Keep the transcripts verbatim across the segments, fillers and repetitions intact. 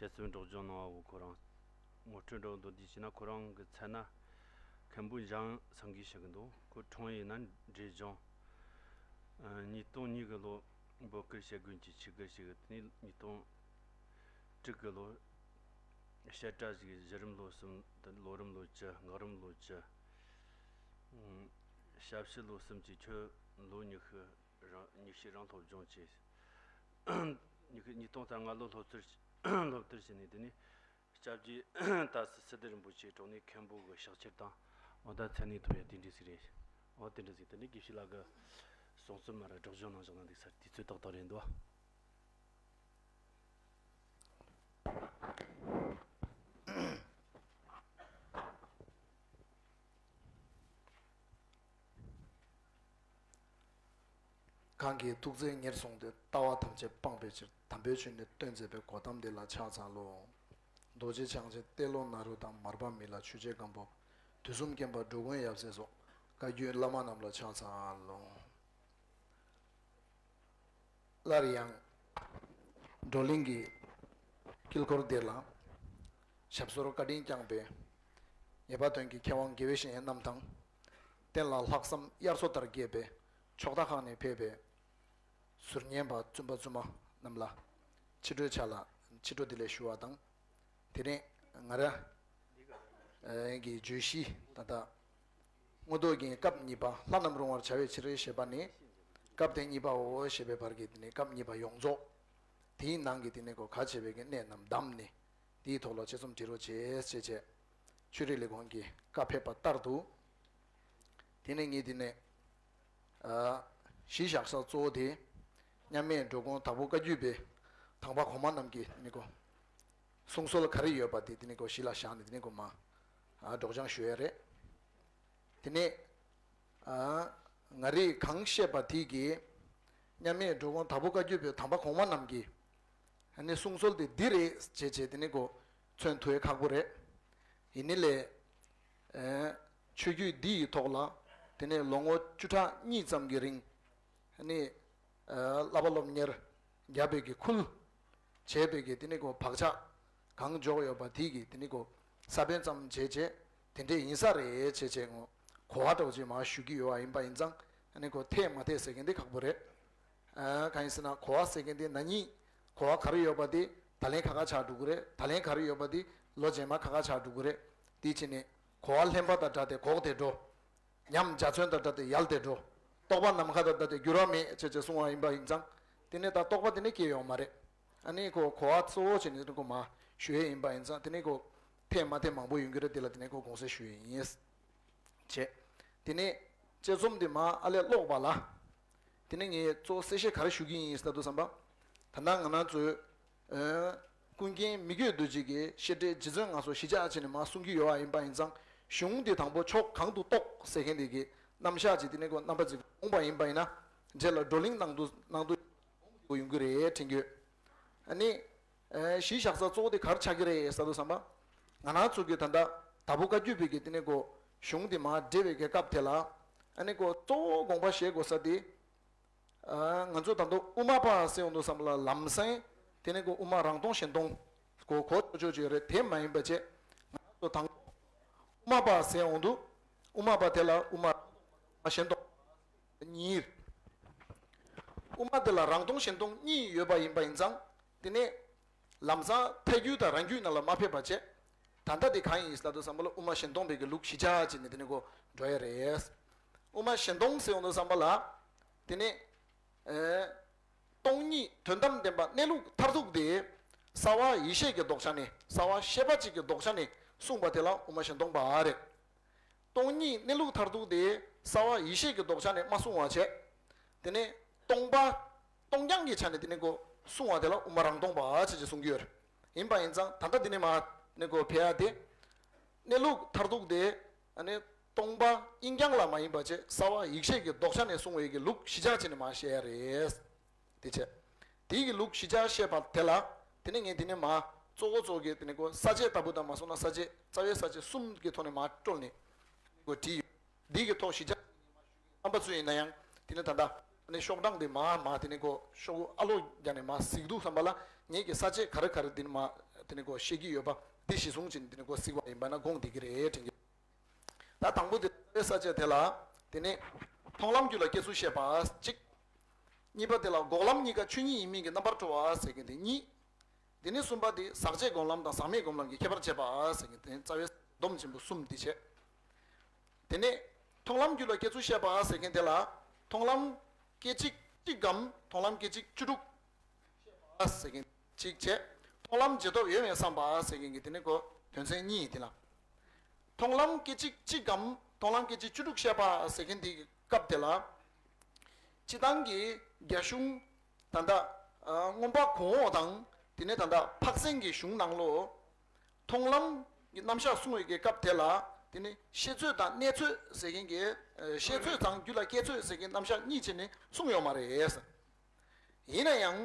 དཔྱད་རྩོམ་སྒྲོག་སྦྱང་གནང་བ་བོ་ཁོ་རང་ངོ་སྤྲོད་འདྲ་བོ་མདོར་བསྡུས་བྱས་ན། ཁོ་རང་གི་མཚན་ན་མཁན་པོ་འཇང་སེང་གེ་ཞིག་གི་འདུག་ཁོ་འཁྲུངས་ཡུལ་ན་འབྲས་ལྗོངས། ཨ། ཉིས་སྟོང་གཉིས་གི་ལོ་འབོད་སྐུལ་བྱེད་དགོས་ཀྱི་ཆིག་སྒར་ཞིག་གི། དེ་ནས་ཉིས་སྟོང་དྲུག་གི་ལོ་བཤད་གྲྭ་ཞིག་གི་གཞི་རིམ་ལོ་གསུམ་དང་། ལོ་རིམ་ལོ་བཅུ། ངག་རིམ་ལོ་བཅུ། ཨ། ཞབས་ཞུ་ལོ་གསུམ་གྱི་ཁྱོན་ལོ་ཉི་ཤུ་རང་། ཉི་ཤུ་རང་སློབ་སྦྱོང་བྱས། ཉི་ཤུ། ཉིས་སྟོང་རྩ་ལྔ་ལོ་སློབ་ཐུར། སློབ་ཐུར་བྱས་ནས། དེ་ནས་སྐྱབས་རྗེ་ཏཱ་སི་སིདྡྷི་རིན་པོ་ཆེའི་དྲུང་ནས་མཁན་པོ་གི་ཕྱག་ཕྱིར་དང་། འོ་ད་མཚན་གནས་ཐོབ་ཡ་དེ་འདྲ་ཞིག་རེད། འོ་དེ་འདྲ་ཞིག་དེ་ནས་དགེ་བཤེས་ལགས་ཀྱིས་གསུང་རྩོམ་མ་ར་སྒྲོག་སྦྱང་གནང་བཞག་ན་འདུག་ས། དུས་ཚོད་ཏག་ཏག་རེད་འདུག་གང་གིས་ཐུགས་བརྩེ་ཉེར་བཟུང་སྟེ། ལྟ་བ་ཐམས་ཅད་སྤངས་པའི་ཕྱིར། དམ་པའི་ཆོས་ནི་སྟོན་མཛད་པའི། གོ་ཏམ་འདི་ལ་ཕྱག་འཚལ་ལོ། རྡོ་རྗེ་འཆང་ཆེན་ཏེ་ལོ་ནཱ་རོ་དང་། མར་པ་མི་ལ་ཆོས་རྗེ་སྒམ་པོ། དུས་གསུམ་མཁྱེན་པ་འགྲོ་མགོན་ཡབ་སྲས་སོགས། བཀའ་བརྒྱུད་བླ་མ་རྣམས་ལ་ཕྱག་འཚལ་ལོ། སླར་ཡང་བགྲོ་གླེང་གི་དཀྱིལ་འཁོར་འདིར་ལ་ཞབས་སོར་བཀའ་དྲིན་བསྐྱངས་པའི་ངེས་པ་དོན་གྱི་མཁས་དབང་དགེ་བའི་བཤེས་གཉེན་རྣམས་དང་། རྟེན་ལ་ལྷག་བསམ་དབྱར་མཚོ་ལྟར་རྒྱས་པའི་ཕྱོགས་མཐའ་ཁག་ནས་ཕེབས་པའི་ཟུར་ཉན་པ་བཙུན་པ་བཙུན་མ་རྣམས་ལ་ཕྱི་དྲོའི་ཆ་ལ་ཕྱི་དྲོ་བདེ་ལེགས་ཞུ་བ་དང་། དེ་རིང་ང་རང་གི་བརྗོད་གཞི་ད་ལྟ་མངོན་རྟོགས་རྒྱན་སྐབས་གཉིས་པ། ལྷ་རྣམས་རུང་བར་བྱ་བའི་ཕྱིར་ཞེས་པ་ནི་སྐབས་དེ་གཉིས་པའོ་ཞེས་པའི་བར་གྱི་དེ་ནི་སྐབས་གཉིས་པ་ཡོངས་རྫོགས། དེའི་ནང་གི་དེ་ནི་གོ་ག་བྱེད་པའི་གི་གནད་རྣམས་བསྡམས་ནས། དེའི་ཐོག་ལ་དཔྱད་རྩོམ་འབྲི་རོགས་བྱེད་ཅེས་བྱས། ཆོས་རིག་ལས་ཁུངས་ཀྱི་བཀའ་ཕེབས་པ་ལྟར་དུ། དེ་ནས་ངས་དེ་ནས་ཨ་གཞི་བཞག་ས་གཙོ་བོ་དེ་མཉམ་མེད་འགྲོ་མགོན་དྭགས་པོ་བཀའ་བརྒྱུད་པའི་དང་པ་གོང་མ་རྣམས་ཀྱི་ནི་གོ་གསུང་སྲོལ་ག་རེ་ཡོད་པ་དེ་དེ་ནི་གོ་གཞི་ལ་བཞག་ནས། དེ་ནི་གོ་མ་ཨ་སྒྲོག་སྦྱང་ཞུ་ཡས་རེད། དེ་ནས་ཨ་ང་རིས་གང་བཤད་པ་དེ་གིས་མཉམ་མེད་འགྲོ་མགོན་དྭགས་པོ་བཀའ་བརྒྱུད་པའི་དམ་པ་གོང་མ་རྣམས་ཀྱི་ཨ་ནི་གསུང་སྲོལ་དེ་འདི་རེད་ཅེས་བྱས་དེ་ནི་གོ་མཚོན་ཐུབ་ཡས་ཁག་པོ་རེད། ཡིན་ནི་ལས་ཨ་ཆོས་བརྒྱུད་འདི་ཡི་ཐོག་ལ་དེ་ནི་ལོ་ངོ་བཅུ་ཕྲག་གཉིས་ཙམ་གྱི་རིང་ཨ་ནི་ཨ་བསླབ་པ་སློབ་གཉེར་རྒྱབ་པའི་གི་ཁུལ་བྱས་པའི་གི་དེ་ནི་གོ་བག་ཆགས་གང་འཇོག་ཡོད་པ་དེ་གི་དེ་ནི་གོ་ས་བོན་ཙམ་བྱས་བྱས་དེ་འདྲས་ཡིན་ས་རེད་ཅེས་བྱས་ངོ་གོ་བ་འདྲ་བོ་ཅིག་མར་ཞུ་གི་ཡོད་པ་ཡིན་པ་ཡིན་ཙང་། ཨ་ནི་གོ་འཐད་མ་འཐད་ཟེར་མཁན་འདི་ཁག་པོ་རེད། ཨ་གང་ཡིན་ཟེར་ན་གོ་བ་ཟེར་མཁན་འདི་ན་ནིང་གོ་བ་ག་རེ་ཡོད་པ་དེ་ད་ལན་ཁ་ཁ་ཆགས་འགྲོ་གི་རེད། ད་ལན་ག་རེ་ཡོད་པ་དེ་ལོ་རྗེས་མ་ཁ་ཁ་ཆགས་འགྲོ་གི་རེད། དེ་བྱས་ནས་གོ་བ་ལྷན་པ་དང་འདྲ་སྟེ་འགོག་སྟེ་འགྲོ། ཉམས་འཇའ་ཚོན་དང་འདྲ་སྟེ་ཡལ་ཏེ་འགྲོ། རྟོགས་པ་ནམ་མཁའ་དང་འདྲ་སྟེ་འགྱུར་བ་མེད་ཅེས་བྱས་གསུངས་པ་ཡིན་པ་ཡིན་ཙང་། དེ་ནས་ད་རྟོགས་པ་དེ་ནི་སྐྱེ་ཡོང་མ་རེད། ཨ་ནི་ཁོ་གོ་བ་གཙོ་བོ་བྱས་ནས་དེ་ཁོ་མ་ཞུ་ཡས་ཡིན་པ་ཡིན་ཙང་། དེ་ནས་ཁོ་འཐད་མ་འཐད་མང་པོ་ཡོང་གི་རེད། དེ་ལ་དེ་ནས་ཁོ་དགོངས་སེལ་ཞུ་ཡས་ཡིན། བྱས། དེ་ནས་དཔྱད་རྩོམ་དེ་མར་ཨ་ལས་ཀློག་པ་ལ། དེ་ནས་ངས་གཙོ་བོ་གསལ་བཤད་ག་རེ་ཞུ་གི་ཡིན་ཟེར་དུས་ཙམ་པ། ད་ལྟ་ང་རང་ཚོའི་ཨ་ཀུན་མཁྱེན་མི་བསྐྱོད་རྡོ་རྗེ་གི་བཤད་གྲྭའི་རྗེ་བཙུན་ང་ཚོ་གཞིས་ཆགས་བྱས་ནས་མར་གསུང་གི་ཡོད་པ་ཡིན་པ་ཡིན་ཙང་། གཞུང་དེ་དང་པོ་ཕྱོགས་གང་དུ་གཏོགས་ཟེར་མཁན་དེ་གི་རྣམ་གཞག་ཅིག་དེ་ནས་ཁོ་རྣམ་པ་ཅིག་འོངས་པ་ཡིན་པ་ཡིན་ན། རྗེས་ལ་བགྲོ་གླེང་གནང་དུས་གནང་དུས་ཡོང་གི་རེད་དྲན་གྱི་ཡོད། ཨ་ནི་ཨ་གཞི་བཞག་ས་གཙོ་བོ་དེ་ག་རེ་ཆགས་ཀྱི་རེད་ཟེར་དུས་ཙམ་པ། ང་རང་ཚོ་གི་ད་ལྟ་དྭགས་པོ་བཀའ་བརྒྱུད་པའི་གི་དེ་ནས་ཁོ་གཞུང་དེ་མར་འགྲེལ་བའི་གི་སྐབས་དེ་ལ། ཨ་ནི་ཁོ་གཙོ་བོ་དགོངས་པ་བཞེས་དགོས་ས་དེ། ཨ་ང་ཚོ་ད་དུང་དབུ་མ་པ་ཟེར་ཡོང་དུས་ཙམ་པ་ལ་ལམ་སེང་དེ་ནས་ཁོ་དབུ་མ་རང་སྟོང་གཞན་སྟོང་གོ་གོ་ཆོག་ཆོག་ཅིག་ཡོད་རེད། དེ་མ་ཡིན་པ་བྱས། ང་ཚོ་དང་དབུ་མ་པ་ཟེར་ཡོང་དུས་དབུ་མ་པ་དེ་ལ་དབུ་མ་གཞན་སྟོང་གཉིས། དབུ་མ་དེ་ལ་རང་སྟོང་གཞན་སྟོང་གཉིས་ཡོད་པ་ཡིན་པ་ཡིན་ཙང་། དེ་ནས་ལམ་སང་ཐལ་འགྱུར་དང་རང་རྒྱུད་ནང་ལ་མ་ཕེབས་པ་བྱས། ད་ལྟ་དེ་གང་ཡིན་ཟེར་དུས་ཙམ་པ་ལ་དབུ་མ་གཞན་སྟོང་པའི་གི་ལུགས་གཞི་བཞག་བྱས་ནས་དེ་ནས་ཁོ་འགྲོ་ཡ་རེད། དབུ་མ་གཞན་སྟོང་ཟེར་ཡོང་དུས་ཙམ་པ་ལ། དེ་ནས་ཨེ་སྟོང་ཉིད་དོན་དམ་བདེན་པ་གནས་ལུགས་མཐར་ཐུག་དེ་རྩ་བ་ཡེ་ཤེས་ཀྱི་ལྡོག་ཆ་ནས། རྩ་བ་ཤེས་པ་གཅིག་གི་ལྡོག་ཆ་ནས་གསུངས་པ་དེ་ལ་དབུ་མ་གཞན་སྟོང་པ་རེད། སྟོང་ཉིད་གནས་ལུགས་མཐར་ཐུག་དེ་རྩ་བ་ཡེ་ཤེས་ཀྱི་ལྡོག་ཆ་ནས་མ་གསུངས་པ་བྱས། དེ་ནས་སྟོང་པ། སྟོང་རྐྱང་གི་ཆ་ནས་དེ་ནས་ཁོ་གསུངས་པ་དེ་ལ་དབུ་མ་རང་སྟོང་པ་བྱས་ཅེས་གསུང་གི་ཡོད་རེད། ཡིན་པ་ཡིན་ཙང་ད་ལྟ་དེ་ནས་མར་ནས་ཁོ་ཕེབས་ཡ་དེ། གནས་ལུགས་མཐར་ཐུག་དེ་ཨ་ནི་སྟོང་པ་དབྱིངས་རྐྱང་ལ་མ་ཡིན་པ་བྱས། རྩ་བ་ཡེ་ཤེས་ཀྱི་ལྡོག་ཆ་ནས་གསུངས་པའི་གི་ལུགས་གཞི་བཞག་བྱས་ནས་མར་བཤད་ཡ་རེད། དེ་བྱས། དེའི་གི་ལུགས་གཞི་བཞག་བཤད་པ་དེ་ལ། དེ་ནས་ངས་དེ་ནས་མར་གཙོ་བོ་གཙོ་བོ་གི་དེ་ནས་ཁོ་ས་བཅད་ལྟ་བུ་དང་མ་སོང་ན་ས་བཅད་རྩ་བའི་ས་བཅད་གསུམ་གྱི་ཐོག་ནས་མར་བཀྲོལ་ནས་ཁོ་བྲིས་ཡོད། འདི་གི་ཐོག་གཞི་བཞག་རྣམ་པ་ཚོ་ཡིན་ན་ཡང་དེ་ནས་ད་ལྟ་ ནི་ཤོག་གྲངས་དེ་མ་མ་དེ་ནི་གོ་ཤོག་ཨ་ལོ་རྒྱ་ནས་མ་གཟིགས་འདུག་བསམ་པ་ལ་ངེད་ཀྱི་ས་བཅད་ག་རེ་ག་རེ་དེ་ནི་མ་དེ་ནི་གོ་ཤེས་ཀྱི་ཡོད་པ་དེ་གཞི་བཟུང་ཅིང་དེ་ནི་གོ་གཟིགས་པ་ཡིན་པ་ན་དགོངས་བསྡད་ཀྱི་རེད་དྲན་གྱི། ད་དང་པོ་དེ་རྩ་བའི་ས་བཅད་དེ་ལ་དེ་ནི་མཐོང་ལམ་རྒྱུད་ལ་སྐྱེ་ཚུལ་བཤད་པ་གཅིག་གཉིས་པ་དེ་ལ་འགོག་ལམ་གཉིས་ཀ་ཆོས་ཉིད་ཡིན་མིན་གྱི་རྣམ་པར་གྲོལ་བ་ཟེར་མཁན་དེ་གཉིས། དེ་ནས་གསུམ་པ་དེ་ཟག་བཅས་སྒོམ་ལམ་དང་ཟག་མེད་སྒོམ་ལམ་གྱི་ཁྱད་པར་འབྱེད་པ་ཟེར་མཁན་དེ་རྩ་བའི་སྡོམ་ཆེན་པོ་གསུམ་དེ་བྱས། དེ་ནས་མཐོང་ལམ་རྒྱུད་ལ་སྐྱེ་ཚུལ་བཤད་པ་ཟེར་མཁན་དེ་ལ་མཐོང་ལམ་སྐད་ཅིག་གཅིག་གམ་མཐོང་ལམ་སྐད་ཅིག་བཅུ་དྲུག་བཤད་པ་ཟེར་མཁན་གཅིག་བྱས། མཐོང་ལམ་རྗེས་ཐོབ་ཡོད་མེད་བསམ་པ་ཟེར་མཁན་གྱི་དེ་ནི་གོ་དོན་ཚན་གཉིས་དེ་ལ། མཐོང་ལམ་སྐད་ཅིག་གཅིག་གམ་མཐོང་ལམ་སྐད་ཅིག་བཅུ་དྲུག་བཤད་པ་ཟེར་མཁན་དེའི་སྐབས་དེ་ལ། སྤྱི་བཏང་གི་རྒྱ་གཞུང་ད་ལྟ་ཨ་མངོན་པ་གོང་འོག་དང་དེ་ནས་ད་ལྟ་འཕགས་སེང་གི་གཞུང་ནང་ལོ། མཐོང་ལམ་གྱི་རྣམ་གཞག་གསུང་བའི་གི་སྐབས་དེ་ལ་དེ་ནི་ཤེས་ཚོད་དང་གནས་ཚོད་ཟེར་མཁན་གྱི་ཨ་ཤེས་ཚོད་དང་རྒྱུད་ལ་སྐྱེ་ཚོད་ཟེར་མཁན་རྣམ་གཞག་གཉིས་བྱས་ནས་གསུངས་ཡོད་མ་རེད། ཡིན་ན་ཡང་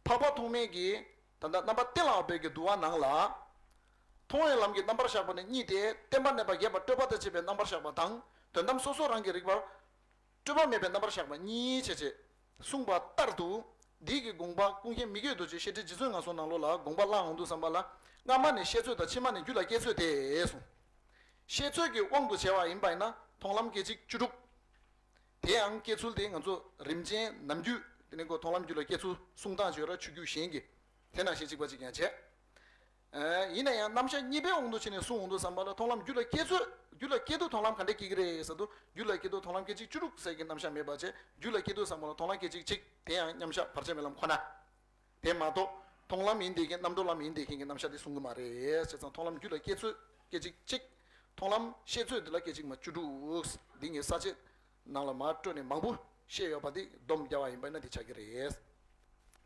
འཕགས་པ་ཐོགས་མེད་ཀྱིས་ད་ལྟ་རྣམ་པ་གཏན་ལ་དབབ་པའི་གི་འདུལ་བ་ནང་ལ། མཐོང་བའི་ལམ་གྱི་རྣམ་པར་བཞག་པ་ནི་གཉིས་ཏེ། བརྟེན་པ་གནས་པ་རྒྱས་པ་སྤྲོས་པ་དང་བཅས་པའི་རྣམ་པར་བཞག་པ་དང་དོན་དམ་སོ་སོ་རང་གི་རིག་པར་སྤྲོས་པ་མེད་པའི་རྣམ་པར་བཞག་པ་གཉིས་བྱས་བྱས་གསུངས་པ་ལྟར་དུ། འདི་གི་དགོངས་པ་ཀུན་མཁྱེན་མི་བསྐྱོད་རྡོ་རྗེ་བཤད་ཁྲིད་རྗེ་བཙུན་ངག་གསུམ་ནང་ལོགས་ལ་དགོངས་པ་བླངས་འོང་དུས་ཙམ་པ་ལ་སྔ་མ་ནི་ཤེས་ཚོད་དང་ཕྱི་མ་ནི་རྒྱུད་ལ་སྐྱེ་ཚོད་དེ་གསུངས། ཤེས་ཚོད་ཀྱི་དབང་དུ་བྱས་པ་ཡིན་པ་ཡིན་ན་མཐོང་ལམ་སྐད་ཅིག་བཅུ་དྲུག་དེ་ཡང་སྐྱེ་ཚུལ་དེ་ང་ཚོ་རིམ་ཅན་ནམ་རྒྱུན་དེ་ནི་གོ་མཐོང་ལམ་རྒྱུད་ལ་སྐྱེ་ཚུལ་གསུང་སྟངས་ཅིག་ཡོད་ར་ཆོས་བརྒྱུད་གཞན་གྱི་དེ་ནང་བཞིན་གཅིག་པ་གཅིག་ཀྱང་བྱས། ཨ་ཡིན་ན་ཡང་རྣམ་གཞག་གཉིས་པའི་དབང་དུ་བྱས་ནས་གསུང་འོང་དུས་ཙམ་པ་ལ་མཐོང་ལམ་རྒྱུད་ལ་སྐྱེ་ཚུལ་རྒྱུད་ལ་སྐྱེ་དུས་མཐོང་ལམ་ག་འདྲ་སྐྱེ་གི་རེད་ཟེར་དུས་རྒྱུད་ལ་སྐྱེ་དུས་མཐོང་ལམ་སྐད་ཅིག་བཅུ་དྲུག་ཟེར་གྱི་རྣམ་གཞག་མེད་པ་བྱས་རྒྱུད་ལ་སྐྱེ་དུས་ཙམ་པ་ལ་མཐོང་ལམ་སྐད་ཅིག་གཅིག་དེ་ཡང་མཉམ་གཞག་བར་ཆད་མེད་ལམ་ཁོ་ན། དེ་མ་གཏོགས་མཐོང་ལམ་ཡིན་བསྡད་མཁན་རྣམ་གྲོལ་ལམ་ཡིན་བསྡད་མཁན་གྱི་རྣམ་གཞག་དེ་གསུང་གི་མ་རེད། བྱས་ཙང་མཐོང་ལམ་རྒྱུད་ལ་སྐྱེ་ཚུལ་སྐད་ཅིག་གཅིག་མཐོང་ལམ་ཤེས་ཚོད་འདི་ལ་སྐད་ཅིག་མ་བཅུ་དྲུག་འདི་ངས་ས་བཅད་ནང་ལ་མར་སྤྲོས་ནས་མང་པོ་བཤད་ཡོད་པ་འདི་སྡོམ་རྒྱག་པ་ཡིན་པ་ན་འདི་ཆགས་ཀྱི་རེད།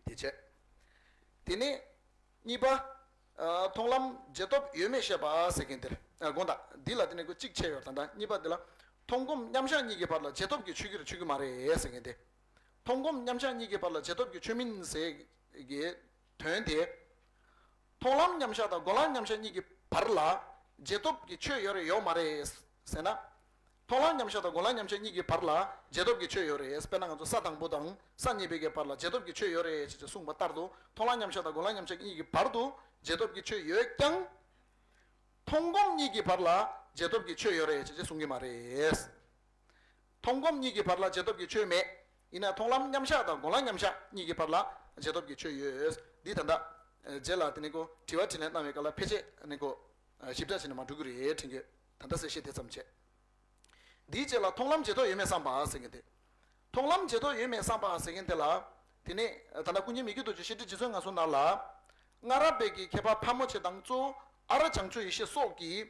དེ་བྱས། དེ་ནས་གཉིས་པ། ཨ་མཐོང་ལམ་རྗེས་ཐོབ་ཡོད་མེད་བཤད་པ་ཟེར་མཁན་དེར་ཨ་དགོངས་དག་འདི་ལ་དེ་ནས་ཁོ་གཅིག་བྱས་ཡོད་ད་ལྟ་གཉིས་པ་འདི་ལ། མཐོང་སྒོམ་མཉམ་གཞག་གཉིས་ཀྱི་བར་ལ་རྗེས་ཐོབ་ཀྱི་ཆོས་ཀྱི་ཆོས་ཀྱི་མ་རེད་ཟེར་མཁན་དེ། མཐོང་སྒོམ་མཉམ་གཞག་གཉིས་ཀྱི་བར་ལ་རྗེས་ཐོབ་ཀྱི་ཆོས་མིན་ཟེར་གྱི་དོན་དེ། མཐོང་ལམ་མཉམ་གཞག་དང་འགོག་ལམ་མཉམ་གཞག་གཉིས་ཀྱི་བར་ལ་རྗེས་ཐོབ་ཀྱི་ཆོས་ཡོད་རེད་ཡོད་མ་རེད་ཟེར་ན། མཐོང་ལམ་མཉམ་གཞག་དང་འགོག་ལམ་མཉམ་གཞག་གཉིས་ཀྱི་བར་ལ་རྗེས་ཐོབ་ཀྱི་ཆོས་ཡོད་རེད། དཔེར་ན་ང་ཚོ་ས་དང་པོ་དང་ས་གཉིས་པའི་གི་བར་ལ་རྗེས་ཐོབ་ཀྱི་ཆོས་ཡོད་རེད་ཅེས་གསུངས་པ་ལྟར་དུ་མཐོང་ལམ་མཉམ་གཞག་དང་འགོག་ལམ་མཉམ་གཞག་གཉིས་ཀྱི་བར་དུ་རྗེས་ཐོབ་ཀྱི་ཆོས་ཡོད་ཀྱང་། མཐོང་སྒོམ་གཉིས་ཀྱི་བར་ལ་རྗེས་ཐོབ་ཀྱི་ཆོས་ཡོད་རེད་ཅེས་གསུང་གི་མ་རེད། མཐོང་སྒོམ་གཉིས་ཀྱི་བར་ལ་རྗེས་ཐོབ་ཀྱི་ཆོས་མེད། ཡིན་ན་མཐོང་ལམ་མཉམ་གཞག་དང་འགོག་ལམ་མཉམ་གཞག་གཉིས་ཀྱི་བར་ལ་རྗེས་ཐོབ་ཀྱི་ཆོས་ཡོད། འདི་ད་ལྟ་རྗེས་ལ་དེ་ནི་གོ་དྲི་བ་དྲིས་ལན་གནང་བའི་སྐབས་ལ་ཕལ་ཆེར་ནི་གོ་ཞིབ་ཕྲ་བྱས་ནས་མ་འགྲོ་གི་རེད་དྲན་གྱི། ད་ལྟ་གསལ་བཤད་དེ་ཙམ་བྱས། འདིའི་རྗེས་ལ་མཐོང་ལམ་རྗེས་ཐོབ་ཡོད་མེད་བསམ་པ་ཟེར་མཁན་དེ། མཐོང་ལམ་རྗེས་ཐོབ་ཡོད་མེད་བསམ་པ་ཟེར་མཁན་དེ་ལ། དེ་ནས་ད་ལྟ་ཀུན་མཁྱེན་མི་བསྐྱོད་རྡོ་རྗེ་བཤད་ཁྲིད་རྗེ་བཙུན་ངག་གསུམ་ནང་ལ། སྔ་རབས་པའི་གི་མཁས་པ་ཕལ་མོ་ཆེ་དང་གཙོ་བོ་ཨ་ར་བྱང་ཆུབ་ཡེ་ཤེས་སོགས་ཀྱིས།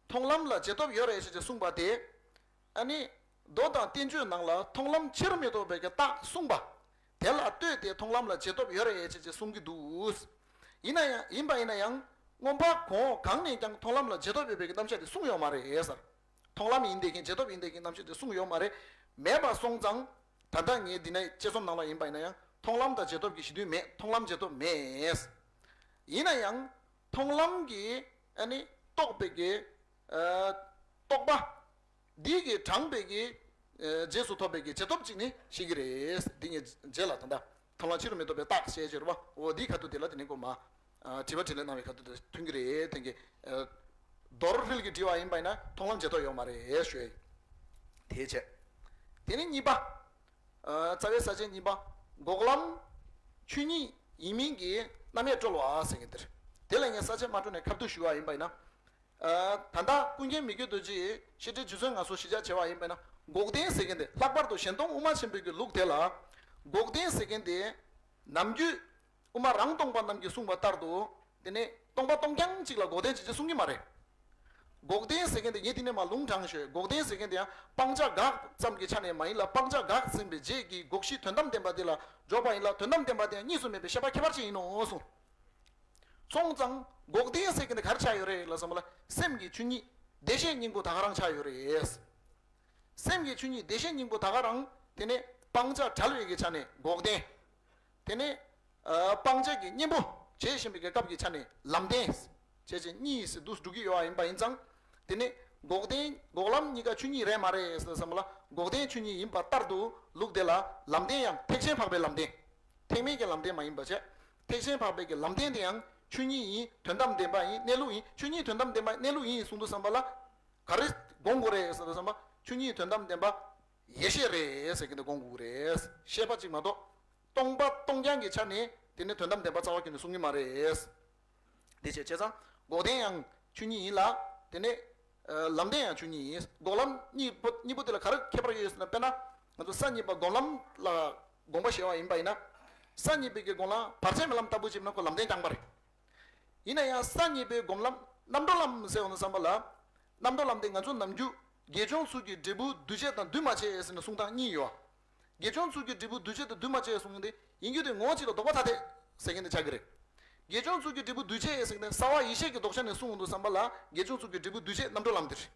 མཐོང་ལམ་ལ་རྗེས་ཐོབ་ཡོད་རེད་ཅེས་གསུངས་པ་དེ། ཨ་ནི། མདོ་དང་བསྟན་བཅོས་ནང་ལ་མཐོང་ལམ་ཕྱིར་མི་ལྡོག་པའི་གི་རྟགས་གསུངས་པ། དེ་ལ་ལྟོས་ཏེ་མཐོང་ལམ་ལ་རྗེས་ཐོབ་ཡོད་རེད་ཅེས་ཅེས་གསུང་གི་འདུག་ཡིན་ན་ཡང་ཡིན་པ་ཡིན་ན་ཡང་མངོན་པ་གོང་འོག་གང་ནས་ཀྱང་མཐོང་ལམ་ལ་རྗེས་ཐོབ་ཡོད་པའི་གི་རྣམ་གཞག་དེ་གསུངས་ཡོད་མ་རེད་ཟེར། མཐོང་ལམ་ཡིན་བསྡད་མཁན་རྗེས་ཐོབ་ཡིན་བསྡད་མཁན་རྣམ་གཞག་དེ་གསུངས་ཡོད་མ་རེད། མེད་པ་སོང་ཙང་། ད་ལྟ་ངས་འདི་ནས་དཔྱད་རྩོམ་ནང་ལ་ཡིན་པ་ཡིན་ན་ཡང་མཐོང་ལམ་དང་རྗེས་ཐོབ་ཀྱི་གཞི་མཐུན་མེད། མཐོང་ལམ་རྗེས་ཐོབ་མེད། ཡིན་ན་ཡང་མཐོང་ལམ་གྱི་ཨ་ནི་རྟོགས་པའི་གི་ཨ་རྟོག་པ། འདི་གི་དྲངས་པའི་གི་ཨ་རྗེས་སུ་ཐོབ་པའི་གི་རྗེས་ཐོབ་ཅིག་ནི་ཤེས་ཀྱི་རེད། འདི་ངས་རྗེས་ལ་ད་ལྟ་མཐོང་ལམ་ཕྱི་རུ་མི་ལྡོག་པའི་རྟགས་ཞེས་བརྗོད་པ་འོ་འདིའི་ཁ་ཐུག་དེ་ལ་དེ་ནི་གོ་མ་ཨ་དྲི་བ་དྲིས་ལན་གནང་བའི་ཁ་ཐུག་དེ་མཐུན་གྱི་རེད། དེང་གི་ཨ་རྡོར་ཧྲིལ་གྱི་དྲི་བ་ཡིན་པ་ཡིན་ན་མཐོང་ལམ་རྗེས་ཐོབ་ཡོད་མ་རེད་ཞུ་ཡ་ཡིན། དེ་བྱས། དེ་ནི་གཉིས་པ། ཨ་རྩ་བའི་ས་བཅད་གཉིས་པ། འགོག་ལམ་ཆོས་ཉིད་ཡིན་མིན་གྱི་རྣམ་དབྱེ་གྲོལ་བ་ཟེར་མཁན་དེར། དེ་ལ་ངས་ས་བཅད་མ་སྤྲོས་ནས་ཁ་བསྡུ་ཞུ་བ་ཡིན་པ་ཡིན་ན། ཨ་ད་ལྟ་ཀུན་མཁྱེན་མི་བསྐྱོད་རྡོ་རྗེ་ཡིས་བཤད་ཁྲིད་རྗེ་བཙུན་ངག་གསུམ་གཞི་བཅའ་བྱས་པ་ཡིན་པ་ཡིན་ན་འགོག་བདེན་ཟེར་མཁན་དེ་ལྷག་པར་དུ་གཞན་སྟོང་དབུ་མ་ཆེན་པོའི་གི་ལུགས་དེ་ལ། འགོག་བདེན་ཟེར་མཁན་དེ་ནམ་རྒྱུན། དབུ་མ་རང་སྟོང་པ་རྣམས་ཀྱིས་གསུངས་པ་ལྟར་དུ། དེ་ནས་སྟོང་པ་སྟོང་རྐྱང་གཅིག་ལ་འགོག་བདེན་ཅེས་ཅེས་གསུང་གི་མ་རེད། འགོག་བདེན་ཟེར་མཁན་དེ་ངས་དེ་ནས་མ་ལུང་དྲངས་ཞོད། འགོག་བདེན་ཟེར་མཁན་དེ་ཡང་སྤང་བྱ་དགག་ཙམ་གྱི་ཆ་ནས་མ་ཡིན་ལ་སྤང་བྱ་དགག་ཟིན་པའི་རྗེས་ཀྱི་འགོག་གཞི་དོན་དམ་བདེན་པ་དེ་ལ་འཇོག་པ་ཡིན་ལ་དོན་དམ་བདེན་པ་དེ་ཡང་གཉིས་སུ་མེད་པའི་ཤེས་པ་ཁྱད་པར་ཅན་ཡིན་ནོ་གསུངས། སོང་ཙང་འགོག་བདེན་ཟེར་མཁན་དེ་ག་རེ་ཆགས་ཡོད་རེད་ལ་བསམ་པ་ལ་སེམས་ཀྱི་ཆོས་ཉིད་བདེ་གཤེགས་སྙིང་པོ་ད་ག་རང་ཆགས་ཡོད་རེད། སེམས་ཀྱི་ཆོས་ཉིད་བདེ་གཤེགས་སྙིང་པོ་ད་ག་རང་དེ་ནས་སྤང་བྱ་བྲལ་བའི་གི་ཆ་ནས་འགོག་བདེན། དེ་ནས་ཨ་སྤང་བྱ་གི་གཉེན་པོ་བྱེད་བཞིན་པའི་གི་སྐབས་ཀྱི་ཆ་ནས་ལམ་བདེན་བྱས་བྱས་གཉིས་སུ་འདུ་འགྲོ་གི་ཡོད་པ་ཡིན་པ་ཡིན་ཙང་། དེ་ནས་ འགོག་བདེན་འགོག་ལམ་གཉིས་ཀ་ཆོས་ཉིད་རེད་མ་རེད་ཟེར་བསམ་པ་ལ། འགོག་བདེན་ཆོས་ཉིད་ཡིན་པ་ལྟར་དུ་ལུགས་དེ་ལ་ལམ་བདེན་ཡང་ཐེག་ཆེན་འཕགས་པའི་ལམ་བདེན། ཐེག་དམན་གྱི་ལམ་བདེན་མ་ཡིན་པ་བྱས། ཐེག་ཆེན་འཕགས་པའི་གི་ལམ་བདེན་དེ་ཡང་ཆོས་ཉིད་ཡིན། དོན་དམ་བདེན་པ་ཡིན། གནས་ལུགས་ཡིན། ཆོས་ཉིད་དོན་དམ་བདེན་པ་གནས་ལུགས་ཡིན་གསུངས་དུས་བསམ་པ་ལ། ག་རེ་དགོངས་དགོས་རེད་ཟེར་དུས་བསམ་པ། ཆོས་ཉིད་དོན་དམ་བདེན་པ་ཡེ་ཤེས་རེད་ཟེར་གི་འདི་དགོངས་དགོས་རེད། ཤེས་པ་གཅིག་མ་གཏོགས། སྟོང་པ་སྟོང་རྐྱང་གི་ཆ་ནས་དེ་ནི་དོན་དམ་བདེན་པ་རྩ་བ་ཉིད་ནས་གསུང་གི་མ་རེད། དེ་བྱས་བྱས་ཙང་འགོག་བདེན་ཡང་ཆོས་ཉིད་ཡིན་ལ། དེ་ནས་ལམ་བདེན་ཡང་ཆོས་ཉིད་ཡིན། འགོག་ལམ་གཉིས་པོ་གཉིས་པོ་དེ་ལ་ག་རེ་ཁྱད་པར་ཡོད་ཟེར་ན། དཔེར་ན་ང་ཚོ་ས་གཉིས་པ་སྒོམ་ལམ་ལ་དགོངས་པ་བཞེས་པ་ཡིན་པ་ཡིན་ན། ས་གཉིས་པའི་གི་སྒོམ་ལམ་བར་ཆད་མེད་ལམ་ལྟ་བུ་བྱས་ན་ཁོ་ལམ་བདེན་རྐྱང་པ་རེད། ཡིན་ན་ཡང་ས་གཉིས་པའི་སྒོམ་ལམ་རྣམ་གྲོལ་ལམ་ཟེར་བ་ནི་བསམ་པ་ལ། རྣམ་གྲོལ་ལམ་དེ་ང་ཚོ་ནམ་རྒྱུན་དགེ་སྦྱོང་ཚུལ་གྱི་འབྲས་བུ་འདུས་བྱས་དང་འདུས་མ་བྱས་ཟེར་ནས་གསུང་སྟངས་གཉིས་ཡོད། དགེ་སྦྱོང་ཚུལ་གྱི་འབྲས་བུ་འདུས་བྱས་དང་འདུས་མ་བྱས་གསུང་མཁན་དེ་ཡིན་རྒྱུ་དེ་ངོ་བོ་གཅིག་ལ་ལྡོག་པ་ཐ་དད་ཟེར་མཁན་དེ་ཆགས་ཀྱི་རེད། དགེ་སྦྱོང་ཚུལ་གྱི་འབྲས་བུ་འདུས་བྱས་ཟེར་མཁན་དེ་གསལ་བ་ཡེ་ཤེས་ཀྱི་ལྡོག་ཆ་ནས་གསུང་འོང་དུས་བསམ་པ་ལ་དགེ་སྦྱོང་ཚུལ་གྱི་འབྲས་བུ་འདུས་བྱས་རྣམ་གྲོལ་ལམ་དེ་རེད།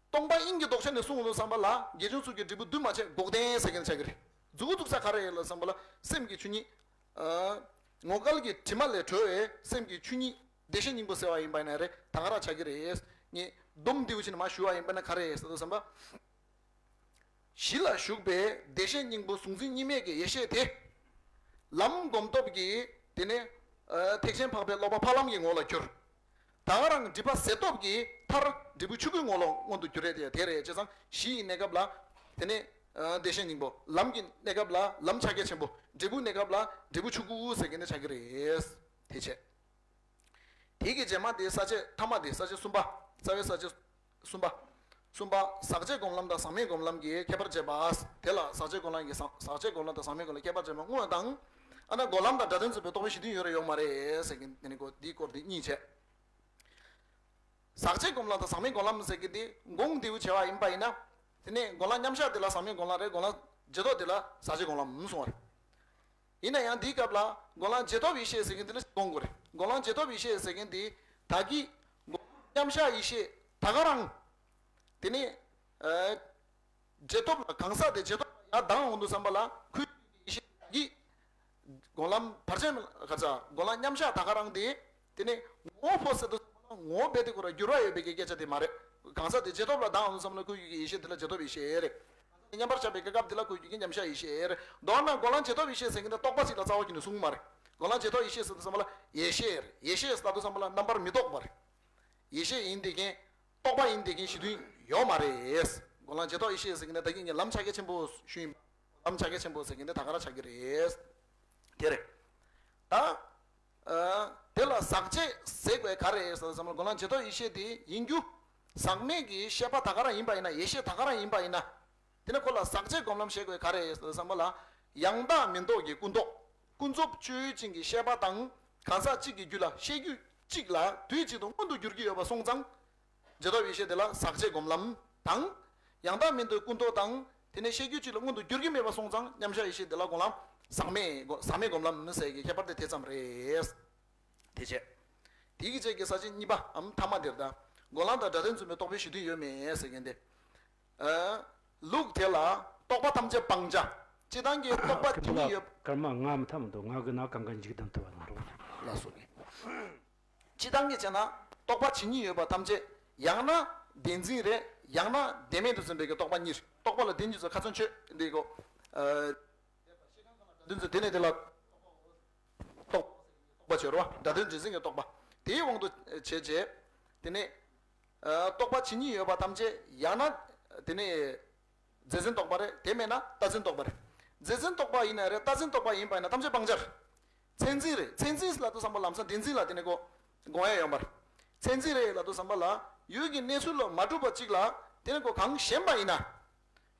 སྟོང་པ་དབྱིངས་ཀྱི་ལྡོག་ཆ་ནས་གསུང་འོང་དུས་བསམ་པ་ལ་དགེ་སྦྱོང་ཚུལ་གྱི་འབྲས་བུ་འདུས་མ་བྱས་འགོག་བདེན་ཟེར་མཁན་ཆགས་ཀྱི་རེད། མཛུབ་གུ་བཙུགས་ས་ག་རེ་ཡིན་ལ་བསམ་པ་ལ་སེམས་ཀྱི་ཆོས་ཉིད། ཨ། ངོ་སྐལ་གྱི་དྲི་མ་ལས་གྲོལ་བའི་སེམས་ཀྱི་ཆོས་ཉིད་བདེ་གཤེགས་སྙིང་པོ་ཟེར་བ་ཡིན་པ་ཡིན་ན་རེད། ད་ག་རང་ཆགས་ཀྱི་རེད། ངས་སྡོམ་འདིའུ་ཕྱིན་ནས་མ་ཞུ་བ་ཡིན་པ་ན་ག་རེ་ཟེར་དུས་བསམ་པ། གཞི་ལ་བཞུགས་པའི་བདེ་གཤེགས་སྙིང་པོ་གཟུང་འཛིན་གཉིས་མེད་ཀྱི་ཡེ་ཤེས་དེ། ལམ་སྒོམ་སྟོབས་ཀྱིས་དེ་ནས་ཐེག་ཆེན་འཕགས་པའི་སློབ་པ་འཕགས་ལམ་གྱི་ངོ་ལ་གྱུར། ད་ག་རང་སྒྲིབ་པ་ཟད་སྟོབས་ཀྱིས་མཐར་འབྲས་བུ་ཆོས་སྐུའི་ངོ་ལ་མངོན་དུ་གྱུར་རེད་དེ། དེ་རེད་བྱས་ཙང་གཞི་ཡི་གནས་སྐབས་ལ་དེ་ནས་བདེ་གཤེགས་སྙིང་པོ། ལམ་གྱི་གནས་སྐབས་ལ་ལམ་ཕྱག་རྒྱ་ཆེན་པོ། འབྲས་བུའི་གནས་སྐབས་ལ་འབྲས་བུ་ཆོས་སྐུ་ཟེར་མཁན་དེ་ཆགས་ཀྱི་རེད། དེ་བྱས། དེ་གི་རྗེས་མ་དེ་ས་བཅད་ཐ་མ་དེ་ས་བཅད་གསུམ་པ། རྩ་བའི་ས་བཅད་གསུམ་པ། གསུམ་པ། ཟག་བཅས་སྒོམ་ལམ་དང་ཟག་མེད་སྒོམ་ལམ་གྱི་ཁྱད་པར་འབྱེད་པ། དེ་ལ་ཟག་བཅས་སྒོམ་ལམ་གྱི་ཟག་ཟག་བཅས་སྒོམ་ལམ་དང་ཟག་མེད་སྒོམ་ལམ་ཁྱད་པར་འབྱེད་པ་དངོས་དང་། ཨ་ན་སྒོམ་ལམ་དང་སྒྲ་དོན་མཚུངས་པའི་རྟོག་པའི་གཞི་མཐུན་ཡོད་རེད་ཡོད་མ་རེད་ཟེར་མཁན་དེ་ནི་གོ་འདིའི་སྐོར་དེ་གཉིས་བྱས། ཟག་བཅས་སྒོམ་ལམ་དང་ཟག་མེད་སྒོམ་ལམ་ཟེར་མཁན་དེ་དགོངས་འདིའུ་བྱས་པ་ཡིན་པ་ཡིན་ན། དེ་ནས་སྒོམ་ལམ་མཉམ་གཞག་དེ་ལ་ཟག་མེད་སྒོམ་ལམ་རེད། སྒོམ་ལམ་རྗེས་ཐོབ་དེ་ལ་ཟག་བཅས་སྒོམ་ལམ་གསུངས་པ་རེད། ཡིན་ན་ཡང་འདིའི་སྐབས་ལ་སྒོམ་ལམ་རྗེས་ཐོབ་ཡེ་ཤེས་ཟེར་མཁན་དེ་ལ་དགོངས་དགོས་རེད། སྒོམ་ལམ་རྗེས་ཐོབ་ཡེ་ཤེས་ཟེར་མཁན་དེ་ད་གི་སྒོམ་ལམ་མཉམ་གཞག་ཡེ་ཤེས་ད་ག་རང་། དེ་ནས་ཨ་རྗེས་ཐོབ་ལ་གང་ཟག་དེ་རྗེས་ཐོབ་ལ་ཡར་ལྡང་འོང་དུས་བསམ་པ་ལ་ཁོའི་ཡེ་ཤེས་ད་གི་སྒོམ་ལམ་བར་ཆད་མེད་ག་ཚ་སྒོམ་ལམ་མཉམ་གཞག་ད་ག་རང་དེ། དེ་ནས་ངོ་བོ་ཟེར་དུས་ངོ་བོ་རྦད་དེ་ཁོ་རང་འགྱུར་བ་ཡོད་པའི་གི་སྐད་ཆ་དེ་མ་རེད། གང་ཟག་དེ་རྗེས་ཐོབ་ལ་ལྡང་འོང་བསམ་ན་ཁོའི་ཡེ་ཤེས་དེ་ལ་རྗེས་ཐོབ་ཡེ་ཤེས་རེད། མཉམ་པར་བཞག་པའི་སྐབས་དེ་ལ་ཁོའི་ཡེ་ཤེས་མཉམ་གཞག་ཡེ་ཤེས་རེད། མདོར་ན་སྒོམ་ལམ་རྗེས་ཐོབ་ཡེ་ཤེས་ཟེར་མཁན་དེ་རྟོག་པ་གཅིག་ལ་རྩ་བ་ཉིད་ནས་གསུངས་མ་རེད། སྒོམ་ལམ་རྗེས་ཐོབ་ཡེ་ཤེས་ཟེར་དུས་བསམ་པ་ལ་ཡེ་ཤེས་རེད། ཡེ་ཤེས་ཟེར་དུས་བསམ་པ་ལ་རྣམ་པར་མི་རྟོག་པ་རེད། ཡེ་ཤེས་ཡིན་བསྡད་མཁན། རྟོག་པ་ཡིན་བསྡད་མཁན་གཞི་མཐུན་ཡོད་མ་རེད། སྒོམ་ལམ་རྗེས་ཐོབ་ཡེ་ཤེས་ཟེར་མཁན་དེ་ད་གིན་ངས་ལམ་ཕྱག་རྒྱ་ཆེན་པོ་ཞུས་ཡིན་པ། ལམ་ཕྱག་རྒྱ་ཆེན་པོ་ཟེར་མཁན་དེ་ད་ག་རང་ཆགས་ཀྱི་རེད། དེ་རེད། ད། ཨ། དེ་ལ་ཟག་བཅས་ཟེར་དགོས་ག་རེ་ཟེར་བསམ་ན་སྒོམ་ལམ་རྗེས་ཐོབ་ཡེ་ཤེས་དེ་ཡིན་རྒྱུ། ཟག་མེད་ཀྱི་ཤེས་པ་ད་ག་རང་ཡིན་པ་ཡིན་ན། ཡེ་ཤེས་ད་ག་རང་ཡིན་པ་ཡིན་ན། དེ་ནས་ཁོ་ལ་ཟག་བཅས་སྒོམ་ལམ་ཞེས་དགོས་ག་རེ་ཟེར་བསམ་པ་ལ། ཡང་དག་མིན་རྟོག་གི་ཀུན་རྟོག་ཀུན་རྫོབ་དཔྱོད་ཡུལ་ཅན་གྱི་ཤེས་པ་དང་། གང་ཟག་གཅིག་གི་རྒྱུད་ལ་ཤེས་རྒྱུད་གཅིག་ལ་དུས་གཅིག་ཏུ་མངོན་དུ་འགྱུར་གྱི་ཡོད་པ་སོང་ཙང་། རྗེས་ཐོབ་ཡེ་ཤེས་དེ་ལ་ཟག་བཅས་སྒོམ་ལམ་དང་། ཡང་དག་མིན་རྟོག་ཀུན་རྟོག་དང་། དེ་ནས་ཤེས་རྒྱུད་གཅིག་ལ་མངོན་དུ་འགྱུར་གྱི་མེད་པ་སོང་ཙང་མཉམ་གཞག་ཡེ་ཤེས་དེ་ལ་སྒོམ་ལམ་ཟག་མེད་སྒོ་ཟག་མེད་སྒོམ་ལམ་ཟེར་གྱི་ཁྱད་པར་དེ་དེ་ཙམ་རེད། དེ་བྱས། དེ་གི་རྗེས་ཀྱི་ས་བཅད་གཉིས་པའམ་ཐ་མ་དེར་ད། སྒོམ་ལམ་དང་སྒྲ་དོན་མཚུངས་པའི་རྟོག་པའི་གཞི་མཐུན་ཡོད་མེད་ཟེར་མཁན་དེ། ཨ། ལུགས་དེ་ལ་རྟོག་པ་ཐམས་ཅད་སྤང་བྱ། སྤྱིར་བཏང་གི་རྟོག་པ་དེ་ཉིད་ཡོད། སྐར་མ་ལྔ་མི་ཐམ་དུ་ང་གི་ན་གང་ག་འཇིག་རྟེན་དུ་བ་ལ་རོ། ལ་སོགས་ནས། སྤྱིར་བཏང་གི་བྱས་ན་རྟོག་པ་ཇི་སྙེད་ཡོད་པ་ཐམས་ཅད་ཡང་ན་བདེན་འཛིན་རེད། ཡང་ན་བདེན་མེད་དུ་འཛིན་པའི་གི་རྟོག་པ་གཉིས་རེད། རྟོག་པ་ལ་བདེན་འཛིན་ཚོ་ཁ་ཚོན་ཆོད་འདི་གོ། ཨ། བདེན་འཛིན་དེ་ནས་དེ་ལ་རྟོག་རྟོག་པ་བྱོས་རོ། སྒྲ་དོན་འདྲེས་འཛིན་གྱི་རྟོག་པ་དེའི་དབང་དུ་བྱས་རྗེས། དེ་ནས་ཨ། རྟོག་པ་ཇི་སྙེད་ཡོད་པ་ཐམས་ཅད་ཡང་ན་དེ་ནས་རྫས་འཛིན་རྟོག་པ་རེད། དེ་མེད་ན་རྟག་འཛིན་རྟོག་པ་རེད། རྫས་འཛིན་རྟོག་པ་ཡིན་ན་རེད། རྟག་འཛིན་རྟོག་པ་ཡིན་པ་ཡིན་ན་ཐམས་ཅད་སྤང་བྱ་རེད། མཚན་འཛིན་རེད། མཚན་འཛིན་ལབ་དུས་ཙམ་པ་ལམ་སང་བདེན་འཛིན་ལ་དེ་ནས་གོ་དགོངས་ཡ་ཡོང་བ་རེད། མཚན་འཛིན་རེད་ལབ་དུས་ཙམ་པ་ལ་ཡུལ་གྱི་གནས་ཚུལ་ལ་མ་གྲུབ་པ་གཅིག་ལ་དེ་ནས་གོ་གང་ཞེན་པ་ཡིན་ན།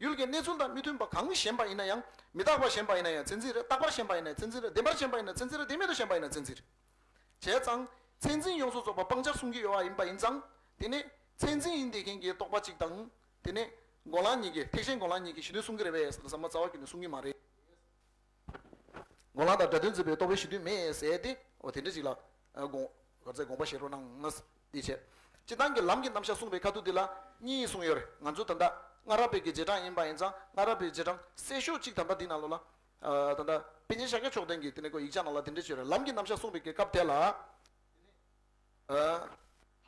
ཡུལ་གྱི་གནས་ཚུལ་དང་མི་མཐུན་པ་གང་ཞེན་པ་ཡིན་ན་ཡང་། མི་རྟག་པར་ཞེན་པ་ཡིན་ན་ཡང་མཚན་འཛིན་རེད། རྟག་པར་ཞེན་པ་ཡིན་ན་མཚན་འཛིན་རེད། བདེན་པར་ཞེན་པ་ཡིན་ན་མཚན་འཛིན་རེད། བདེན་མེད་དུ་ཞེན་པ་ཡིན་ན་མཚན་འཛིན་རེད། བྱས་ཙང་མཚན་འཛིན་ཡོངས་སུ་རྫོགས་པ་སྤང་བྱར་གསུང་གི་ཡོད་པ་ཡིན་པ་ཡིན་ཙང་། དེ་ནས་མཚན་འཛིན་ཡིན་བསྡད་མཁན་གྱི་རྟོག་པ་གཅིག་དང་། དེ་ནས་སྒོམ་ལམ་གཉིས་ཀྱི་ཐེག་ཆེན་སྒོམ་ལམ་གཉིས་ཀྱི་གཞི་མཐུན་གསུང་གི་རེད་པས་ཟེར་ན་བསམ་པ་རྩ་བ་ཉིད་ནས་གསུང་གི་མ་རེད། སྒོམ་ལམ་དང་སྒྲ་དོན་འཛིན་པའི་རྟོག་པའི་གཞི་མཐུན་མེད་ཟེར་ཏེ། འོ་དེ་འདྲ་ཅིག་ལ་དགོངས་ག་ཚད་དགོངས་པ་བཞེས་རོགས་གནང་། འདི་བྱས། སྤྱིར་བཏང་གི་ལམ་གྱི་རྣམ་གཞག་གསུངས་པའི་ཁ་ཐུག་འདི་ལ་གཉིས་གསུངས་ཡོད་རེད། ང་ཚོ་ད་ལྟ་སྔ་རབས་པའི་གི་རྗེས་འབྲང་ཡིན་པ་ཡིན་ཙང་སྔ་རབས་པའི་རྗེས་འབྲང་གསལ་ཤོས་གཅིག་ད་ལྟ་འདི་ནང་ལོགས་ལ། ད་ལྟ་པཎ་ཆེན་ཤཱཀྱ་མཆོག་ལྡན་གྱི་དེ་ནས་ཁོ་ཡིག་ཆ་ནང་ལ་དེ་འདྲ་བྱས་རེད། ལམ་གྱི་རྣམ་གཞག་གསུངས་པའི་གི་སྐབས་དེ་ལ།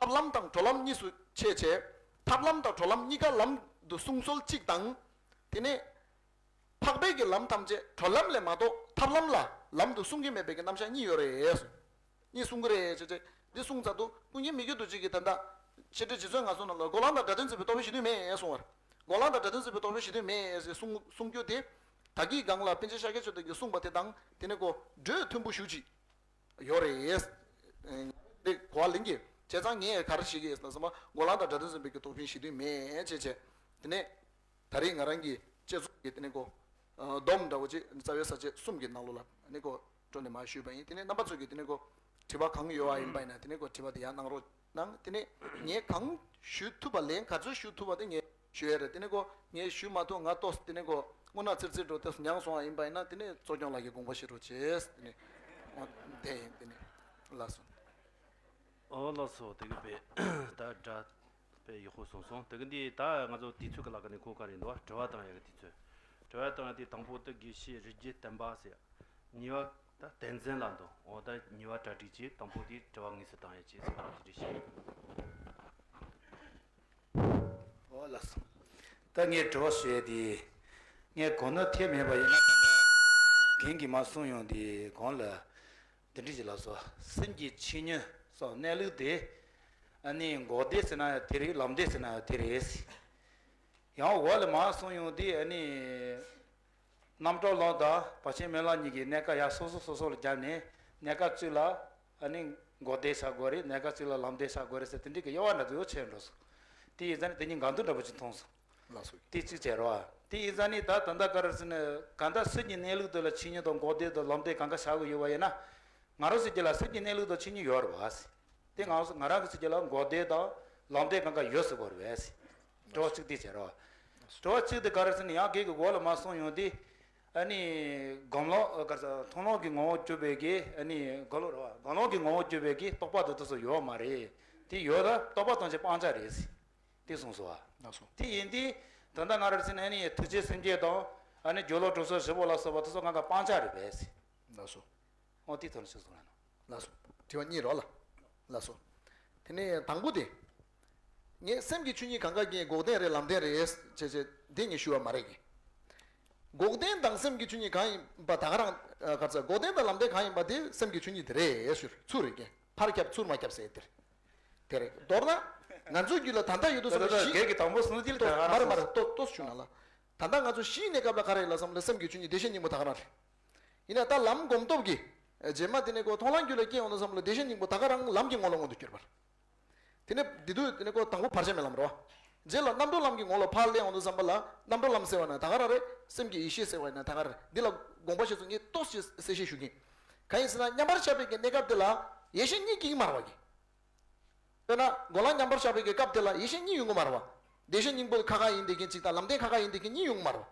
ཨ། ཐབས་ལམ་དང་གྲོལ་ལམ་གཉིས་སུ་ཕྱེ་བྱས། ཐབས་ལམ་དང་གྲོལ་ལམ་གཉིས་ཀ་ལམ་དུ་གསུང་སྲོལ་གཅིག་དང་། དེ་ནས་འཕགས་པའི་གི་ལམ་ཐམས་ཅད་གྲོལ་ལམ་ལས་མ་གཏོགས་ཐབས་ལམ་ལ་ལམ་དུ་གསུང་གི་མེད་པའི་གི་རྣམ་གཞག་གཉིས་ཡོད་རེད། གཉིས་གསུང་གི་རེད་ཅེས་བྱས། འདི་གསུང་ཚར་དུས་ཀུན་མཁྱེན་མི་བསྐྱོད་རྡོ་རྗེ་གིས་ད་ལྟ་བཤད་ཁྲིད་རྗེ་བཙུན་ངག་གསུམ་ནང་ལ་འགོག་ལམ་དང་སྒྲ་དོན་མཚོན་པའི་རྟོགས་པའི་གཞི་མཐུན་མེད་གསུང་བར། འགོག་ལམ་དང་སྒྲ་དོན་མཚོན་པའི་རྟོགས་པའི་གཞི་མཐུན་མེད་ཟེར་གསུང་གསུང་རྒྱུ་དེ། ད་གིན་སྒང་ལ་པཎ་ཆེན་ཤཱཀྱ་མཆོག་ལྡན་གྱིས་གསུངས་པ་དེ་དང་དེ་ནས་ཀོ་འགྲོས་མཐུན་པོ་ཞེ་ཅིག་ཡོད་རེད། དེ་གོ་བ་ལེན་གྱི་བྱས་ཙང་ངས་ག་རེ་བྱེད་ཀྱི་ཡོད་ཟེར་ན་འགོག་ལམ་དང་སྒྲ་དོན་མཚོན་པའི་གི་རྟོགས་ལྡན་གཞི་མཐུན་མེད་ཅེས་བྱས། དེ་ནས་ད་རེས་ང་རང་གི་དཔྱད་རྩོམ་གྱི་དེ་ནས་ཀོ་སྡོམ་འདྲ་བོ་ཅིག་རྩ་བའི་ས་བཅད་གསུམ་གྱི་ནང་ལོགས་ལ་དེ་ནས་ཀོ་སྤྲོ་ནས་མར་ཞུས་པ་ཡིན། དེ་ནས་རྣམ་པ་ཚོ་གི་དེ་ནས་ཀོ་དྲི་བ་གང་ཡོད་པ་ཡིན་པ་ཡིན་ན་དེ་ནས་ཀོ་དྲི་བ་དེ་ཡང་གནང་རོགས་གནང་། དེ་ནས་ངས་གང་ཞུ་ཐུབ་པ་ལན་ག་ཚོད་ཞུ་ཐུབ་པ་དེ་ངས་ཞུ་ཡ་རེད། དེ་ནས་ཀོ་ངས་ཞུ་མ་ཐུབ་ང་ཏོག་དེ་ནས་ཀོ་དངོས་གནས་ཚིར་ཚིར་འགྲོ་ཏོག་མྱངས་སོང་བ་ཡིན་པ་ཡིན་ན་དེ་ནས་གཙོ་སྐྱོང་ལགས་ཀྱིས་དགོངས་པ་བཞེས་རོགས་བྱེད། དེ་ནས་དེ་ཡིན། དེ་ནས་ལགས་སོ། ཨོ་ལགས་སོ། དེ་གི་པས་ད་འདྲ་པས་ཡག་པོ་གསུངས་སོང་། དེ་གི་འདི་ད་ང་ཚོ་དུས་ཚོད་ཀྱི་ལག་ཀ་ནས་ཁོ་ག་རེ་འདུག་དྲི་བ་བཏང་ཡ་གི་དུས་ཚོད། དྲི་བ་བཏང་ཡ་དེ་དང་པོ་དེ་དགེ་བཤེས་རིགས་རྒྱུད་བསྟན་པ་ཟེར། གཉིས་པ་ད་བསྟན་འཛིན་ལ་འདུག་ཨོ་ད་གཉིས་པ་གྲ་སྒྲིག་བྱས། དང་པོ་དེ་དྲི་བ་དངོས་སུ་བཏང་ཡ་བྱས་ཟེར་བ་དེ་འདྲ་བྱས། ཨོ་ལགས་སོ། ད་ངས་དྲི་བ་ཞུ་ཡ་དེ། ངས་གོ་ནོར་ཐེབས་མེད་པ་ཡིན་ན་ད་ལྟ་རྒན་གྱིས་མར་གསུངས་ཡོང་དེ་གོང་ལ། འདི་འདྲ་ཞིག་ལགས་སོ། སེམས་ཀྱི་ཆོས་ཉིད་སོགས་གནས་ལུགས་དེ། ཨ་ནི་འགོག་བདེན་ཟེར་ན་ཡང་དེ་རེད། ལམ་བདེན་ཟེར་ན་ཡང་དེ་རེད། ཡང་འོག་ལ་མར་གསུངས་ཡོང་དེ་ཨ་ནི། རྣམ་གྲོལ་ལམ་དང་བར་ཆད་སྨོན་ལམ་གཉིས་ཀྱི་གནས་སྐབས་ཡང་སོ་སོ་སོ་སོ་ལ་བརྒྱབ་ནས་གནས་སྐབས་གཅིག་ལ་ཨ་ནི་འགོག་བདེན་བྱ་དགོས་རེད། གནས་སྐབས་གཅིག་ལ་ལམ་བདེན་བྱ་དགོས་རེད་ཟེར་དེ་འདྲའི་གི་དབྱེ་བ་འདྲ་པོ་ཕྱེ་འགྲོ་སོང་། དེ་ཡིན་ཙང་ནི་དེ་གཉིས་འགལ་འདུ་འདྲ་པོ་ཅིག་མཐོང་སོང་། ལགས་སོ། དེ་གཅིག་བྱས་རོགས། དེ་ཡིན་ཙང་ནི་ད་ད་ལྟ་ག་རེ་ཟེར་ན་གང་ལྟར་སེམས་ཀྱི་གནས་ལུགས་དེ་ལ་ཆོས་ཉིད་དང་འགོག་བདེན་དང་ལམ་བདེན་གང་ག་བྱ་དགོས་ཡོད་པ་ཡིན་ན། ང་རང་ཚོ་རྒྱུད་ལ་སེམས་ཀྱི་གནས་ལུགས་དང་ཆོས་ཉིད་ཡོད་རེད་བ། དེ་ང་ང་རང་གི་ཚིག་གི་ལ་འགོག་བདེན་དང་ལམ་བདེན་གང་ག་ཡོད་ཟེར་དགོས་རེད་བས། དྲི་བ་གཅིག་དེ་བྱས་རོགས། དྲི་བ་གཅིག་དེ་ག་རེ་ཟེར་ན་ཡང་སྒེར་གྱི་འོག་ལ་མར་གསུངས་ཡོང་དུས། ཨ་ནི། སྒོམ་ལམ་ག་རེ་ཟེར་མཐོང་ལམ་གྱི་ངོ་བོར་གྱུར་པའི་གི་ཨ་ནི་སྒོམ་ལམ་རེད་བ། སྒོམ་ལམ་གྱི་ངོ་བོར་གྱུར་པའི་གི་རྟོག་པ་དེ་དག་སོགས་ཡོད་མ་རེད། དེ་ཡོད་ན་རྟོག་པ་ཐམས་ཅད་སྤང་བྱ་རེད། དེ་གསུངས་སོ། ལགས་སོ། དེ་ཡིན་དུས་ད་ལྟ་ང་རང་ཚོ་ནས་ནི་ཐེག་ཆེན་སེམས་བསྐྱེད་དང་ཨ་ནི་སྦྱོར་ཀློག་དྲུག་ཚོགས་བཞི་པོ་ལ་སོགས་པ་དེ་ཚོ་ང་ག་སྤང་བྱ་རེད་པས། ལགས་སོ། ཨོ་དེ་ཐོག་ནས་ཞུ་སོང་ལ་ནོ། ལགས་སོ། དྲི་བ་གཉིས་རོ་ལ། ལགས་སོ། དེ་ནས་དང་པོ་དེ། ངས་སེམས་ཀྱི་ཆོས་ཉིད་གང་ག་གི་འགོག་བདེན་རེད་ལམ་བདེན་རེད་ཅེས་ཅེས་དེ་ངས་ཞུ་བ་མ་རེད་གི། འགོག་བདེན་དང་སེམས་ཀྱི་ཆོས་ཉིད་གང་ཡིན་པ་ད་ག་རང་ག་ཚ་འགོག་བདེན་དང་ལམ་བདེན་གང་ཡིན་པ་དེ་སེམས་ཀྱི་ཆོས་ཉིད་དེ་རེད་ཞུ་ཚུར་རེད་གི། ཕར་ཁྱབ་ཚུར་མ་ཁྱབ་ཟེར་དེ་རེད། དེ་རེད། མདོར་ན་ང་ཚོའི་རྒྱུད་ལ་ད་ལྟ་ཡོད་དུ་བསམ་བློ་ཞིག་སྒེར་གྱི་དང་པོ་གསུང་ཚུལ་དེ་མ་རེད་མ་རེད། ཏོ་ཏོ་ཞུ་ན་ལ། ད་ལྟ་ང་ཚོ་གཞི་གནས་སྐབས་ལ་ག་རེ་ལ་བསམ་བློ་སེམས་ཀྱི་ཆོས་ཉིད་བདེ་གཤེགས་སྙིང་པོ་ད་ག་རང་རེད། ཡིན་ན་ད་ལམ་སྒོམ་སྟོབས་ཀྱིས་རྗེས་མ་དེ་ནས་ཀོ་མཐོང་ལམ་རྒྱུད་ལ་སྐྱེ་ཡོང་དུ་བསམ་བློ་བདེ་གཤེགས་སྙིང་པོ་ད་ག་རང་ལམ་གྱི་ངོ་ལ་མངོན་དུ་གྱུར་པར། དེ་ནས་འདི་དུས་དེ་ནས་ཀོ་དང་པོ་བར་ཆད་མེད་ལམ་རོ། རྗེས་ལ་རྣམ་གྲོལ་ལམ་གྱི་ངོ་ལ་ཕར་སླེབས་ཡོང་དུ་བསམ་པ་ལ་རྣམ་གྲོལ་ལམ་ཟེར་བ་ན་ད་ག་རང་རེད། སེམས་ཀྱི་ཡེ་ཤེས་ཟེར་བ་ན་ད་ག་རང་རེད། འདི་ལ་དགོངས་པ་བཞེས་ཚུལ་ངས་ཏོག་ཙམ་གསལ་བཤད་ཞུ་གིན། གང་ཡིན་ཟེར་ན་མཉམ་པར་བཞག་པའི་གི་གནས་སྐབས་དེ་ལ་ཡེ་ཤེས་གཉིས་སྐྱེ་གི་མ་རེད་བ་གི། དཔེར་ན་སྒོམ་ལམ་མཉམ་པར་བཞག་པའི་གི་སྐབས་དེ་ལ་ཡེ་ཤེས་གཉིས་ཡོང་གི་མ་རེད་བ། བདེ་གཤེགས་སྙིང་པོ་ཁ་ཁ་ཡིན་བསྡད་མཁན་གཅིག་དང་ལམ་བདེན་ཁ་ཁ་ཡིན་བསྡད་མཁན་གཉིས་ཡོང་གི་མ་རེད་བ།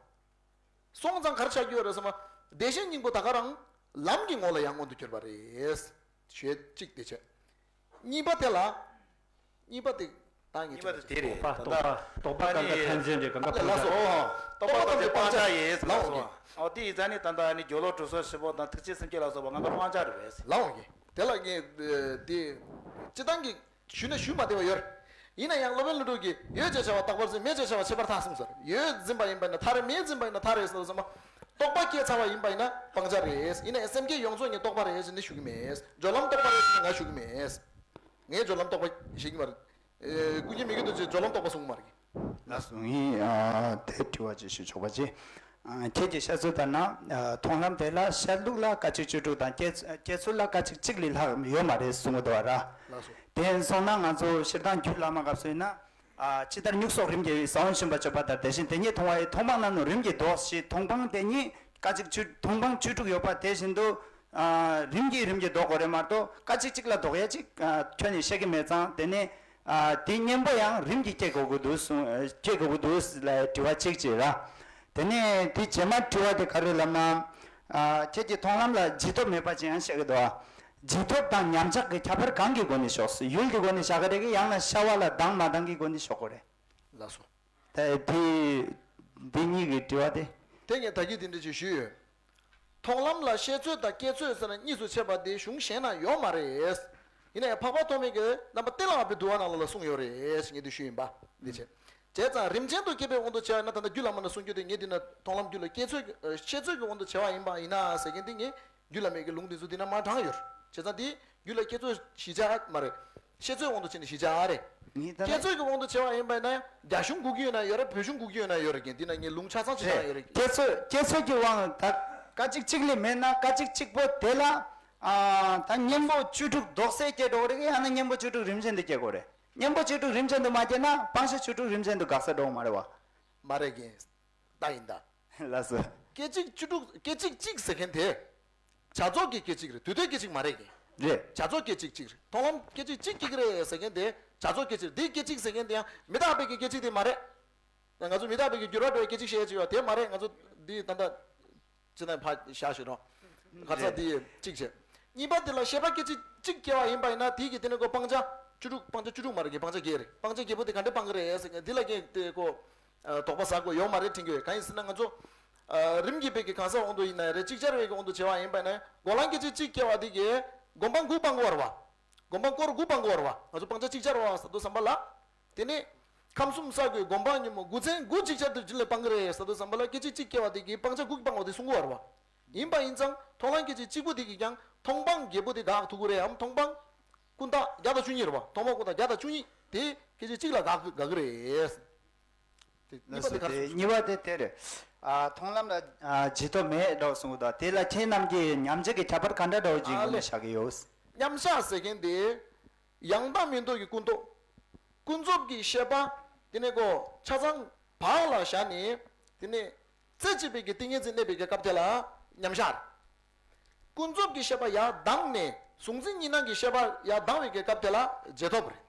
སོང་ཙང་ག་རེ་ཆགས་ཀྱི་ཡོད་རེད་ཟེར་ན། བདེ་གཤེགས་སྙིང་པོ་ད་ག་རང་ལམ་གྱི་ངོ་ལ་ཡང་མངོན་དུ་གྱུར་པ་རེད། ཞེས་གཅིག་དེ་བྱས། གཉིས་པ་དེ་ལ། གཉིས་པ་དེ་ད་ངས་གཉིས་པ་དེ་དེ་རེད། རྟོག་པ་ད་ལྟ་རྟོག་པ་གང་ག་ཐམས་ཅད་རེད་གང་ག་ལ་སོ། རྟོག་པ་ཐམས་ཅད་སྤང་བྱ་ཡིན་ལ་སོ། ཨོ་དེ་ཡིན་ཙང་ནི་ད་ལྟ་ནི་སྦྱོར་ཀློག་དྲུག་ཚོགས་བཞི་པོ་དང་ཐེག་ཆེན་སེམས་བསྐྱེད་ལ་སོགས་པ་གང་ག་སྤང་བྱ་རེད་པས། ལའོ་ཡིན། དེ་ལ་ངས་དེ་སྤྱི་བཏང་གི་ཞུས་ན་ཞུས་མ་བདེ་བ་ཡོད། ཡིན་ན་ཡང་སློབ་དཔོན་ཀླུ་སྒྲུབ་ཀྱིས་ཡོད་ཅེས་བྱ་བ་རྟག་པར་འཛིན། མེད་ཅེས་བྱ་བ་ཁྱད་པར་མཐའ་གསུམ་ཟེར། ཡོད་འཛིན་པ་ཡིན་པ་ཡིན་ན་མཐའ་རེད། མེད་འཛིན་པ་ཡིན་ན་མཐའ་རེད་ཟེར་བ་ཙམ་པ། རྟོག་པ་སྐྱེས་ཚར་བ་ཡིན་པ་ཡིན་ན་སྤང་བྱ་རེད། ཡིན་ན་ཡང་སེམས་བསྐྱེད་ཡོངས་རྫོགས་ངས་རྟོག་པ་རེད་ཟེར་ནས་ཞུ་གི་མེད། སྦྱོར་ལམ་རྟོག་པ་རེད་ཟེར་ནས་ང་ཞུ་གི་མེད། ངས་སྦྱོར་ལམ་རྟོག་པ་ཞིག་གི་མ་རེད། ཨེ། ཀུན་མཁྱེན་མི་བསྐྱོད་རྡོ་རྗེས་སྦྱོར་ལམ་རྟོག་པ་གསུངས་མ་རེད། ལགས་སོ། ངས་ཨ་དེ་དྲི་བ་ཅིག་ཞུ་ཆོག་པ་ཅིག་ཨ་ཁྱེད་ཀྱིས་བཤད་ཚུལ་ལྟར་ན། ཨ་མཐོང་ལམ་དེ་ལ་བཤད་ལུགས་ལ་སྐད་ཅིག་བཅུ་དྲུག་དང་སྐྱེ་སྐྱེ་ཚུལ་ལ་སྐད་ཅིག་གཅིག་ལས་ལྷག་ཡོད་མ་རེད་གསུང་གི་འདུག་བ་ར། ལགས་སོ། དེ་སོང་ན་ང་ཚོ་སྤྱིར་བཏང་རྒྱུད་བླ་མ་སྐབས་སུ་ཡིན་ན། ཨ་ཇི་ལྟར་མྱུག་སོགས་རིམ་གྱིས་ཟ་འོག་འབྱིན་པ་བརྗོད་པ་ལྟར། དེ་བཞིན་དེ་ཉིད་མཐོང་བ་ཡི་མཐོང་སྤང་རྣམས་ནི་རིམ་གྱིས་ལྡོག་ཞེས། མཐོང་སྤང་དེ་ཉིད་སྐད་ཅིག་བཅུ་མཐོང་སྤང་བཅུ་དྲུག་ཡོད་པ་དེ་བཞིན་དུ། ཨ་རིམ་གྱིས་རིམ་གྱིས་ལྡོག་དགོས་རེད་མ་གཏོགས་སྐད་ཅིག་གཅིག་ལ་ལྡོག་ཡ་ཅིག་ཨ་ཁྱོན་ནས་བཤད་ཀྱི་མེད་ཙང་། དེ་ནས་ཨ་དེ་གཉེན་པོ་ཡང་རིམ་གྱིས་སྐྱེ་དགོས་ཀྱི་འདུག་གསུང་སྐྱེ་དགོས་ཀྱི་འདུག་ལ་དྲི་བ་གཅིག་ཅེས་ར། དེ་ནས་དེ་རྗེས་མ་དྲི་བ་དེ་ག་རེ་ལབ་ན། ཨ་ཁྱེད་ཀྱིས་མཐོང་ལམ་ལ་བརྗིད་སྟོབས་མེད་པ་ཅིག་ཡང་བཤད་ཀྱི་འདུག་ཨ། བརྗིད་སྟོབས་དང་ཉམས་ཆག་གི་ཁྱད་པར་གང་གི་སྒོ་ནས་ཕྱོགས་སུ་ཡུལ་གྱི་སྒོ་ནས་བཞག་གི་རེད་གི། ཡང་ན་ཤ་བ་ལ་ལྡང་མ་ལྡང་གི་སྒོ་ནས་ཕྱོགས་དགོས་རེད། ལགས་སོ། ད་དེ་འདི་གཉིས་ཀྱི་དྲི་བ་དེ། དེ་ངས་ད་གིན་དེ་འདྲ་ཅིག་ཞུས་ཡོད། མཐོང་ལམ་ལ་བཤད་ཚོད་དང་སྐྱེ་ཚོད་ཟེར་ན་གཉིས་སུ་ཕྱེ་བ་དེ་གཞུང་གཞན་ན་ཡོད་མ་རེད། ཡིན་ན་ཡང་འཕགས་པ་ཐོགས་མེད་ཀྱི་རྣམ་པ་གཏན་ལ་དབབ་པའི་འདུལ་བ་ནང་ལོགས་ལ་གསུངས་ཡོད་རེད་ཞེས་ངས་འདི་ཞུས་ཡིན་པ་འདི་བྱས། བྱས་ཙང་རིམ་ཅན་དུ་སྐྱེས་པའི་དབང་དུ་བྱས་པ་ན། ད་ལྟ་རྒྱུད་བླ་མ་ནས་གསུང་རྒྱུ་དེ་ངས་འདི་ན་མཐོང་ལམ་རྒྱུད་ལ་སྐྱེ་ཚོད་ཀྱི་ཨ་ཤེས་ཚོད་ཀྱི་དབང་དུ་བྱས་པ་ཡིན་པ་ཡིན་ན་ཟེར་མཁན་འདི་ངས་རྒྱུད་བླ་མའི་གི་ལུང་འདི་ཚོ་འདི་ན་མར་དྲངས་ཡོད་རེད། བྱས་ཙང་འདི་རྒྱུད་ལ་སྐྱེ་ཚོད་གཞི་བྱ་མ་རེད། ཤེས་ཚོད་དབང་དུ་བྱས་ནས་གཞི་བྱ་རེད། ངས་ད་སྐྱེ་ཚོད་ཀྱི་དབང་དུ་བྱས་པ་ཡིན་པ་ཡིན་ན་ཡང་རྒྱ་གཞུང་སྒུག་གི་ཡོད་ན་ཡོད་རེད། བོད་གཞུང་སྒུག་གི་ཡོད་ན་ཡོད་རེད། ཀྱི་འདི་ན་ངས་ལུང་ཆ་ཚང་ཅིག་རེད། དྲངས་ཡོད་རེད། སྐྱེ་ཚོད་སྐྱེ་ཚོད་ཀྱི་དབང་ད་སྐད་ཅིག་གཅིག་ལས་མེད་ན་སྐད་ཅིག་གཅིག་པོ་དེ་ལ་ཨ་ད་གཉེན་པོ་བཅུ་དྲུག་ལྡོག་སའི་སྐྱེ་འགྲོ་རེད། ཡང་ན་གཉེན་པོ་བཅུ་དྲུག་རིམ་བཞིན་དུ་སྐྱེ་དགོས་རེད། གཉེན་པོ་བཅུ་དྲུག་རིམ་བཞིན་དུ་མ་སྐྱེས་ན་སྤང་བྱ་བཅུ་དྲུག་རིམ་བཞིན་དུ་འགག་ས་འགྲོ་མ་རེད་བ། མ་རེད་ཀྱི། ད་ཡིན་ད། ལགས་སོ། སྐད་ཅིག་བཅུ་དྲུག་སྐད་ཅིག་གཅིག་ཟེར་མཁན་དེ། བྱ་རྫོགས་ཀྱི་སྐད་ཅིག་རེད། དུས་མཐའི་སྐད་ཅིག་མ་རེད་ཀྱི། རེད། བྱ་རྫོགས་སྐད་ཅིག་གཅིག་རེད། མཐོང་ལམ་སྐད་ཅིག་གཅིག་སྐྱེ་གི་རེད་ཟེར་མཁན་དེ་བྱ་རྫོགས་སྐད་ཅིག་རེད། འདིའི་སྐད་ཅིག་ཟེར་མཁན་དེ་ཡང་མི་རྟག་པའི་གི་སྐད་ཅིག་དེ་མ་རེད། ང་ཚོ་མི་རྟག་པའི་གི་འགྱུར་བ་འགྲོ་བའི་སྐད་ཅིག་བཤད་ཀྱི་ཡོད་དེ་མ་རེད། ང་ཚོ་འདི་ད་ལྟ་ཅི་ན་ཕ་བཞག་ཞུ་རོགས། ཁ་ཚ་འདི་གཅིག་བྱས། གཉིས་པ་དེ་ལ་ཤེས་པ་སྐད་ཅིག་གཅིག་སྐྱེ་བ་ཡིན་པ་ཡིན་ན་དེའི་གི་དེ་ནས་ཁོ་སྤང་བྱ་བཅུ་དྲུག་སྤང་བྱ་བཅུ་དྲུག་མ་རེད་ཀྱི། སྤང་བྱ་བརྒྱད་རེད། སྤང་བྱ་བརྒྱད་པོ་དེ་ག་འདྲས་སྤང་གི་རེད་ཟེར་མཁན་འདི་ལ་ཀྱི་དེ་ཁོ། དོགས་པ་ཟ་དགོས་ཡོད་མ་རེད་དྲན་གྱི་ཡོད། གང་ཡིན་ཟེར་ན་ང་ཚོ། རིམ་གྱིས་སྤེལ་གྱི་གང་ཟག་དབང་དུ་ཡིན་ན་ཡང་རེད། ཅིག་ཅར་བའི་གི་དབང་དུ་བྱས་པ་ཡིན་པ་ན་སྒོམ་ལམ་སྐད་ཅིག་གཅིག་སྐྱེ་བ་དེ་གིས་སྒོམ་སྤང་དགུ་སྤང་དགོས་པ་རེད་བ། སྒོམ་སྤང་སྐོར་དགུ་སྤང་དགོས་པ་རེད་བ། ང་ཚོ་སྤང་བྱ་ཅིག་ཅར་བ་ཟེར་དུས་ཙམ་པ་ལ། དེ་ནས། ཁམས་གསུམ་བསགས་དགུའི་སྒོམ་སྤང་ཉོན་མོངས་དགུ་ཚན་དགུ་ཅིག་ཅར་དུ་རྒྱུད་ལ་སྤང་གི་རེད་ཟེར་དུས་ཙམ་པ་ལ་སྐད་ཅིག་གཅིག་སྐྱེ་བ་དེ་གིས་སྤང་བྱ་དགུ་སྤང་བ་དེ་གསུང་གི་ཡོད་རེད་བ། ཡིན་པ་ཡིན་ཙང་མཐོང་ལམ་སྐད་ཅིག་གཅིག་པོ་དེ་གིས་ཀྱང་མཐོང་སྤང་བརྒྱད་པོ་དེ་འགག་ཐུབ་ཀྱི་རེད་འམ། མཐོང་སྤང་། ཀུན་བརྟགས་བརྒྱ་དང་བཅུ་གཉིས་རེད་བ། མཐོང་སྤང་ཀུན་བརྟགས་བརྒྱ་དང་བཅུ་གཉིས་དེ་སྐད་ཅིག་གཅིག་ལ་འགག་འགག་གི་རེད། དེ་གཉིས་པ་དེ་ག་རེ་ཟེར། གཉིས་པ་དེ་དེ་རེད། ཨ་མཐོང་ལམ་ལ་ཨ་བརྗེད་ཐོབ་མེད་འགྲོ་གསུངས་འདུག་དེ་ལ་ཁྱེད་རྣམས་ཀྱིས་ཉམས་བཞག་གི་ཁྱད་པར་ག་འདྲ་འདྲ་བོ་ཅིག་ཨ་ངོས་ལེ། ནས་བཞག་གི་ཡོད། མཉམ་བཞག་ཟེར་མཁན་དེ། ཡང་དག་མེད་རྟོགས་ཀྱི་ཀུན་རྟོག་ཀུན་རྫོབ་ཀྱི་ཤེས་པ། དེ་ནས་ཀོ་ཆ་ཚང་བག་ལ་བཞག་ནས། དེ་ནས་རྩེ་གཅིག་པའི་གི་ཏིང་ངེ་འཛིན་གནས་པའི་གི་སྐབས་དེ་ལ་མཉམ་བཞག་ཀུན་རྫོབ་ཀྱི་ཤེས་པ་ཡར་ལྡང་ནས་གཟུང་འཛིན་གཉིས་སྣང་གི་ཤེས་པ་ཡར་ལྡང་བའི་གི་སྐབས་དེ་ལ་བརྗེད་ཐོབ་རེད།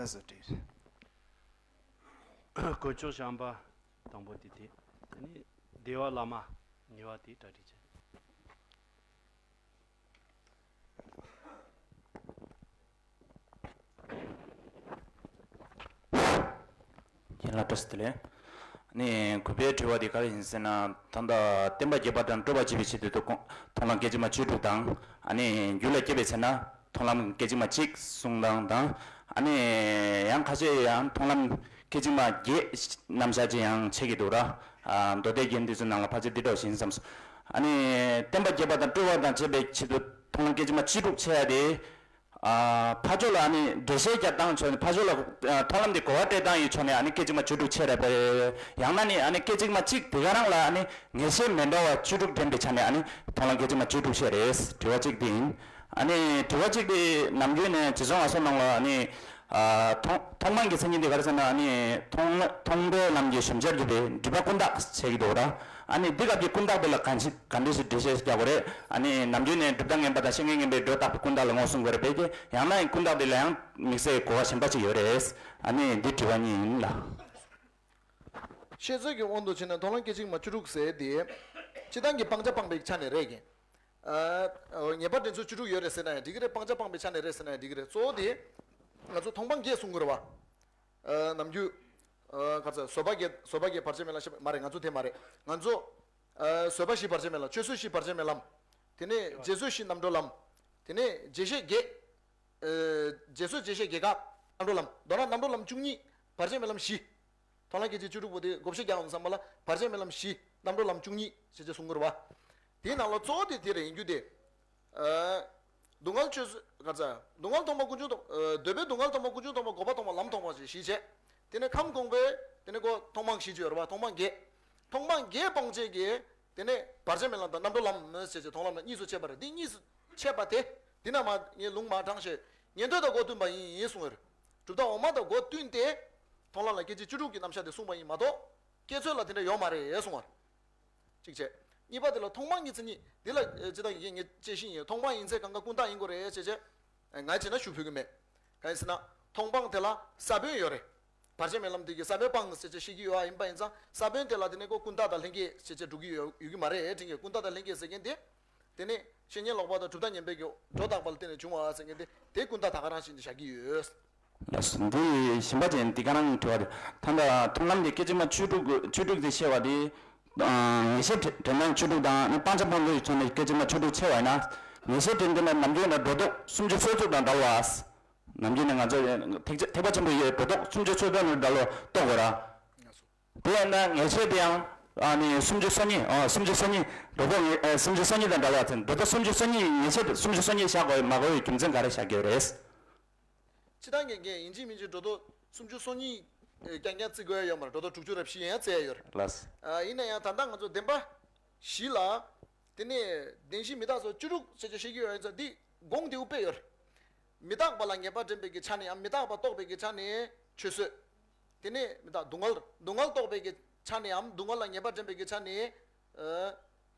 ལགས་སོ་བཀྲ་ཤིས། དཀོན་མཆོག་བྱམས་པ་དང་པོ་དེ་དེ། དེ་ནས་བདེ་བ་བླ་མ་གཉིས་པ་དེ་གྲ་སྒྲིག་བྱས། རྒན་ལགས་བཀྲ་ཤིས་བདེ་ལེགས། ཨ་ནི་གུས་པའི་དྲི་བ་འདི་ག་རེ་ཡིན་ཟེར་ན། ད་ལྟ་བསྟན་པ་རྒྱས་པ་དང་སྤྲོས་པ་བརྗེད་པའི་ཆེད་དུ་མཐོང་ལམ་སྐད་ཅིག་མ་བཅུ་དྲུག་དང་། ཨ་ནི་རྒྱུད་ལ་སྐྱེས་པའི་ཚེ་ན་མཐོང་ལམ་སྐད་ཅིག་མ་གཅིག་གསུང་སྟངས་དང་། ཨ་ནི་ཡང་ཁ་ཤས་ཡང་མཐོང་ལམ་སྐད་ཅིག་མ་བརྒྱད་རྣམ་གཞག་ཅིག་ཡང་འཆད་ཀྱི་འདུག་ར། ཨ་མདོ་སྡེ་རྒྱན་འདི་ཚོའི་ནང་ལ་ཕལ་ཆེར་འདི་འདྲ་བ་ཞིག་ཡིན་བསམ་སོང་། ཨ་ནི་བསྟན་པ་རྒྱས་པ་དང་སྤྲོས་པ་དང་བཅས་པའི་ཆེད་དུ་མཐོང་ལམ་སྐད་ཅིག་མ་བཅུ་དྲུག་འཆད་ཡ་དེ། ཨ་ཕར་ཕྱོགས་ལ་ཨ་ནི་འགྲེལ་བཤད་རྒྱབ་སྟངས་ཕྱོགས་ནས། ཕར་ཕྱོགས་ལ་ཨ་མཐོང་ལམ་འདི་གོ་བ་སྤྲད་སྟངས་ཡི་ཕྱོགས་ནས་ཨ་ནི་སྐད་ཅིག་མ་བཅུ་དྲུག་འཆད་རེད་པས། ཡང་ན་ནི་ཨ་ནི་སྐད་ཅིག་མ་གཅིག་དེ་ག་རང་ལ་ཨ་ནི་ངེས་ཤེས་མེད་འགྲོ་བ་བཅུ་དྲུག་འདྲེན་པའི་ཆ་ནས་ཨ་ནི་མཐོང་ལམ་སྐད་ཅིག་མ་བཅུ་དྲུག་འཆད་རེད། དྲི་བ་གཅིག་འདི་ཡིན། ཨ་ནི་དྲི་བ་གཅིག་འདི་ནམ་རྒྱུན་ནས་བྱེད་སོང་བ་སོང་ནང་ལ་ཨ་ནི། ཨ་མཐོང་མཐོང་སྤང་གི་མཚན་ཉིད་འདི་ག་རེ་ཟེར་ན། ཨ་ནི་མཐོང་མཐོང་པའི་ལམ་གྱི་གཞོམ་བྱར་གྱུར་པའི་སྒྲིབ་པ་ཀུན་བཏགས་བྱེད་ཀྱི་འདུག་ར། ཨ་ནི་འདི་སྐབས་ཀྱི་ཀུན་བཏགས་འདི་ལ་གང་ཞིག་ག་འདྲ་ཞིག་འགྲེལ་བཤད་རྒྱག་དགོས་རེད། ཨ་ནི་ནམ་རྒྱུན་ནས་སྒྲུབ་ཐབས་ངན་པ་དང་བཤེས་གཉེན་ངན་པས་སྒྲོ་བཏགས་པའི་ཀུན་བཏགས་ལ་ངོས་བཟུང་དགོས་རེད་པས་ཀྱི། ཡང་ན་ཀུན་བཏགས་འདི་ལ་ཡང་དམིགས་བསལ་གོ་བ་གཞན་པ་ཅིག་ཡོད་རེད། ཨ་ནི་འདི་དྲི་བ་གཉིས་ཡིན་ལ། ཤེས་ཚོད་ཀྱི་དབང་དུ་བྱས་ན་མཐོང་ལམ་སྐད་ཅིག་མ་བཅུ་དྲུག་ཟེར་དེ། སྤྱིར་བཏང་གི་སྤང་བྱ་སྤངས་པའི་ཆ་ནས་རེད་ཀྱི། ཨ་ངེས་པར་དྲན་ཚུལ་བཅུ་དྲུག་ཡོད་རེད་ཟེར་ན་ཡང་འགྲིག་གི་རེད། སྤང་བྱ་སྤངས་པའི་ཆ་ནས་རེད་ཟེར་ན་ཡང་འགྲིག་གི་རེད། གཙོ་བོ་དེ། ང་ཚོ་མཐོང་སྤང་བརྒྱད་གསུང་གི་རེད་བ། ཨ་ནམ་རྒྱུན། ཨ་ག་ཚོད་བཟོད་པ་བརྒྱད། བཟོད་པ་བརྒྱད་བར་ཆད་མེད་ལམ་ཤེས་པ་མ་རེད། ང་ཚོ་དེ་མ་རེད། ང་ཚོ། ཨ་བཟོད་པ་བཞི་བར་ཆད་མེད་ལམ། སྤྱོད་ཚུལ་བཞི་བར་ཆད་མེད་ལམ། དེ་ནས་རྗེས་བཟོད་བཞི་རྣམ་གྲོལ་ལམ། དེ་ནས་རྗེས་ཤེས་བརྒྱད། ཨ་རྗེས་བཟོད་རྗེས་ཤེས་བརྒྱད་ཀ་རྣམ་གྲོལ་ལམ། མདོར་ན་རྣམ་གྲོལ་ལམ་བཅུ་གཉིས་བར་ཆད་མེད་ལམ་བཞི། མཐོང་ལམ་སྐད་ཅིག་བཅུ་དྲུག་པོ་དེ་བགོ་བཤའ་རྒྱག་ཡོང་བསམ་པ་ལ་བར་ཆད་མེད་ལམ་བཞི། རྣམ་གྲོལ་ལམ་བཅུ་གཉིས་ཞེས་བྱས་གསུང་གི་རེད་བ། དེའི་ནང་ལ་གཙོ་བོ་དེ་དེ་རེད། ཡིན་རྒྱུ་དེ། ཨ་སྡུག་བསྔལ་ཆོས་ག་ཚ། སྡུག་བསྔལ་ཐོག་མ་ཀུན་འབྱུང་ཐོག་ཨ་འདོད་པའི་སྡུག་བསྔལ་ཐོག་མ་ཀུན་འབྱུང་ཐོག་མ་འགོག་པ་ཐོག་མ་ལམ་ཐོག་མ་ཞེས་བཞི་བྱས། དེ་ནས་ཁམས་གོང་འཕེལ། དེ་ནས་ཀོ་མཐོང་སྤང་བཞི་བྱས་ཡོད་རེད་བ། མཐོང་སྤང་བརྒྱད། མཐོང་སྤང་བརྒྱད་སྤོང་བྱེད་ཀྱི། དེ་ནས་བར་ཆད་མེད་ལམ་དང་རྣམ་གྲོལ་ལམ་ཞེས་བྱས་མཐོང་ལམ་ལ་གཉིས་སུ་ཕྱེ་བ་རེད། འདི་གཉིས་སུ་ཕྱེ་བ་དེ། འདི་ན་མ་ངས་ལུང་མ་དྲངས་ཤིང་ཉན་ཐོས་དང་སྒོ་བསྟུན་པ་ཡིན་གསུངས་ཡོད་རེད། གྲུབ་མཐའ་འོག་མ་དང་སྒོ་བསྟུན་ཏེ། མཐོང་ལམ་ལ་སྐད་ཅིག་བཅུ་དྲུག་གི་རྣམ་གཞག་དེ་གསུངས་པ་ཡིན་མ་གཏོགས། སྐྱེ་ཚོད་ལ་དེ་འདྲ་ཡོད་མ་རེད་གསུངས་པ་རེད། གཅིག་བྱས། གཉིས་པ་དེ་ལ་མཐོང་སྤང་གི་མཚན་ཉིད་འདི་ལ་ཨེ་ཇི་ལྟར་ཡིན་ངས་དཔྱད་གཞི་ཡིན། མཐོང་སྤང་ཡིན་ཚེ་གང་ག་ཀུན་བཏགས་ཡིན་དགོས་རེད་ཅེས་བྱས། ཨེ་ང་བྱས་ན་ཞུ་ཕོད་ཀྱི་མེད། གང་ཡིན་ཟེར་ན། མཐོང་སྤང་དེ་ལ་ས་བོན་ཡོད་རེད། བར་ཆད་མེད་ལམ་དེ་གི་ས་བོན་སྤངས་ཟེར་བྱས་བཤད་ཀྱི་ཡོད་ཨ། ཡིན་པ་ཡིན་ཙང་ས་བོན་དེ་ལ་དེ་ནས་ཀོ་ཀུན་བཏགས་དང་ལྷན་སྐྱེས་ཟེར་བྱས་འགྲོ་གི་ཡོད་ཡོད་ཀྱི་མ་རེད་དྲན་གྱི། ཀུན་བཏགས་དང་ལྷན་སྐྱེས་ཟེར་མཁན་དེ། དེ་ནས་བཤེས་གཉེན་ལོག་པ་དང་གྲུབ་མཐའ་ངན་པའི་གི་སྒྲོ་བཏགས་པ་ལ་བརྟེན་ནས་བྱུང་བ་ཟེར་མཁན་དེ་དེ་ཀུན་བཏགས་ད་ག་རང་བཞིན་དུ་བཞག་གི་ཡོད། ལགས་སོ། འདི་ཞིམ་པ་ཅན་འདི་ག་རང་དྲི་བ་རེད། ད་ལྟ་མཐོང་ལམ་འདི་སྐད་ཅིག་མ་བཅུ་དྲུག་བཅུ་དྲུག་དེ་བཤད་པ་དེ། ཨ་ངེས་ཤེས་དྲན་སྟངས་བཅུ་དྲུག་དང་ནི་སྤང་བྱ་སྤངས་ཚུལ་གྱི་ཕྱོགས་ནས་སྐད་ཅིག་མ་བཅུ་དྲུག་ཕྱེ་བ་ཡིན་ན། ངེས་ཤེས་དེ་འདི་ལ་ནམ་རྒྱུན་ནས་སྒྲོ་འདོགས་སུམ་ཅུ་སོ་བཅུ་དང་བྲལ་བ། ནམ་རྒྱུན་ནས་ང་ཚོ་ཐེག་ཆ་ཐེག་པ་ཆེན་པོའི་ཡུལ་སྒྲོ་འདོགས་སུམ་ཅུ་སོ་བཅུ་ནས་བྲལ་བ་རྟོགས་དགོས་ར། དེ་ཡིན་ན་ངེས་ཤེས་དེ་ཡང་ཨ་ནི་སུམ་ཅུ་སོ་གཉིས། ཨ་སུམ་ཅུ་སོ་གཉིས་སྒྲོ་འདོགས་ངེས་ཨ་སུམ་ཅུ་སོ་གཉིས་དང་བྲལ་བ་ཚེ་སྒྲོ་འདོགས་སུམ་ཅུ་སོ་གཉིས་ངེས་ཤེས་སུམ་ཅུ་སོ་གཉིས་བཞག་དགོས་མ་དགོས་པའི་རྒྱུ་མཚན་ག་རེ་བཞག་གི་ཡོད་རེད། སྤྱིར་བཏང་གི་འགན་ཡིན་གཅིག་མིན་གཅིག་སྒྲོ་འདོགས་སུམ་ཅུ་སོ་གཉིས་རྐྱང་རྐྱང་བརྩི་དགོས་ཡ་ཡོད་མ་རེད། སྒྲོ་འདོགས་དྲུག་ཅུ་རེ་བཞི་ཡན་ཡང་བརྩི་ཡ་ཡོད་རེད། ལགས། ཨ་ཡིན་ན་ཡང་ད་ལྟ་ང་ཚོ་བདེན་པ་བཞི་ལ། དེ་ནས་བདེན་བཞི་མི་རྟག་སོགས་བཅུ་དྲུག་བྱས་བྱས་བཤད་ཀྱི་ཡོད་ཡིན་ཙང་འདི་དགོངས་དེ་དབུ་དཔེ་ཡོད་རེད། མི་རྟག་པ་ལ་ངེས་པ་འདྲེན་པའི་གི་ཆ་ནས་ཡང་མི་རྟག་པ་རྟོགས་པའི་གི་ཆ་ནས་ཆོས་བཟོད། དེ་ནས་མི་རྟག་སྡུག་བསྔལ་སྡུག་བསྔལ་རྟོགས་པའི་གི་ཆ་ནས་ཡང་སྡུག་བསྔལ་ལ་ངེས་པ་འདྲེན་པའི་གི་ཆ་ནས།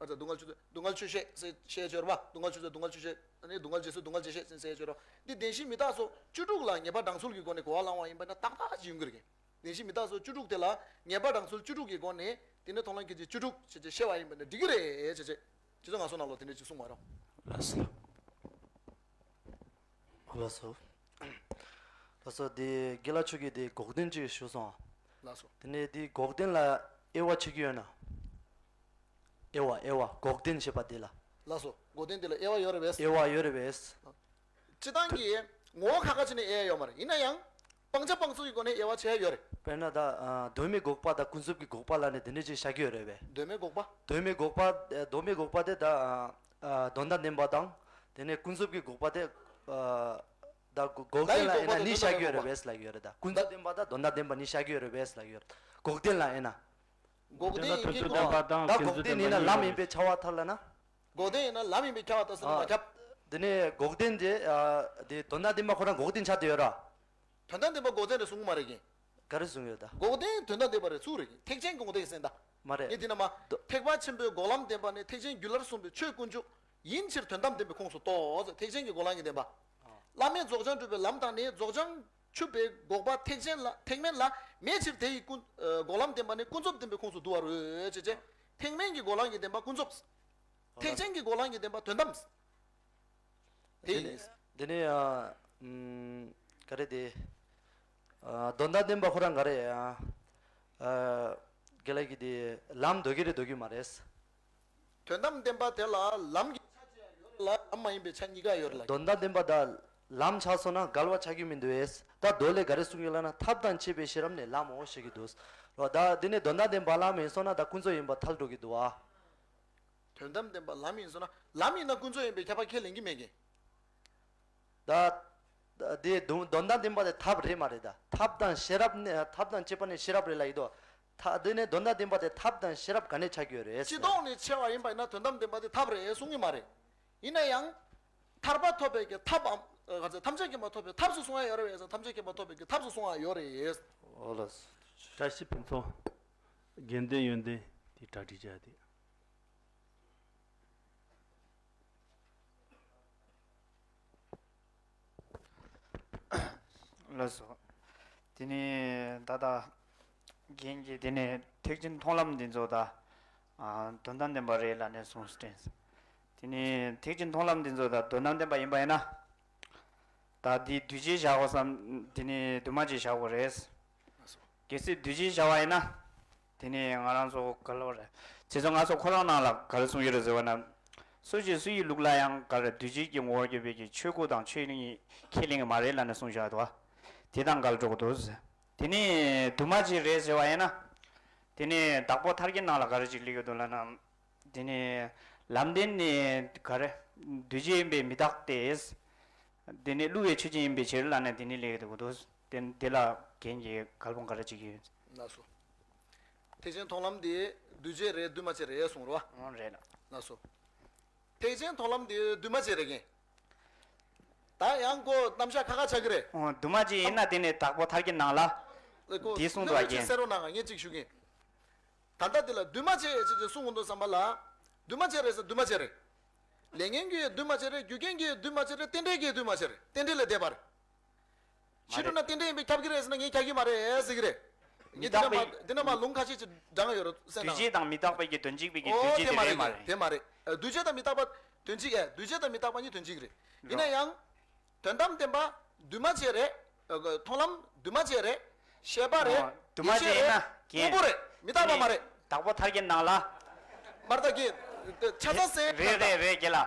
ཨ་ཙི་སྡུག་བསྔལ་ཆོས་བཟོད་སྡུག་བསྔལ་ཆོས་བཤད་ཟེར་བཤད་ཡོད་རེད་པ། སྡུག་བསྔལ་ཆོས་བཟོད་སྡུག་བསྔལ་ཆོས་བཤད་ནས་སྡུག་བསྔལ་རྗེས་སུ་སྡུག་བསྔལ་རྗེས་ཤེས་ཟེར་ཡོད་རེད་པ། འདི་བདེན་བཞི་མི་རྟག་སོགས་བཅུ་དྲུག་ལ་ངེས་པ་དྲང་སྲོལ་གྱི་སྒོ་ནས་གོ་བ་བླང་བ་ཡིན་པ་ན་ཏག་ཏག་ཅིག་ཡོང་གི་རེད། བདེན་བཞི་མི་རྟག་སོགས་བཅུ་དྲུག་དེ་ལ་ངེས་པ་དྲང་སྲོལ་བཅུ་དྲུག་གི་སྒོ་ནས་དེ་ནས་མཐོང་ལམ་ཁྱད་ཆོས་བཅུ་དྲུག་བྱས་བྱས་བཤད་བ་ཡིན་པ་ན་འགྲིག་གི་རེད་བྱས་བྱས། ཁྱེད་ཚོ་ང་ཚོ་ནང་ལོགས་དེ་འདྲ་ཅིག་གསུང་བ་རོགས། ལགས་སོ། ལགས་སོ། ལགས་སོ། དེ་དགེ་ལགས་ཆོས་ཀྱི་དེ་འགོག་བདེན་ཅིག་ཞུས་སོང་། ལགས་སོ། དེ་ནས་དེ་འགོག་བདེན་ལ་དབྱེ་བ་ཕྱེ་གི་ཡོད་ན། དབྱེ་བ་དབྱེ་བ་འགོག་བདེན་ཞེས་པ་དེ་ལ། ལགས་སོ། འགོག་བདེན་དེ་ལ་དབྱེ་བ་ཡོད་རེད་པས། དབྱེ་བ་ཡོད་རེད་པས། སྤྱིར་བཏང་གི་ངོ་བོ་ཁ་ཁ་བྱས་ནས་དབྱེ་ཡ་ཡོད་མ་རེད། ཡིན་ན་ཡང་སྤང་བྱ་སྤང་ཚུལ་གྱི་སྒོ་ནས་དབྱེ་བ་ཕྱེ་ཡ་ཡོད་རེད། དཔེར་ན་ད་ཨ་གདོད་མའི་འགོག་པ་དང་ཀུན་རྫོབ་ཀྱི་འགོག་པ་ལབ་ནས་དེ་འདྲ་ཅིག་བཞག་གི་ཡོད་རེད་པས། གདོད་མའི་འགོག་པ། གདོད་མའི་འགོག་པ། ཨ་གདོད་མའི་འགོག་པ་དེ་ད་ཨ་དོན་དམ་བདེན་པ་དང་། དེ་ནས་ཀུན་རྫོབ་ཀྱི་འགོག་པ་དེ་ཨ་ད་འགོག་བདེན་ལ་དབྱེ་ན་གཉིས་བཞག་གི་ཡོད་རེད་པས་ལབ་ཀྱི་ཡོད་རེད། ད་ཀུན་རྫོབ་བདེན་པ་དང་དོན་དམ་བདེན་པ་གཉིས་བཞག་གི་ཡོད་རེད་པས་ལབ་ཀྱི་ཡོད་རེད། འགོག་བདེན་ལ་དབྱེ་ན། འགོག་བདེན་ཡིན་གྱི་འགོག་ད་འགོག་བདེན་ཡིན་ན་ལམ་ཡིན་པས་ཁྱབ་པར་ཐལ་ལབ་ན། འགོག་བདེན་ཡིན་ན་ལམ་ཡིན་པས་ཁྱབ་པར་ཐལ་ཟེར་ན་མ་ཁྱབ། དེ་ནས་འགོག་བདེན་དེ་ཨ་དེ་དོན་དམ་བདེན་པ་ཁོ་རང་འགོག་བདེན་ཆགས་བསྡད་ཡོད་ར། དོན་དམ་བདེན་པ་འགོག་བདེན་རེད་གསུང་གི་མ་རེད་ཀྱི། ག་རེ་གསུང་ཡོད་ད། འགོག་བདེན་དོན་དམ་བདེན་པ་རེད་ཚུགས་རེད་ཀྱི། ཐེག་ཆེན་གྱི་འགོག་བདེན་ཡིན་ཟེར་ད། མ་རེད། ངས་དེ་ན་མ། དོ- ཐེག་པ་ཆེན་པོའི་འགོག་ལམ་བདེན་པ་ནི་ཐེག་ཆེན་རྒྱུད་བླར་གསུངས་པའི་ཆོས་དཀོན་མཆོག་ཡིན་ཕྱིར་དོན་དམ་བདེན་པའི་ཁོངས་སུ་གཏོགས། ཐེག་ཆེན་གྱི་འགོག་ལམ་གྱི་བདེན་པ། བླ་མེད་རྫོགས་བྱང་སྒྲུབ་པའི་ལམ་དང་ནི་རྫོགས་བྱང་ཆུབ་པའི་འགོག་པ་ཐེག་ཆེན་ལ་ཐེག་དམན་ལ་མེད་ཕྱིར་དེ་ཡི་ཀུན་ཨ་འགོག་ལམ་བདེན་པ་ནི་ཀུན་རྫོབ་བདེན་པའི་ཁོངས་སུ་འདུ་བར་འོས་བྱས་བྱས། ཐེག་དམན་གྱི་འགོག་ལམ་གྱི་བདེན་པ་ཀུན་རྫོབ། ཐེག་ཆེན་གྱི་འགོག་ལམ་གྱི་བདེན་པ་དོན་དམ། དེ་ཡིན། དེ་ནས་ཨ་ཨམ་ག་རེ་དེ་ཨ་དོན་དམ་བདེན་པ་ཁོ་རང་ག་རེ་ཨ་ཨ་དགེ་ལགས་ཀྱིས་དེ་ལམ་འདོད་ཀྱི་རེད་འདོད་ཀྱི་མ་རེད། དོན་དམ་བདེན་པ་དེ་ལ་ལམ་གྱི་ཆ་ཅི་ཡང་ཡོད་རེད་ལ་ལམ་མ་ཡིན་པའི་ཆ་གཉིས་ཀ་ཡོད་རེད་ལ། དོན་དམ་བདེན་པ་དང་ལམ་ཆགས་སོང་ན་འགལ་བ་ཆགས་ཀྱི་མི་འདུག་ཨེ། ད་མདོ་ལས་ག་རེ་གསུང་གི་ལབ་ན་ཐབས་དང་བཅས་པའི་ཤེས་རབ་ནི་ལམ་མོ་ཞེས་ཀྱི་འདུག་རོ། ད་འདི་ནི་དོན་དམ་བདེན་པ་ལམ་ཡིན་སོང་ན་ད་ཀུན་རྫོབ་ཡིན་པ་ཐལ་འགྲོ་གི་འདུག་ཨ། དོན་དམ་བདེན་པ་ལམ་ཡིན་སོང་ན་ལམ་ཡིན་ན་ཀུན་རྫོབ་ཡིན་པའི་ཁྱབ་པ་ཁས་ལེན་གྱི་མེད་ཀྱི། ད་ད་དེ་དོན་དོན་དམ་བདེན་པ་དེ་ཐབས་རེད་མ་རེད་ད། ཐབས་དང་ཤེས་རབ་ནི་ཐབས་དང་བཅས་པ་ནི་ཤེས་རབ་རེད་ལབ་ཡོད་དོ། ད་དེ་ནི་དོན་དམ་བདེན་པ་དེ་ཐབས་དང་ཤེས་རབ་ག་ནས་ཆགས་ཀྱི་ཡོད་རེད། སྤྱི་ལྡོག་ནས་ཕྱེ་བ་ཡིན་པ་ཡིན་ན་དོན་དམ་བདེན་པ་དེ་ཐབས་རེད་གསུང་གི་མ་རེད། ཡིན་ན་ཡང་། ཐར་པ་ཐོབ་པའི་གི་ཐབས་འམ། ག་ཚོད་ཐམས་ཅད་མཁྱེན་པ་ཐོབ་པའི་ཐབས་སུ་གསུང་ཡ་ཡོད་རེད་པས་སམ། ཐམས་ཅད་མཁྱེན་པ་ཐོབ་པའི་གི་ཐབས་སུ་གསུང་ཡ་ཡོད་རེད། ཨོ་ལགས་སོ། བཀྲ་ཤིས་ཕུན་ཚོགས། དགེ་འདུན་ཡོན་ཏན་དེ་གྲ་སྒྲིག་བྱ་དེ། ལགས་སོ། དེ་ནས་ད་ལྟ་རྒན་གྱིས་དེ་ནས་ཐེག་ཆེན་མཐོང་ལམ་འདི་ཚོ་ད་ཨ་དོན་དམ་བདེན་པ་རེད་ལབ་ནས་གསུངས་སོང་། དེ་ནས་ཐེག་ཆེན་མཐོང་ལམ་འདི་ཚོ་ད་དོན་དམ་བདེན་པ་ཡིན་པ་ཡིན་ན། ད་འདི་འདུས་བྱས་བཞག་དགོས་སམ། དེ་ནས་འདུས་མ་བྱས་བཞག་དགོས་རེད། གལ་སྲིད་འདུས་བྱས་བཞག་པ་ཡིན་ན། དེ་ནས་ང་རང་ཚོ་ག་ལ་བ་རེད། བྱས་ཙང་ང་ཚོ་ཁོ་རང་ནང་ལ་ག་རེ་གསུངས་ཡོད་རེད་ཟེར་བ་ན། སུ་ཞིག་སུ་ཡི་ལུགས་ལ་ཡང་ག་རེ་འདུས་བྱས་ཀྱི་ངོ་བོར་གྱུར་པའི་གི་ཆོས་སྐུ་དང་ཆོས་དབྱིངས་ཁས་ལེན་གྱི་མ་རེད་ལབ་ནས་གསུངས་བཞག་འདུག་བ། དེ་དང་འགལ་འགྲོ་གི་འདུག། དེ་ནས་འདུས་མ་བྱས་རེད་ཟེར་བ་ཡིན་ན། དེ་ནས་དྭགས་པོ་ཐར་རྒྱན་ནང་ལ་ག་རེ་ཅིག་སླེབས་ཡོད་འདུག་ལབ་ན། དེ་ནས་ལམ་བདེན་ནི་ག་རེ། འདུས་བྱས་ཡིན་པས་མི་རྟག་སྟེ། དེ་ནས་བསླུ་བའི་ཆོས་ཅན་ཡིན་པའི་ཕྱིར་ལབ་ནས་དེ་ནས་སླེབས་ཡོད་འདུག། དེ་དེ་ལ་རྒན་གྱིས་ག་རེ་ག་རེ་བྱེད་ཀྱི་ཡོད། ལགས་སོ། ཐེག་ཆེན་མཐོང་ལམ་དེ་འདུས་བྱས་རེད་འདུས་མ་བྱས་རེད་གསུངས་རོ། ཨང་རེད་ལ། ལགས་སོ། ཐེག་ཆེན་མཐོང་ལམ་དེ་འདུས་མ་བྱས་རེད་རྒན། ད་ཡང་ཁོ་རྣམ་གཞག་ཁ་ཁ་ཆགས་ཀྱི་རེད། ཨོ་འདུས་མ་བྱས་ཡིན་ན་དེ་ནས་དྭགས་པོ་ཐར་རྒྱན་ནང་ལ། ལགས་ཁོ་དེ་གསུངས་འདུག་རྣམ་པ་ཅིག་རྒན། གསལ་རོགས་གནང་ང་ངས་ཅིག་ཞུ་གིན། ད་ལྟ་འདི་ལ་འདུས་མ་བྱས་ཡས་ཅེས་ཅེས་གསུང་གི་འདུག་བསམ་པ་ལ། འདུས་མ་བྱས་རེད་ཟེར་འདུས་མ་བྱས་རེད། ལས་ངན་གྱི་ཡས་འདུས་མ་བྱས་རེད། རྒྱུ་རྐྱེན་གྱི་ཡས་འདུས་མ་བྱས་རེད། རྟེན་འབྲེལ་གྱི་ཡས་འདུས་མ་བྱས་རེད། རྟེན་འབྲེལ་ལས་འདས་པ་རེད། མ་ཕྱི་དྲོ་རེད། ན་རྟེན་འབྲེལ་ཡིན་པས་ཁྱབ་ཀྱི་རེད་ཟེར་ན་ངས་ཁྱབ་ཀྱི་མ་རེད་ཟེར་གྱི་རེད། མི་ངས་འདི་ན་རྟག་མ་པའི་འདི་ན་མ་ལུང་ཁ་ཤས་ཅིག་དྲངས་ཡོད་རེད་ཟེར་ན། འདུས་བྱས་དང་མི་རྟག་པའི་གི་དོན་གཅིག་པའི་གི་འདུས་བྱས་དེ་དེ་མ་རེད་རེད་མ་རེད། དེ་མ་རེད། འདུས་བྱས་དང་མི་རྟག་པ་དོན་གཅིག་ཨེ་འདུས་བྱས་དང་མི་རྟག་པ་གཉིས་དོན་གཅིག་རེད། ཡིན་ན་ཡང་། དོན་དམ་བདེན་པ་འདུས་མ་བྱས་རེད། མཐོང་ལམ་འདུས་མ་བྱས་རེད། ཤེས་པ་རེད། འདུས་མ་བྱས་ཡིན་ན་དངོས་པོ་རེད། མི་རྟག་པ་མ་རེད། དྭགས་པོ་ཐར་རྒྱན་ནང་ལ། མར་ལྟ་གི། ཆ་ཚང་ཟེར། རེད་རེད་རེད་རྒན་ལགས།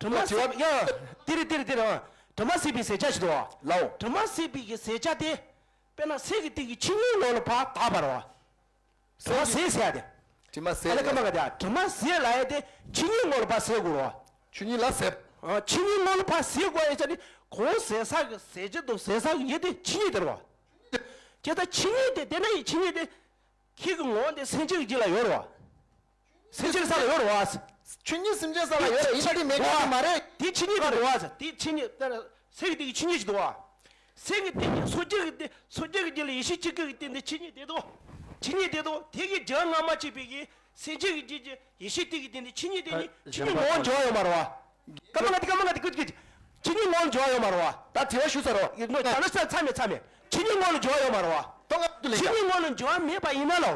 དྲི་མ་ཟད་ཡ། དེ་རེད་དེ་རེད་དེ་རེད། དྲི་མ་ཟད་པའི་ཟད་བྱ་ཞིག་འདུག་བ། ལའོ། དྲི་མ་ཟད་པའི་གི་ཟད་བྱ་དེ། དཔེར་ན་ཟས་ཀྱི་སྟེང་གི་ཆུ་གཉིས་ངོ་ལ་ཕར་དག་པ་རེད་བ། དྲི་མ་ཟད་ཟེར་ཡ་དེ། དྲི་མ་ཟད། ཨ་ལེ་ཀ་མ་ཀ་དེ་དྲི་མ་ཟད་ལབ་ཡ་དེ་ཆུ་གཉིས་ངོ་ལ་ཕར་ཟད་དགོས་རེད་བ། ཆུ་གཉིས་ལ་ཟད། ཨ། ཆུ་གཉིས་ངོ་ལ་ཕར་ཟད་དགོས་ཡ་ཆ་ནི་གོང་ཟད་ས་གི་ཟད་བྱ་དང་ཟད་ས་གི་ཡུལ་དེ་ཆུ་གཉིས་དེ་རེད་བ། ཁྱེད་ད་ཆུ་གཉིས་དེ་དེ་ན་ཡི་ཆུ་གཉིས་དེ། ཁྱེད་ཀྱི་ངོ་བོ་འདི་སེམས་ཅན་གྱི་རྒྱུད་ལ་ཡོད་རེད་བ། སེམས་ཅན་ས་ལ་ཡོད་རེད་བ། ཆོས་ཉིད་སེམས་ཅན་ས་ལ་ཡོད་རེད། ཡིན་ད་དེ་མེད་མཁན་དེ་མ་རེད། དེ་ཆོས་ཉིད་ཀྱི་འདུག་བ། དེ་ཆོས་ཉིད་ལྟར་སེམས་ཀྱི་སྟེང་གི་ཆོས་ཉིད་ཀྱི་འདུག་བ། སེམས་ཀྱི་སྟེང་གི་སོ་སྐྱེ་གི་སྟེང་སོ་སྐྱེ་གི་རྒྱུད་ལ་ཡེ་ཤེས་གཅིག་གི་སྟེང་དེ་ཆོས་ཉིད་དེ་འདུག་ཆོས་ཉིད་དེ་འདུག་དེ་གི་རྒྱུ་ང་མ་གཅིག་པའི་གི་སེམས་ཅན་གྱི་རྒྱུད་ཀྱི་ཡེ་ཤེས་སྟེང་གི་སྟེང་དེ་ཆོས་ཉིད་དེ་ནི་ཆོས་ཉིད་ངོ་བོ་འགྱུར་བ་ཡོད་མ་རེད་བ། ཀ་མ་ང་དེ་ཀ་མ་ང་དེ་ཀུ་ཀུ་ཆོས་ཉིད་ངོ་བོ་འགྱུར་བ་ཡོད་མ་རེད་བ། ད་དྲི་བ་ཞུ་ཚར་རོ། ཡིན་ནོ་ད་ནི་ས་མཚམས་མེད་མཚམས་མེད་ཆོས་ཉིད་ངོ་བོ་ལ་འགྱུར་བ་ཡོད་མ་རེད་བ། ཏོ་ང་དུ་ལེ་ཆོས་ཉིད་ངོ་བོ་ལ་འགྱུར་བ་མེད་པ་ཡིན་ན་ལ་འོ།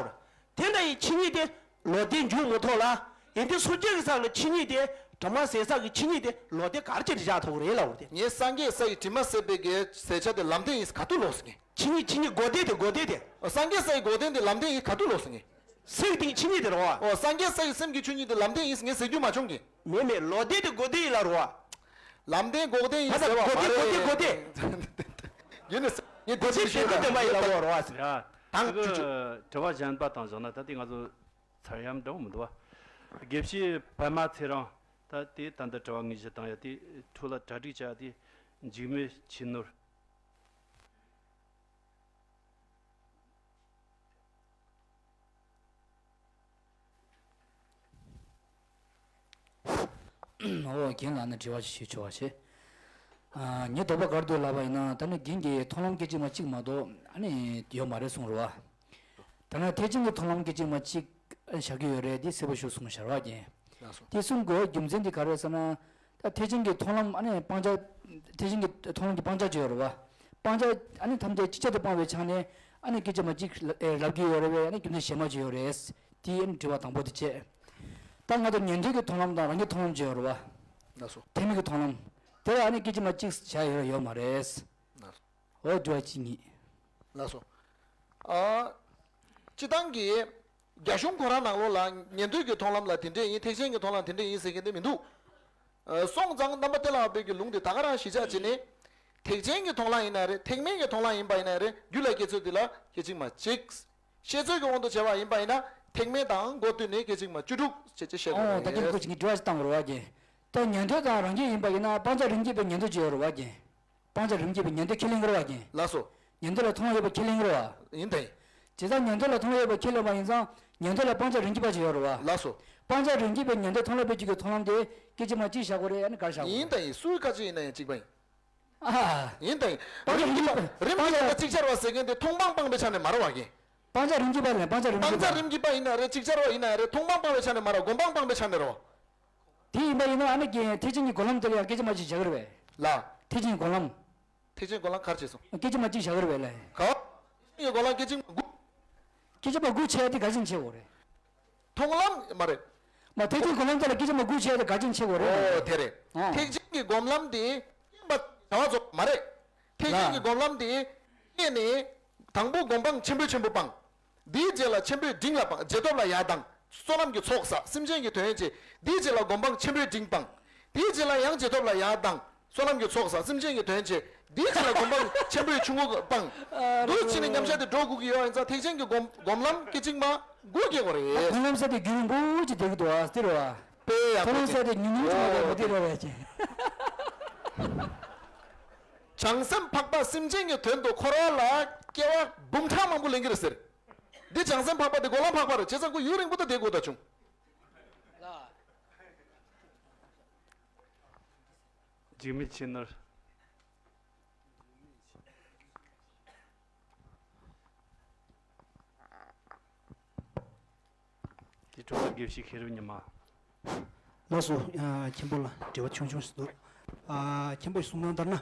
དེ་འདྲ་ཡི་ཆོས་ཉིད་དེ་ལོག་ལྟས་འཇུག་མི་ཐུབ་ལ། ཡིན་དུས་སོ་སྐྱེ་གི་ས་ལ་ཆོས་ཉིད་དེ་དྲི་མ་ཟད་ས་གི་ཆོས་ཉིད་དེ་ལོག་ལྟས་ག་རེ་བྱས་ནས་བཞག་ཐུབ་ཀྱི་རེད་ལབ་པ་དེ། ངས་སངས་རྒྱས་ས་ཡི་དྲི་མ་ཟད་པའི་གི་ཟད་བྱ་དེ་ལམ་བདེན་ཡིན་ག་དུས་ལོག་སོང་ངས། ཆོས་ཉིད་ཆོས་ཉིད་འགོག་བདེན་དེ་འགོག་བདེན་དེ། སངས་རྒྱས་ས་ཡི་འགོག་བདེན་དེ་ལམ་བདེན་ཡིན་ག་དུས་ལོག་སོང་ངས། སེམས་ཀྱི་ཆོས་ཉིད་དེ་རེད་བ། ཨོ་སངས་རྒྱས་ས་ཡི་སེམས་ཀྱི་ཆོས་ཉིད་དེ་ལམ་བདེན་ཡིན་ངས་ཟེར་རྒྱུ་མ་བྱུང་གི། མེད་མེད་ལོག་བདེན་དེ་འགོག་བདེན་ཡིན་ལབ་རེད་བ། ལམ་བདེན་འགོག་བདེན་ཡིན་ཟེར་བ་མ་རེད། འགོག་བདེན་འགོག་བདེན། ཡིན་ནི་ངས་འགོག་བདེན་ཞེས་ལབ་རེད་བ། ཡ། དང་ཆུ་ཆུ། དྲི་བ་གཞན་པ་དང་བཞག་ན་ད་ལྟའི་ང་ཚོ་ཚར་ཡམ་འདྲ་བོ་མི་འདུག་བ། དགེ་བཤེས་པད་མ་ཚེ་རིང་། ད་དེ་ད་ལྟ་དྲི་བ་དངོས་གཞི་བཏང་ཡ་དེ་འཕྲོ་ལ་གྲ་སྒྲིག་བྱ་ཡ་དེ་འཇིགས་མེད་ཆོས་ནོར། ཨོ་རྒན་ལགས་ནས་དྲི་བ་ཞིག་ཞུ་ཆོག་པ་བྱེད། ཨ། ངས་དོགས་པ་ག་རེ་འདུག་ལབ་པ་ཡིན་ན་ད་ནི་རྒན་གྱིས་མཐོང་ལམ་སྐད་ཅིག་མ་གཅིག་མ་གཏོགས་ཨ་ནི་ཡོད་མ་རེད་གསུངས་རེད་བ། ད་ནི་ཐེག་ཆེན་གྱི་མཐོང་ལམ་སྐད་ཅིག་མ་གཅིག་བཞག་གི་ཡོད་རེད་དེ་གསལ་པོ་ཞིག་གསུངས་ཤར་བ་རྒན། ལགས་སོ། དེ་གསུང་དགོས་རྒྱུ་མཚན་དེ་ག་རེ་རེད་ཟེར་ན། ད་ཐེག་ཆེན་གྱི་མཐོང་ལམ་ཨ་ནི་སྤང་བྱ། ཐེག་ཆེན་གྱི་མཐོང་ལམ་གྱི་སྤང་བྱ་ཅིག་ཡོད་རེད་བ། སྤང་བྱ་ཨ་ནི་ཐམས་ཅད་ཅིག་ཅར་དུ་སྤངས་པའི་ཆ་ནས་ཨ་ནི་སྐད་ཅིག་མ་གཅིག་ལབ་ཀྱི་ཡོད་རེད་བས་ཨ་ནི་རྒྱུ་མཚན་གཞན་མ་ཅིག་ཡོད་རེད། དེ་ཨ་ནི་དྲི་བ་དང་པོ་དེ་བྱས། ད་ང་ཚོ་ཉན་ཐོས་ཀྱི་མཐོང་ལམ་དང་རང་གི་མཐོང་ལམ་ཅིག་ཡོད་རེད་བ། ལགས་སོ། ཐེག་དམན་གྱི་མཐོང་ལམ། དེ་ལ་ཨ་ནི་སྐད་ཅིག་མ་གཅིག་བྱ་ཡོད་ཡོད་མ་རེད། ལགས་སོ། འོ་དྲི་བ་གཅིག་གཉིས། ལགས་སོ། ཨ། སྤྱི་བཏང་གི་རྒྱ་གཞུང་ཁོ་རང་ནང་ལོགས་ལ་ཉན་ཐོས་ཀྱི་མཐོང་ལམ་ལ་དེ་འདྲས་ཡིན། ཐེག་ཆེན་གྱི་མཐོང་ལམ་དེ་འདྲས་ཡིན་ཟེར་མཁན་དེ་མི་འདུག་ཨ། སོང་ཙང་རྣམ་པ་གཏེར་ལ་དབབ་པའི་གི་ལུང་དེ་ད་ག་རང་གཞི་བཞག་བྱས་ནས། ཐེག་ཆེན་གྱི་མཐོང་ལམ་ཡིན་ན་རེད། ཐེག་དམན་གྱི་མཐོང་ལམ་ཡིན་པ་ཡིན་ན་རེད། རྒྱུད་ལ་སྐྱེ་ཚུལ་དེ་ལ་སྐད་ཅིག་མ་གཅིག་བཤད་ཚོད་ཀྱི་དབང་དུ་བྱས་པ་ཡིན་པ་ཡིན་ན་ཐེག་དམན་དང་མགོ་བསྟུན་ནས་སྐད་ཅིག་མ་བཅུ་དྲུག་བྱས་ཅེས་བཤད་དགོས་རེད། ཨོ་ད་ཁྱེད་སྐུ་མཁྱེན་གྱི་དྲི་བ་ཞིག་བཏང་དགོས་རེད་བ་རྒན། ད་ཉན་ཐོས་དང་རང་རྒྱུད་ཡིན་པ་ཡིན་ན་སྤང་བྱ་རིམ་གྱིས་པའི་ཉན་ཐོས་ཅིག་ཡོད་རེད་བ་རྒན། སྤང་བྱ་རིམ་གྱིས་པའི་ཉན་ཐོས་ཁས་ལེན་གྱི་རེད་བ་རྒན། ལགས་སོ། ཉན་ཐོས་ལ་མཐོང་ལམ་ཡོད་པ་ཁས་ལེན་གྱི་རེད་བ། ཡིན་ད་ཡིན། བྱས་ཙང་ཉན་ཐོས་ལ་མཐོང་ལམ་ཡོད་པ་ཁས་ལེན་པ་ཡིན་ཙང་ཉན་ཐོས་ལ་སྤང་བྱ་རིམ་གྱིས་པ་ཅིག་ཡོད་རེད་བ། ལགས་སོ། སྤང་བྱ་རིམ་གྱིས་པའི་ཉན་ཐོས་མཐོང་ལམ་པའི་རྒྱུད་ཀྱི་མཐོང་ལམ་དེ་སྐད་ཅིག་མ་གཅིག་བཞག་དགོས་རེད་ཨ་ནི་ག་རེ་བཞག་དགོས་རེད། ཡིན་ད་ཡིན། སུའི་བཀའ་ཆོས་ཡིན་ན་ཡང་གཅིག་པ་ཡིན། ཨ། ཡིན་ད་ཡིན། སྤང་བྱ་རིམ་གྱིས་པ་རིམ་གྱིས་པ་གཅིག་ཆར་བ་ཟེར་མཁན་དེ་མཐོང་སྤང་སྤངས་པའི་ཆ་ནས་མ་རེད་བ་རྒན། སྤང་བྱ་རིམ་གྱིས་པ་ལས་སྤང་བྱ་རིམ་སྤང་བྱ་རིམ་གྱིས་པ། གཅིག་ཆར་བ་ཡིན་ན་རེད། གཅིག་ཆར་བ་ཡིན་ན་རེད། མཐོང་སྤང་སྤངས་པའི་ཆ་ནས་མ་རེད། སྒོམ་སྤང་སྤངས་པའི་ཆ་ནས་རེད་བ། དེ་ཡིན་པ་ཡིན་ན་ཨ་ནི་རྒན་ཐེག་ཆེན་གྱི་སྒོམ་ལམ་དེ་ལ་ཡང་སྐད་ཅིག་མ་གཅིག་བཞག་གི་རེད་པས། ལ། ཐེག་ཆེན་གྱི་སྒོམ་ལམ། ཐེག་ཆེན་སྒོམ་ལམ་ག་རེ་བྱས་སོང་། སྐད་ཅིག་མ་གཅིག་བཞག་གི་རེད་པས་ལ། ག། ཐེག་ཆེན་གྱི་སྒོམ་ལམ་སྐད་ཅིག་མ་དགུ། སྐད་ཅིག་མ་དགུ་བྱས་ཏེ་ག་ཅིག་བྱེད་དགོས་རེད། མཐོང་ལམ་མ་རེད། མ་ཐེག་ཆེན་སྒོམ་ལམ་དེ་ལ་སྐད་ཅིག་མ་དགུ་བྱས་ཏེ་ག་ཅིག་བྱེད་དགོས་རེད། ཨོ་དེ་རེད། ཨོ། ཐེག་ཆེན་གྱི་སྒོམ་ལམ་དེ་བྱ་བ་རྫོགས་མ་རེད། ཐེག་ཆེན་གྱི་ལ། སྒོམ་ལམ་དེ་སྐྱེས་ནས་དང་པོ་སྒོམ་སྤང་ཆེན་པོས་ཆེན་པོ་སྤངས། དེའི་རྗེས་ལ་ཆེན་པོས་འབྲིང་ལ་སྤང་། རྗེས་ཐོབ་ལ་ཡར་ལྡང་། བསོད་ནམས་ཀྱི་ཚོགས་བསགས། སེམས་ཅན་གྱི་དོན་བྱེད། དེའི་རྗེས་ལ་སྒོམ་སྤང་ཆེན་པོས་འབྲིང་སྤངས། དེའི་རྗེས་ལ་ཡང་རྗེས་ཐོབ་ལ་ཡར་ལྡང་། བསོད་ནམས་ཀྱི་ཚོགས་བསགས། སེམས་ཅན་གྱི་དོན་བྱེད། དེའི་རྗེས་ལ་སྒོམ་སྤང་ཆེན་པོས་ཆུང་ངུ་སྤངས། འདུག་བྱས་ནས་མཉམ་བཞག་དེ་འགྲོ་དགོས་ཀྱི་ཡོད་ཡིན་ཙང་ཐེག་ཆེན་གྱི་སྒོམ་སྒོམ་ལམ་སྐད་ཅིག་མ་དགུ་སྐྱེ་དགོས་རེད། མཐོང་ལམ་ཟེར་དེ་རྒྱུན་རིང་པོ་ཅིག་བསྡད་ཀྱི་འདུག་ཨ་སྟེར་བ། དཔེ་ཡག་པོ་ཅིག་མཐོང་ལམ་ཟེར་དེ་ཉུང་ཉུང་ཅིག་མ་བསྡད་མ་བསྡད་རོགས་རེད་ཅེ། བྱང་སེམས་འཕགས་པ་སེམས་ཅན་གྱི་དོན་དུ་འཁོར་བ་ལ་སྐྱེ་བ་འབུམ་ཕྲག་མང་པོ་ལེན་གྱི་རེད་ཟེར། འདི་བྱང་སེམས་འཕགས་པ་དེ་སྒོམ་ལམ་འཕགས་པ་རེད། བྱས་ཙང་ཁོ་ཡུན་རིང་པོ་ད་བསྡད་དགོས་ད་བྱུང་། འཇིགས་མེད་ཆོས་ནོར། དེ་གྲོགས་དགེ་བཤེས་ཤེས་རབ་ཉི་མ། ལགས་སོ། ཨ། མཁན་པོ་ལ་དྲི་བ་ཆུང་ཆུང་ཞིག་འདུག་ཨ། མཁན་པོ་གསུང་སྟངས་ལྟར་ན།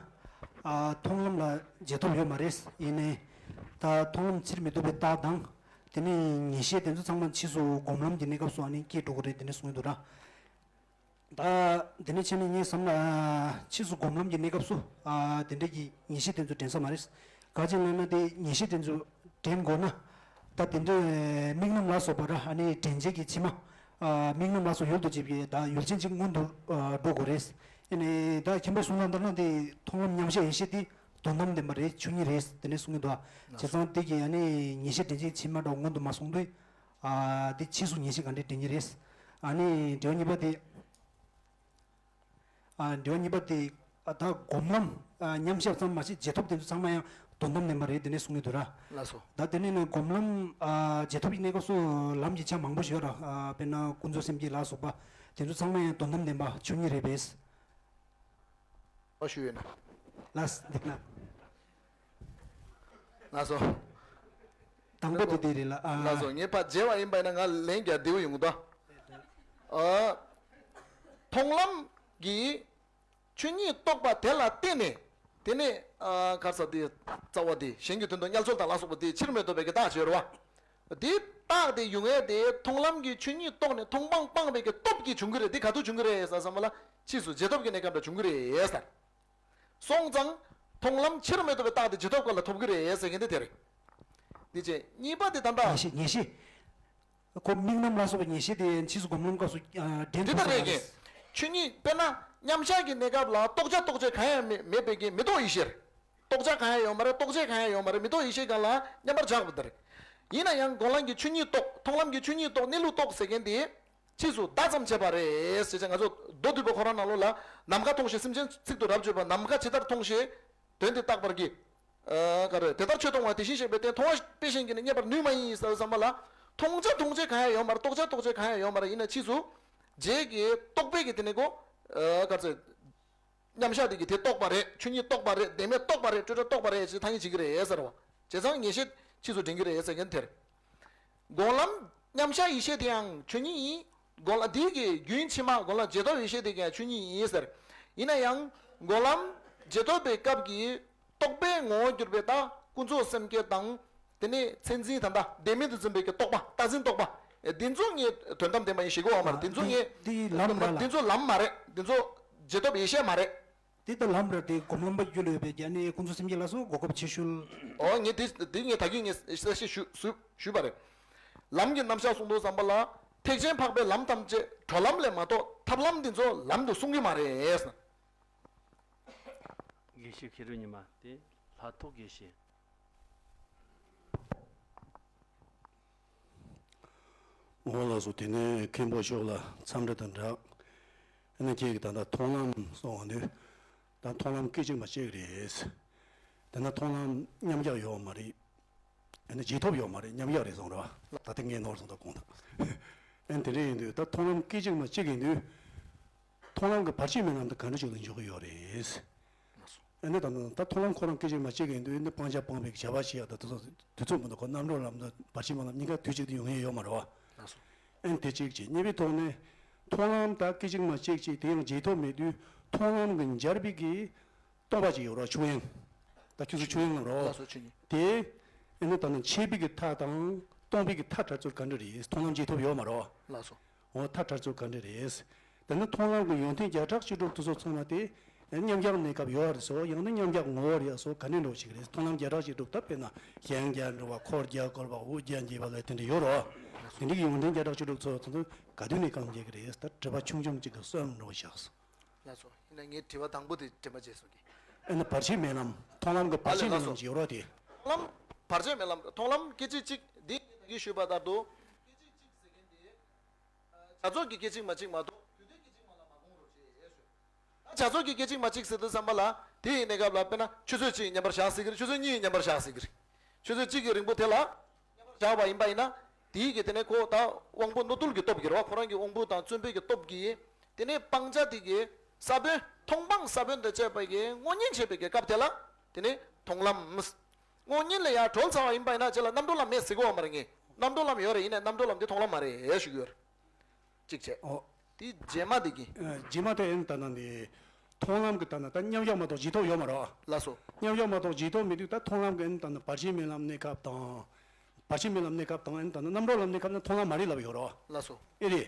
ཨ། མཐོང་ལམ་ལ་རྗེས་ཐོབ་ཡོད་མ་རེད། ཡིན་ནའི་ད་མཐོང་ལམ་ཕྱིར་མི་ལྡོག་པའི་རྟགས་དང་། དེ་ནས་ངེས་ཤེས་དེ་ཚོ་ཚང་མ་ཕྱིས་སུ་སྒོམ་ལམ་གྱི་གནས་སྐབས་སུ་ཨ་ནི་སྐྱེ་འགྲོ་གི་རེད་དེ་འདྲ་གསུང་གི་འདུག་ར། ད་དེ་ནས་ཕྱིན་ནས་ངས་བསམ་ན་ཕྱིས་སུ་སྒོམ་ལམ་གྱི་གནས་སྐབས་སུ་ཨ་དེ་འདྲ་གི་ངེས་ཤེས་དེ་ཚོ་དྲན་ས་མ་རེད། ག་ཅི་ལབ་ན་དེ་ངེས་ཤེས་དེ་ཚོ་དྲན་དགོས་ན། ད་དེ་འདྲ་དམིགས་རྣམ་ལ་སོགས་པ་ར་ཨ་ནི་དྲན་བྱེད་ཀྱི་ཕྱི་མ། ཨ་དམིགས་རྣམ་ལ་སོགས་ཡུལ་དུ་བྱེད་པའི་ད་ཡུལ་ཅན་གཅིག་སྔོན་དུ་ཨ་འགྲོ་དགོས་རེད། ཨ་ནི་ད་མཁན་པོ་གསུང་ལ་ལྟར་ན་དེ་མཐོང་ལམ་མཉམ་གཞག་ཡེ་ཤེས་དེ་དོན་དམ་བདེན་པ་རེད། ཆོས་ཉིད་རེད། དེ་ནས་གསུང་གི་འདུག་བྱས་ཙང་དེ་གི་ཨ་ནི་ངེས་ཤེས་དྲན་ཅིག་ཕྱི་མ་འགྲོ་སྔོན་དུ་མ་སོང་དུས། ཨ་དེ་ཕྱིས་སུ་ངེས་ཤེས་ག་འདྲས་དྲན་གྱི་རེད། ཨ་ནི་འབྲེལ་བ་གཉིས་པ་དེ། ཨ་འབྲེལ་བ་གཉིས་པ་དེ། ཨ་ད་སྒོམ་ལམ་ཨ་མཉམ་གཞག་ཙམ་མ་ཟད་རྗེས་ཐོབ་དེ་ཚོ་ཚང་མ་ཡང་དོན་དམ་བདེན་པ་རེད། དེ་ནས་གསུང་གི་འདུག་ར། ལགས་སོ། ད་དེ་ནས་ནི་སྒོམ་ལམ་ཨ་རྗེས་ཐོབ་ཀྱི་གནས་སྐབས་སུ་ལམ་གྱི་ཆ་མང་པོ་ཞིག་ཡོད་ར། ཨ་དཔེར་ན་ཀུན་རྫོབ་སེམས་བསྐྱེད་ལ་སོགས་པ་དེ་ཚོ་ཚང་མ་ཡང་དོན་དམ་བདེན་པ་ཆོས་ཉིད་རེད་པས། ཨོ་ཞུ་ཡོད་ན། ལགས་འདི་ན། ལགས་སོ། དང་པོ་དེ་དེ་རེད་ལ་ཨ། ལགས་སོ། ངས་ཕར་མཇལ་བ་ཡིན་པ་ཡིན་ན་ང་ལན་རྒྱག་བདེ་བོ་ཡོང་གི་འདུག་ཨ། མཐོང་ལམ་གྱི་ཆོས་ཉིད་རྟོགས་པ་དེ་ལ་བརྟེན་ནས། དེ་ནས་ཨ་ག་རེ་ཟེར་དེ་རྩ་བ་དེ་གཞན་གྱི་དོན་དུ་དམྱལ་ཚོགས་དང་ལ་སོགས་པ་དེ་ཕྱིར་མི་ལྡོག་པའི་གི་རྟགས་ཅིག་ཡོད་རེད་བ། དེ་རྟགས་དེ་ཡོང་ཡས་དེ་མཐོང་ལམ་གྱི་ཆོས་ཉིད་རྟོགས་ནས་མཐོང་སྤང་སྤངས་པའི་གི་སྟོབས་ཀྱིས་བྱུང་གི་རེད། དེ་ག་དུས་བྱུང་གི་རེད་ཟེར་བསམ་པ་ལ་ཕྱིས་སུ་རྗེས་ཐོབ་ཀྱི་གནས་སྐབས་ལ་བྱུང་གི་རེད་ཟེར། སོང་ཙང་མཐོང་ལམ་ཕྱིར་མི་ལྡོག་པའི་རྟགས་དེ་རྗེས་ཐོབ་སྐབས་ལ་ཐོབ་ཀྱི་རེད་ཟེར་མཁན་དེ་དེ་རེད། འདི་བྱས་གཉིས་པ་དེ་ད་ལྟ། ངེས་ཤེས་ངེས་ཤེས། ཁོ་དམིགས་རྣམ་ལ་སོགས་པའི་ངེས་ཤེས་དེ་ཕྱིས་སུ་སྒོམ་ལམ་སྐབས་སུ་ཨ་འདྲེན་དེ་ཐུབ་ལྟར་ས་རེད་མ་ཀྱེ། རེད། ཆོས་ཉིད་དཔེར་ན་མཉམ་གཞག་གི་གནས་སྐབས་ལ་རྟོགས་བྱ་རྟོགས་བྱེད་གང་ཡང་མེད་མེད་པའི་གི་མི་རྟོག་ཡེ་ཤེས། རྟོགས་བྱ་གང་ཡང་ཡོད་མ་རེད། རྟོགས་བྱེད་གང་ཡང་ཡོད་མ་རེད། མི་རྟོག་ཡེ་ཤེས་སྒང་ལ་མཉམ་པར་བཞག་པ་དེ་རེད། ཡིན་ན་ཡང་སྒོམ་ལམ་གྱི་ཆོས་ཉིད་རྟོགས། མཐོང་ལམ་གྱི་ཆོས་ཉིད་རྟོགས། གནས་ལུགས་རྟོགས་ཟེར་མཁན་དེ། ཕྱིས་སུ་བརྡ་ཙམ་བྱས་པ་རེད་ཟེར་བྱས། ང་ཚོ་མདོ་སྡུད་པ་ཁོ་རང་ནང་ལོགས་ལ་ནམ་མཁའ་མཐོང་ཞིང་སེམས་ཅན་ཚིག་ཏུ་རབ་བརྗོད་པ། ནམ་མཁའ་ཇི་ལྟར་མཐོང་ཞེས་དོན་དེ་བརྟག་པར་གྱིས། ཨ་ག་རེ། དེ་ལྟར་ཆོས་མཐོང་བ་དེ་བཞིན་གཤེགས་པའི་སྟེང་། མཐོང་བ་དཔེ་གཞན་གྱིས་ནི་རྙེད་པར་ནུས་མ་ཡིན་ཟེར་བསམ་པ་ལ། མཐོང་བྱ་མཐོང་བྱེད་གང་ཡང་ཡོད་མ་རེད། རྟོགས་བྱ་རྟོགས་བྱེད་གང་ཡང་ཡོད་མ་རེད། ཡིན་ན་ཕྱིས་སུ་རྗེས་ཀྱི་རྟོག་པའི་གི་དེ་ནས་གོ། ཨ་ག་རེ། མཉམ་གཞག་དེ་གི་དེ་རྟོགས་པ་རེད། ཆོས་ཉིད་རྟོགས་པ་རེད། བདེན་མེད་རྟོགས་པ་རེད། སྤྲོས་བྲལ་རྟོགས་པ་རེད་ཅེས་ཐ་སྙད་བྱེད་ཀྱི་རེད་ཟེར་བ། བྱས་ཙང་ངེས་ཤེས་ཕྱིས་སུ་འདྲེན་གྱི་རེད་ཟེར་མཁན་དེ་རེད། སྒོམ་ལམ་མཉམ་གཞག་ཡེ་ཤེས་དེའང་ཆོས་ཉིད་ཡིན། སྒོམ་ལམ་དེའི་གི་རྒྱུན་ཕྱི་མ་སྒོམ་ལམ་རྗེས་ཐོབ་ཡེ་ཤེས་དེ་ཀྱང་ཆོས་ཉིད་ཡིན་ཟེར། ཡིན་ན་ཡང་སྒོམ་ལམ་རྗེས་ཐོབ་པའི་སྐབས་ཀྱི་རྟོག་པའི་ངོ་བོར་གྱུར་པའི་ད་ཀུན་རྫོབ་སེམས་བསྐྱེད་དང་། དེ་ནས་མཚན་འཛིན་ད་ལྟ་བདེན་མེད་དུ་འཛིན་པའི་གི་རྟོག་པ། རྟག་འཛིན་རྟོག་པ། འདི་ཚོ་ངས་དོན་དམ་བདེན་པ་ཡིན་ཞེད་ཀྱི་ཡོད་མ་རེད། འདི་ཚོ་ངས། འདི་ལམ་རེད་ལ། འདི་ཚོ་ལམ་མ་རེད། འདི་ཚོ་རྗེས་ཐོབ་ཡེ་ཤེས་མ་རེད། འདི་ལྟ་ལམ་རེད་དེ། སྒོམ་ལམ་པ་རྒྱུད་ལ་ཡོད་པའི་རྒྱ་ནི་ཀུན་རྫོབ་སེམས་བསྐྱེད་ལ་སོགས་གོ་སྐབས་ཆེ་ཤོས། ཨོ་ངས་འདི་འདི་ངས་ད་གིན་ངས་གསལ་བཤད་ཞུ་ཞུ་ཞུས་པ་རེད། ལམ་གྱི་རྣམ་གཞག་གསུང་དུས་ཙམ་པ་ལ། ཐེག་ཆེན་འཕགས་པའི་ལམ་ཐམས་ཅད་གྲོལ་ལམ་ལས་མ་གཏོགས་ཐབས་ལམ་འདི་ཚོ་ལམ་དུ་གསུང་གི་མ་རེད། དགེ་བཤེས་མཁས་གྲུབ་ཉི་མ་དེ་ལྷ་ཐོག་དགེ་བཤེས། འོ་ལགས་སོ། དེ་ནས་མཁན་པོ་མཆོག་ལ་འཚམས་འདྲི་དང་སྦྲགས། ཨ་ནི་ཁྱེད་ཀྱིས་ད་ལྟ་མཐོང་ལམ་གསུངས་པ་འདི། ད་མཐོང་ལམ་སྐད་ཅིག་མ་གཅིག་རེད། དེ་ན་མཐོང་ལམ་མཉམ་གཞག་ཡོད་མ་རེད། ཨ་ནི་རྗེས་ཐོབ་ཡོད་མ་རེད། མཉམ་གཞག་རེད་གསུངས་རེད་བ། ད་ལྟ་ངས་ནོར་སོང་ད་དགོངས་དག་ཨ་ནི་དེ་འདྲ་ཡིན་དུས་ད་མཐོང་ལམ་སྐད་ཅིག་མ་གཅིག་ཡིན་དུས། མཐོང་ལམ་གྱི་བར་ཆད་མེད་ལམ་དུ་ག་འདྲ་ཞིག་ལ་འཇུག་གི་ཡོད་རེད། ཨ་ནི་ད་ད་མཐོང་ལམ་ཁོ་རང་སྐད་ཅིག་མ་གཅིག་ཡིན་དུས་ནི་སྤང་བྱ་སྤངས་པའི་བྱ་བ་བྱེད་ཡག་ད་དུས་ཚོད་དུས་ཚོད་མི་འདུག་ཁོ་རྣམ་གྲོལ་ལམ་དང་བར་ཆད་མེད་ལམ་གཉིས་ཀ་དུས་གཅིག་ཏུ་ཡོང་ཡས་ཡོད་མ་རེད་བ། ཨ་ནི་དེ་གཅིག་བྱས། གཉིས་པའི་ཐོག་ནས་མཐོང་ལམ་ད་སྐད་ཅིག་མ་གཅིག་བྱས་དེ་ཡང་རྗེས་ཐོབ་མེད་དུས་མཐོང་ལམ་གྱི་འབྱར་བའི་གི་སྟོང་པ་ཅིག་ཡོད་རེད་བ། ཆོས་དབྱིངས། ད་ཁྱོད་ཚོ་ཆོས་དབྱིངས་ལབ་རོ། ལགས་སོ་ཆོས་ཉིད། དེ་ཨ་ནི་ད་ནི་མཆེད་པའི་གི་མཐའ་དང་སྟོང་པའི་གི་མཐའ་བྲལ་ཚུལ་ག་འདྲ་རེད། མཐོང་ལམ་རྗེས་ཐོབ་ཡོད་མ་རེད་བ། ལགས་སོ། འོ་མཐའ་བྲལ་ཚུལ་ག་འདྲ་རེད། དེ་ནི་མཐོང་ལམ་གྱི་ཡོན་ཏན་བརྒྱ་ཕྲག་བཅུ་དྲུག་དེ་ཚོ་ཚང་མ་དེ་མཉམ་གཞག་གནས་སྐབས་ཡོད་རེད་སོ། ཡང་ན་མཉམ་གཞག་ངོ་བོ་རེད་སོ། ག་འདྲ་འགྲོ་ཞིག་རེད། མཐོང་ལམ་བརྒྱ་ཕྲག་བཅུ་དྲུག་ད་དཔེར་ན་ཞལ་བརྒྱ་འགྲོ་བ། འཁོར་བརྒྱ་བསྐོར་བ། དབུ་བརྒྱ་འབྱེད་པ་ལ་དེ་འདྲ་ཡོད་རེད་བ། དེ་འདྲ་གི་ཡོན་ཏན་བརྒྱ་ཕྲག་བཅུ་དྲུག་ཚོ་ཚང་མ་ག་དུས་ནས་གང་རྒྱག་གི་རེད། ད་དྲི་བ་ཆུང་ཆུང་གཅིག་གི་གསུམ་འགྲོ་བཞག་སོ། ལགས་སོ། ཡིན་ན་ངའི་དྲི་བ་དང་པོ་དེ་དྲན་པ་བརྗེད་སོང་གི། ཨ་ནི་བར་ཆད་མེད་ལམ། མཐོང་ལམ་གྱི་བར་ཆད་མེད་ལམ་ཞིག་ཡོད་རོགས་དེ། མཐོང་ལམ་བར་ཆད་མེད་ལམ། མཐོང་ལམ་སྐད་ཅིག་གཅིག་འདི་ད་གིན་ཞུས་པ་ལྟར་དུ། སྐད་ཅིག་གཅིག་ཟེར་མཁན་དེ། བྱ་རྫོགས་ཀྱི་སྐད་ཅིག་མ་གཅིག་མ་གཏོགས་དུས་མཐའི་སྐད་ཅིག་མ་ལ་མ་དགོངས་རོགས་ཞེས་ཞུ། ད་བྱ་རྫོགས་ཀྱི་སྐད་ཅིག་མ་གཅིག་ཟེར་དུས་ཙམ་པ་ལ་དེ་ཡི་གནས་སྐབས་ལ་དཔེར་ན་ཆུ་ཚོད་གཅིག་མཉམ་པར་བཞག་ཟེར་གི་རེད། ཆུ་ཚོད་གཉིས་མཉམ་པར་བཞག་ཟེར་གི་རེད། ཆུ་ཚོད་གཅིག་གི་རིང་པོ་དེ་ལ་བཞག་པ་ཡིན་པ་ཡིན་ན། དེའི་གི་དེ་ནས་ཁོ་ད་དབང་པོ་རྣོ་རྟུལ་གྱི་སྟོབས་ཀྱིས་རེད་བ། ཁོ་རང་གི་དབང་པོ་དང་བརྩོན་འགྲུས་ཀྱི་སྟོབས་ཀྱིས། དེ་ནས་སྤང་བྱ་དེ་གི་ས་བོན། མཐོང་སྤང་ས་བོན་དང་བཅས་པ་གི་སྔོ་ཉན་བྱེད་པའི་གི་སྐབས་དེ་ལ། དེ་ནས་མཐོང་ལམ། སྔོ་ཉན་ལ་ཡར་གྲོལ་ཚར་བ་ཡིན་པ་ཡིན་ན་ཅི་ལ་རྣམ་གྲོལ་ལམ་མེད་ཟེར་གི་ཡོད་མ་རེད། ངས་རྣམ་གྲོལ་ལམ་ཡོད་རེད། ཡིན་ནའི་རྣམ་གྲོལ་ལམ་དེ་མཐོང་ལམ་མ་རེད་ཞུ་གི་ཡོད་རེད། གཅིག་བྱས། ཨོ། དེ་རྗེས་མ་དེ་གི། ཨ་རྗེས་མ་དེ་ཨེ་ད་ནང་དེ། མཐོང་ལམ་གྱི་ད་ནང་ད་མཉམ་གཞག་མ་གཏོགས་རྗེས་ཐོབ་ཡོད་མ་རེད་བ། ལགས་སོ། མཉམ་གཞག་མ་གཏོགས་རྗེས་ཐོབ་མེད་དུས་ད་མཐོང་ལམ་གྱི་ཨེ་ད་ནང་བར་ཆད་མེད་ལམ་གནས་སྐབས་དང་། བར་ཆད་མེད་ལམ་གནས་སྐབས་དང་ཨེ་ད་ནང་རྣམ་གྲོལ་ལམ་གནས་སྐབས་ནི་མཐོང་ལམ་མ་རེད་ལབ་ཡོད་རེད་བ། ལགས་སོ། ཨེ་རེད།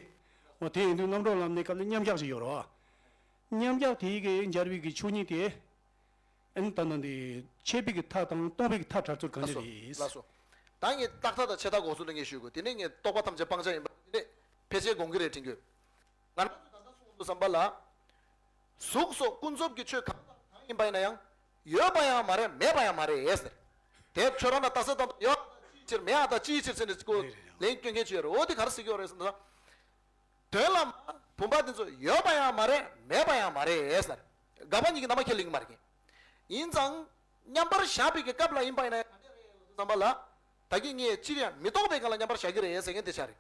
འོ་དེ་ཡིན་དུས་རྣམ་གྲོལ་ལམ་གནས་སྐབས་ནི་མཉམ་གཞག་ཅིག་ཡོད་རེད་བ། མཉམ་གཞག་དེའི་གི་འབྱར་བའི་གི་ཆོས་ཉིད་དེ། ཨེ་ད་ནང་དེ་མཆེད་པའི་གི་མཐའ་དང་སྟོང་པའི་གི་མཐའ་བྲལ་ཚུལ་ག་འདྲ་རེད། ལགས་སོ། ད་ངས་རྟག་མཐའ་དང་ཆད་མཐའ་འགོག་ཚུལ་ལ་ངས་ཞུ་དགོས། དེ་ནས་ངས་རྟོག་པ་ཐམས་ཅད་སྤང་བྱ་ཡིན་པ་དེ་ནས་ཕལ་ཆེར་དགོངས་ཀྱི་རེད་དྲན་གྱི་ཡོད། ང་རང་ཚོ་ད་ལྟ་གསུངས་འདུག་བསམ་པ་ལ། གཟུགས་སོགས་ཀུན་རྫོབ་ཀྱི་ཆོས་གང་དང་གང་ཡིན་པ་ཡིན་ན་ཡང་། ཡོད་པ་ཡང་མ་རེད། མེད་པ་ཡང་མ་རེད་ཟེར། དེ་ཁྱོད་རང་ལ་རྟགས་གསལ་བཏང་ཡོད་ཅིའི་ཕྱིར་མེད་ཨ་ད་ཅིའི་ཕྱིར་ཟེར་ནས་ཀོ་ལན་སྐྱོན་མཁན་ཅིག་ཡོད་རེད། འོ་དེ་ག་རེ་ཟེར་གྱི་ཡོད་རེད་ཟེར་ན། དོན་ལ་བུམ་པ་དེ་ཚོ་ཡོད་པ་ཡང་མ་རེད། མེད་པ་ཡང་མ་རེད་ཟེར། དགག་པ་གཉིས་ཀྱི་རྣམ་པ་ཁས་ལེན་གྱི་མ་རེད། ཡིན་ཙང་མཉམ་པར་བཞག་པའི་གི་སྐབས་ལ་ཡིན་པ་ཡིན་ན་ཡང་བསམ་པ་ལ། ད་གིན་ངས་སྤྱིར་ཡང་མི་རྟོག་པའི་སྒང་ལ་མཉམ་པར་བཞག་གི་རེད་ཟེར་མཁན་དེ་ཆགས་རེད།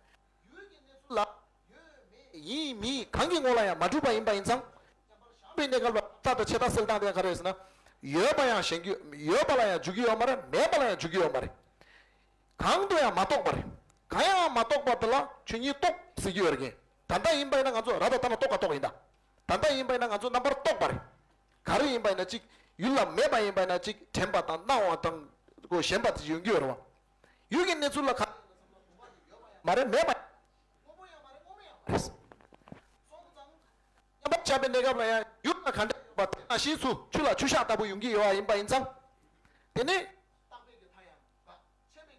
ཡུལ་གྱི་གནས་ཚུལ་ལ་ཡོད་མེད་ཡིན་མིན་གང་གི་ངོ་ལ་ཡང་མ་གྲུབ་པ་ཡིན་པ་ཡིན་ཙང་། བཞག་པའི་གནས་སྐབས་ལ་རྟགས་དང་ཆད་ལྟ་གསལ་སྟངས་དེ་ཡང་ག་རེ་རེད་ཟེར་ན། ཡོད་པ་ཡང་ཞེན་གྱི་ཡོད་པ་ལ་ཡང་འཇུག་གི་ཡོད་མ་རེད། མེད་པ་ལ་ཡང་འཇུག་གི་ཡོད་མ་རེད། གང་དུ་ཡང་མ་རྟོགས་པ་རེད། གང་ཡང་མ་རྟོགས་པ་དེ་ལ་ཆོས་ཉིད་རྟོགས་ཟེར་གྱི་ཡོད་རེད། ད་ལྟ་ཡིན་པ་ཡིན་ན་ང་ཚོ་ར་ད་ལྟ་ན་རྟོགས་ག་རྟོགས་ཡིན་ད། ད་ལྟ་ཡིན་པ་ཡིན་ན་ང་ཚོ་རྣམ་པར་རྟོག་པ་རེད། ག་རེ་ཡིན་པ་ཡིན་ན་གཅིག་ཡུལ་ལ་མེད་པ་ཡིན་པ་ཡིན་ན་གཅིག་དྲན་པ་དང་སྣང་བ་དང་ཁོ་ཞེན་པ་དེ་ཡོང་གི་ཡོད་རེད་བ། ཡུལ་གྱི་གནས་ཚུལ་ལ་ག་མ་རེད། མེད་པ་རེད། མཉམ་པར་བཞག་པའི་གནས་སྐབས་ལ་ཡང་ཡུལ་ལ་ག་འདྲ་ཡོད་པ་དེ་ནང་བཞིན་དུ་ཆུ་ལ་ཆུ་ཤག་ལྟ་བུ་ཡོང་གི་ཡོད་པ་ཡིན་པ་ཡིན་ཙང་། དེ་ནི།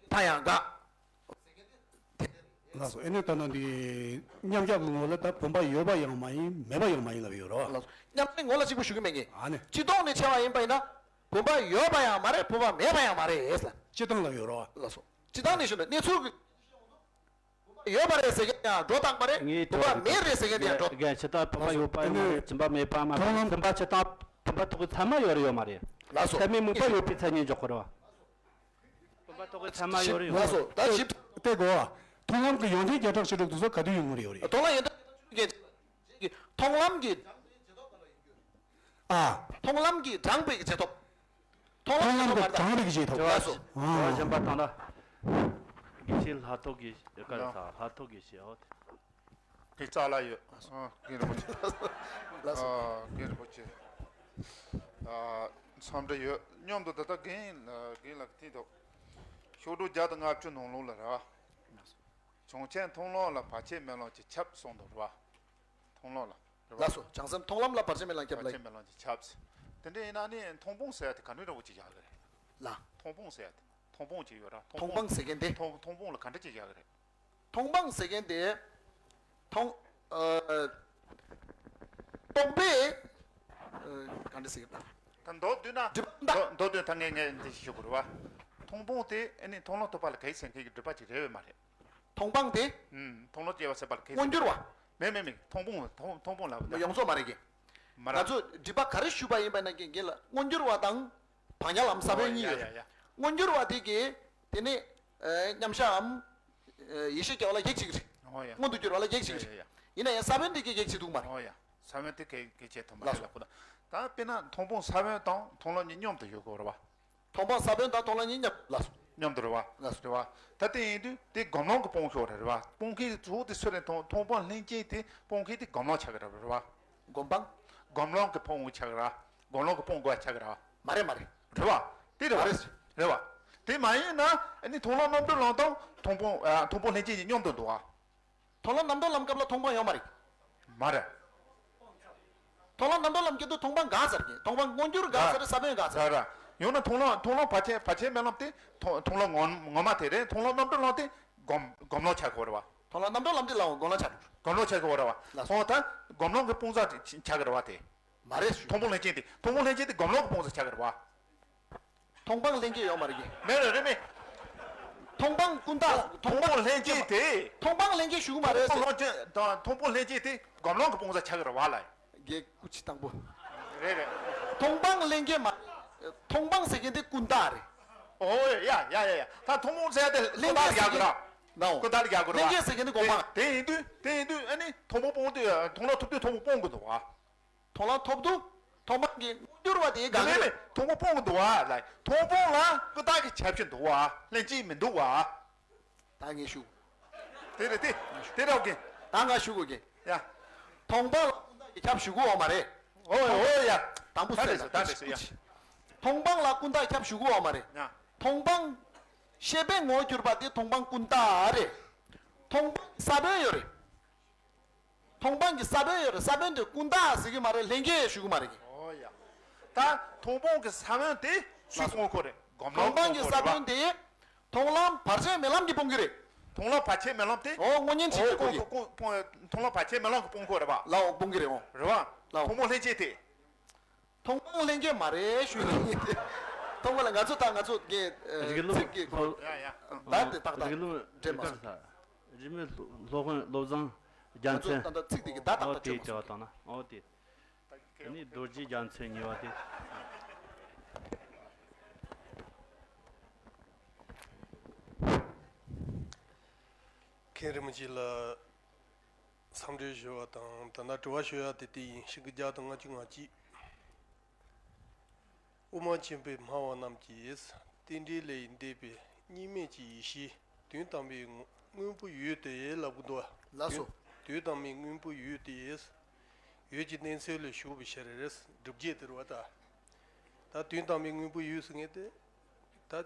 མཐའ་ཡང་དགག་ལགས་སོ། ཨེ་ནས་ད་ནང་འདི་མཉམ་གཞག་གི་ངོ་ལ་ད་བུམ་པ་ཡོད་པ་ཡང་མ་ཡིན། མེད་པ་ཡང་མ་ཡིན་ལབ་ཡོད་རེད་བ། ལགས་སོ། མཉམ་གཞག་ངོ་ལ་གཅིག་པུ་ཞུ་གི་མེད་ངེས། ཨ་ནི། སྤྱི་ལྡོག་ནས་ཕྱེ་བ་ཡིན་པ་ཡིན་ན། བུམ་པ་ཡོད་པ་ཡང་མ་རེད། བུམ་པ་མེད་པ་ཡང་མ་རེད་ལ། སྤྱི་བཏང་ལབ་ཡོད་རེད་བ། ལགས་སོ། སྤྱི་བཏང་ནས་ཞུ་ན་གནས་ཚུལ་གྱི། ཡོད་པ་རེད་ཟེར་མཁན་ཡང་སྒྲོ་བཏགས་པ་རེད། ངའི་བུམ་པ་མེད་རེད་ཟེར་མཁན་དེ་ཡང་སྒྲོ། རྒན་ཕྱི་ལྟར་བུམ་པ་ཡོད་པ་ཡང་མ་རེད། བུམ་པ་མེད་པ་མ་རེད། མཐོང་ལམ། བུམ་པ་སྤྱི་བཏང་བུམ་པ་ཐོག་གི་ཚད་མ་ཡོད་རེད་ཡོད་མ་རེད། ལགས་སོ། ཚད་མའི་དམིགས་པ་ཡོད་པའི་མཚན་ཉིད་འཇོག་དགོས་རེད་བ། བུམ་པ་ཐོག་གི་ཚད་མ་ཡོད་རེད་ཡོད་མ་རེད། ལགས་སོ། ད་ཞིབ་ཏུ་གོ་བ། མཐོང་ལམ་གྱི་ཡོན་ཏན་བརྒྱ་ཕྲག་བཅུ་དྲུག་དེ་ཚོ་ག་དུས་ཡོང་གི་རེད་ཡོད་རེད། མཐོང་ལམ་ཡོན་ཏན་བརྒྱ་ཕྲག་བཅུ་དྲུག་གི་མཐོང་ལམ་གྱི། ཨ། མཐོང་ལམ་གྱི་དྲངས་པའི་རྗེས་ཐོབ། མཐོང་ལམ་གྱི་དྲངས་པའི་རྗེས་ཐོབ། དྲི་བ་ལགས་སོ། དྲི་བ་གཞན་པ་དང་ལ། དགེ་བཤེས་ལྷག་ཐོག་གིས་བཀའ་ལ་ལྷག་ཐོག་གིས་ཞེས་འོ། དེ་རྩ་ལ་ཡོད། ཨ་རྒན་རིན་པོ་ཆེ། ལགས་སོ། ཨ་རྒན་རིན་པོ་ཆེ། ཨ་འཚམས་འདྲི་ཡོད། མཉམ་དུ་ད་ལྟ་རྒན་རྒན་ལགས་ཀྱིས་དེ་འདུག་ཤོག་དྲུག་བརྒྱ་དང་ལྔ་བཅུ་ནང་ལོགས་ལ་ར། བྱང་ཆེན་མཐོང་ལམ་ལ་བར་ཆད་མེད་ལམ་གྱི་ཁྱབ་གསུངས་འདུག་ར། མཐོང་ལམ་ལ། རེད་བ། ལགས་སོ། བྱང་སེམས་མཐོང་ལམ་ལ་བར་ཆད་མེད་ལམ་ཁྱབ་ལ། བར་ཆད་མེད་ལམ་གྱི་ཁྱབ། དེ་འདྲ་ཡིན་ན་ནི་མཐོང་སྤང་ཟེར་ཡ་དེ་ག་འདྲ་འདྲ་བོ་ཅིག་བཞག་གི་རེད། ལ། མཐོང་སྤང་ཟེར་ཡ་དེ་མཐོང་སྤང་ཅིག་ཡོད་ར། མཐོང་སྤང་ཟེར་མཁན་དེ། མཐོང་མཐོང་སྤང་ལ་ག་འདྲ་ཅིག་བཞག་གི་རེད། མཐོང་སྤང་ཟེར་མཁན་དེ། མཐོང་། ཨ། རྟོག་པས། ཨ། ག་འདྲ་ཟེར་གི་ད། ད་མདོར་བསྡུས་ན། སྒྲིབ་པ། མདོར་མདོར་བསྡུས་ད་ངས་ངས་འདི་ཞིག་ཞུ་དགོས་རེད་བ། མཐོང་སྤང་དེ་ཨ་ནི་མཐོང་ལམ་ཐོབ་པ་ལ་གལ་ཟེར་མཁན་གྱི་སྒྲིབ་པ་ཅིག་རེད་བས་མ་རེད། མཐོང་སྤང་དེ། ཨུམ། མཐོང་ལམ་སྐྱེ་བ་ཟད་པ་ལ་གལ་མངོན་གྱུར་བ། མེད་མེད་མེད། མཐོང་སྤང་མཐོང་མཐོང་སྤང་ལབ་ན། ཡོངས་རྫོགས་མ་རེད་གི། མ་རེད། ང་ཚོ་སྒྲིབ་པ་ག་རེ་ཞུས་པ་ཡིན་པ་ན་གི་གི་ལ་མངོན་གྱུར་བ་དང་བག་ཉལ་ལམ་ས་བོན་གཉིས་ཡོད་རེད། ཡ་ཡ་ཡ། མངོན་གྱུར་བ་དེ་གི་དེ་ནི་ཨ་མཉམ་གཞག་གམ་ཨ་ཡེ་ཤེས་སྐྱེ་བ་ལ་གེགས་བྱེད་ཀྱི་རེད། ཨོ་ཡ། མངོན་དུ་གྱུར་བ་ལ་གེགས་བྱེད་ཀྱི་རེད། ཡ་ཡ་ཡ། ཡིན་ན་ཡང་ས་བོན་དེ་གི་གེགས་བྱེད་ཐུབ་མ་རེད། ཨོ་ཡ། ས་བོན་དེ་གེགས་གེགས་བྱེད་ཐུབ་མ་རེད་ལ་ཁོ་ན། ད་དཔེར་ན་མཐོང་སྤང་ས་བོན་དང་མཐོང་ལམ་གཉིས་མཉམ་དུ་ཡོད་དགོས་རེད་བ། མཐོང་སྤང་ས་བོན་དང་མཐོང་ལམ་གཉིས་མཉམ་ལ་སོ། མཉམ་དུ་རེད་བ། ལ་སོ། རེད་བ། ད་དེ་ཡིན་དུས་དེ་སྒོམ་ལམ་གྱི་སྤང་ཤོག་རེད་བ། སྤང་མཁན་གྱི་གཙོ་བོ་དེ་སུ་རེད། མཐོང་མཐོང་སྤང་ལྷན་སྐྱེས་དེ་སྤང་མཁན་དེ་སྒོམ་ལམ་ཆགས་ཀྱི་རེད་བ། རེད་བ། སྒོམ་སྤང་། སྒོམ་ལམ་གྱི་སྤང་ཆགས་ཀྱི་རེད་བ། སྒོམ་ལམ་གྱི་སྤང་དགོས་ཆགས་ཀྱི་རེད་བ། མ་རེད་མ་རེད། རེད་བ། དེ་རེད་བ། མ་རེད། རེད་བ། དེ་མ་ཡིན་ན་ཨ་ནི་མཐོང་ལམ་རྣམ་གྲོལ་ལམ་དང་མཐོང་སྤང་ཨ་མཐོང་སྤང་ལྷན་སྐྱེས་གཉིས་མཉམ་དུ་འདུག་བ། མཐོང་ལམ་རྣམ་གྲོལ་ལམ་སྐབས་ལ་མཐོང་སྤང་ཡོད་མ་རེད། མ་རེད། མཐོང་ལམ་རྣམ་གྲོལ་ལམ་སྐབས་དུ་མཐོང་སྤང་འགག་ཚར་གི། མཐོང་སྤང་མངོན་གྱུར་འགག་ཚར་རེད། ས་བོན་འགག་ཚར་རེད། ཡང་ན་མཐོང་ལམ་མཐོང་ལམ་བར་ཆད་བར་ཆད་མེད་ལམ་དེ་མཐོང་མཐོང་ལམ་ངོ་ངོ་མ་དེ་རེད། མཐོང་ལམ་རྣམ་གྲོལ་ལམ་དེ་སྒོམ་སྒོམ་ལམ་ཆགས་དགོས་རེད་བ། མཐོང་ལམ་རྣམ་གྲོལ་ལམ་དེ་ལའང་སྒོམ་ལམ་ཆགས་འགྲོ། སྒོམ་ལམ་ཆགས་དགོས་རེད་བ། ལགས་སོ། ཧོ་ད་སྒོམ་ལམ་གྱི་སྤང་རྩ་ཆགས་ཀྱི་རེད་བ་དེ། མ་རེད་ཞུ། མཐོང་སྤང་ལྷན་སྐྱེས་དེ་མཐོང་སྤང་ལྷན་སྐྱེས་དེ་སྒོམ་ལམ་གྱི་སྤང་རྩ་ཆགས་ཀྱི་རེད་བ། མཐོང་སྤང་ལྷན་སྐྱེས་ཡོད་མ་རེད་གི། མེད་རེད་རེད་མེད། མཐོང་སྤང་ཀུན་བཏགས། མཐོང་སྤང་ལྷན་སྐྱེས་དེ། མཐོང་སྤང་ལྷན་སྐྱེས་ཞུ་གི་མ་རེད་ཟེར། མཐོང་སྤང་ལྷན་སྐྱེས་དང་མཐོང་སྤང་ལྷན་སྐྱེས་དེ་སྒོམ་ལམ་གྱི་སྤང་རྩ་ཆགས་ཀྱི་རེད་བ་ལ། རྒན་སྐུ་མཁྱེན་དང་པོ། རེད་རེད། མཐོང་སྤང་ལྷན་སྐྱེས་མ། མཐོང་སྤང་ཟེར་མཁན་དེ་ཀུན་བཏགས་རེད། ཨོ་ཡ་ཡ་ཡ་ཡ། ད་མཐོང་སྤང་ཟེར་དེ་ཀུན་བཏགས་ལ་རྒྱག་གི་ར། ནའོ། ཀུན་བཏགས་ལ་རྒྱག་གི་ར། ལྷན་སྐྱེས་ཟེར་མཁན་དེ་སྒོམ་སྤང་། དེ་ཡིན་དུས་དེ་ཡིན་དུས་ཨ་ནི་མཐོང་སྤང་སྤང་དུས་མཐོང་ལམ་ཐོབ་དུས་མཐོང་སྤང་སྤང་གི་འདུག་བ། མཐོང་ལམ་ཐོབ་དུས་མཐོང་སྤང་གི་མངོན་གྱུར་བ་དེ་ག་གི་རེད། མཐོང་སྤང་སྤང་གི་འདུག་བ་ལ། མཐོང་སྤང་ལ་ཀུན་བཏགས་ཀྱི་ཁྱབ་ཀྱི་འདུག་བ། ལྷན་སྐྱེས་མི་འདུག་བ། ད་ངས་ཞུ། དེ་རེད་དེ། དེ་རེད་གི། ད་ང་ཞུ་དགོས་གི། ཡ། མཐོང་སྤང་ལ་ཀུན་བཏགས་ཀྱི་ཁྱབ་ཞུ་གི་ཡོད་མ་རེད། ཨོ་ཨོ་ཡ། དང་པོ་ད་ཟེར་རེད་ད་ད་རེད་ཡ། མཐོང་སྤང་ལ་ཀུན་བཏགས་ཁྱབ་ཞུ་གི་ཡོད་མ་རེད། ཡ། མཐོང་སྤང་། ཤེས་པས་ངོ་བསྒྱུར་པ་དེ་མཐོང་སྤང་ཀུན་བཏགས་རེད། མཐོང་སྤང་གི་ས་བོན་ཡོད་རེད། མཐོང་སྤང་གི་ས་བོན་ཡོད་རེད། ས་བོན་དེ་ཀུན་བཏགས་ཟེར་གི་མ་རེད། ལྷན་སྐྱེས་ཞུ་གི་མ་རེད་གི། ཨོ་ཡ། ད་མཐོང་སྤང་གི་ས་བོན་དེ་སུས་སྤང་གི་རེད། སྒོམ་ལམ་མཐོང་སྤང་གི་ས་བོན་དེ་མཐོང་ལམ་བར་ཆད་མེད་ལམ་གྱིས་སྤང་གི་རེད། མཐོང་ལམ་བར་ཆད་མེད་ལམ་དེ། ཨོ་དངོས་གཉེན་ཆེན་གྱིས་སྤང་གི། ཨོ་ཀུན་ཀུན་མཐོང་ལམ་བར་ཆད་མེད་ལམ་གྱིས་སྤང་གི་རེད་པ། ལའོ་སྤང་གི་རེད། ཨོ་རེད་པ། ལགས། ཐོག་མོ་ལྷན་སྐྱེས་དེ། ཐོག་མོ་ལྷན་སྐྱེས་མ་རེད་ཞུས་ནས། ཐོག་མོ་ལ་ང་ཚོ་ད་ང་ཚོ་གི་ཨ། རིགས་ལམ་ཚིག་གི་སྐོར། ཡ་ཡ། ད་དེ་ཏག་ཏག་རིགས་ལམ་འདྲེས་མ་སོང་། རིས་མེད་སློབ་དཔོན་བློ་བཟང་རྒྱལ་མཚན། ང་ཚོ་ད་ལྟ་ཚིག་དེ་གི་ད་ཏག་ཏག་འདྲེས་མ་སོང་། འོ་དེ་བྲིས་བཏང་ན། འོ་དེ། དེ་ནས་རྡོ་རྗེ་རྒྱལ་མཚན་གཉིས་པ་དེ། མཁན་རིན་པོ་ཆེ་ལ་འཚམས་འདྲི་ཞུ་བ་དང་། ད་ལྟ་དྲི་བ་ཞུ་ཡ་དེ་དེ་ཡིན། ཞེ་དགུ་བརྒྱ་དང་ལྔ་བཅུ་ང་གཅིག་དབུ་མ་ཆེན་པོའི་སྨྲ་བ་རྣམས་ཀྱིས་རྟེན་འབྲེལ་ལས་འདས་པའི་གཉིས་མེད་ཀྱི་ཡེ་ཤེས་དོན་དམ་པའི་སྔོན་པོ་ཡོད་དེ་ལབ་གི་འདུག་ལགས་སོ། དོན་དོན་དམ་པའི་སྔོན་པོ་ཡོད་དེ། ཡོད་ཀྱི་གནས་ཚུལ་ལ་ཞུགས་པའི་ཕྱིར། སྒྲུབ་བྱེད་དེ་རེད་བ་ད། ད་དོན་དམ་པའི་སྔོན་པོ་ཡོད་ཟེར་མཁན་དེ། ད་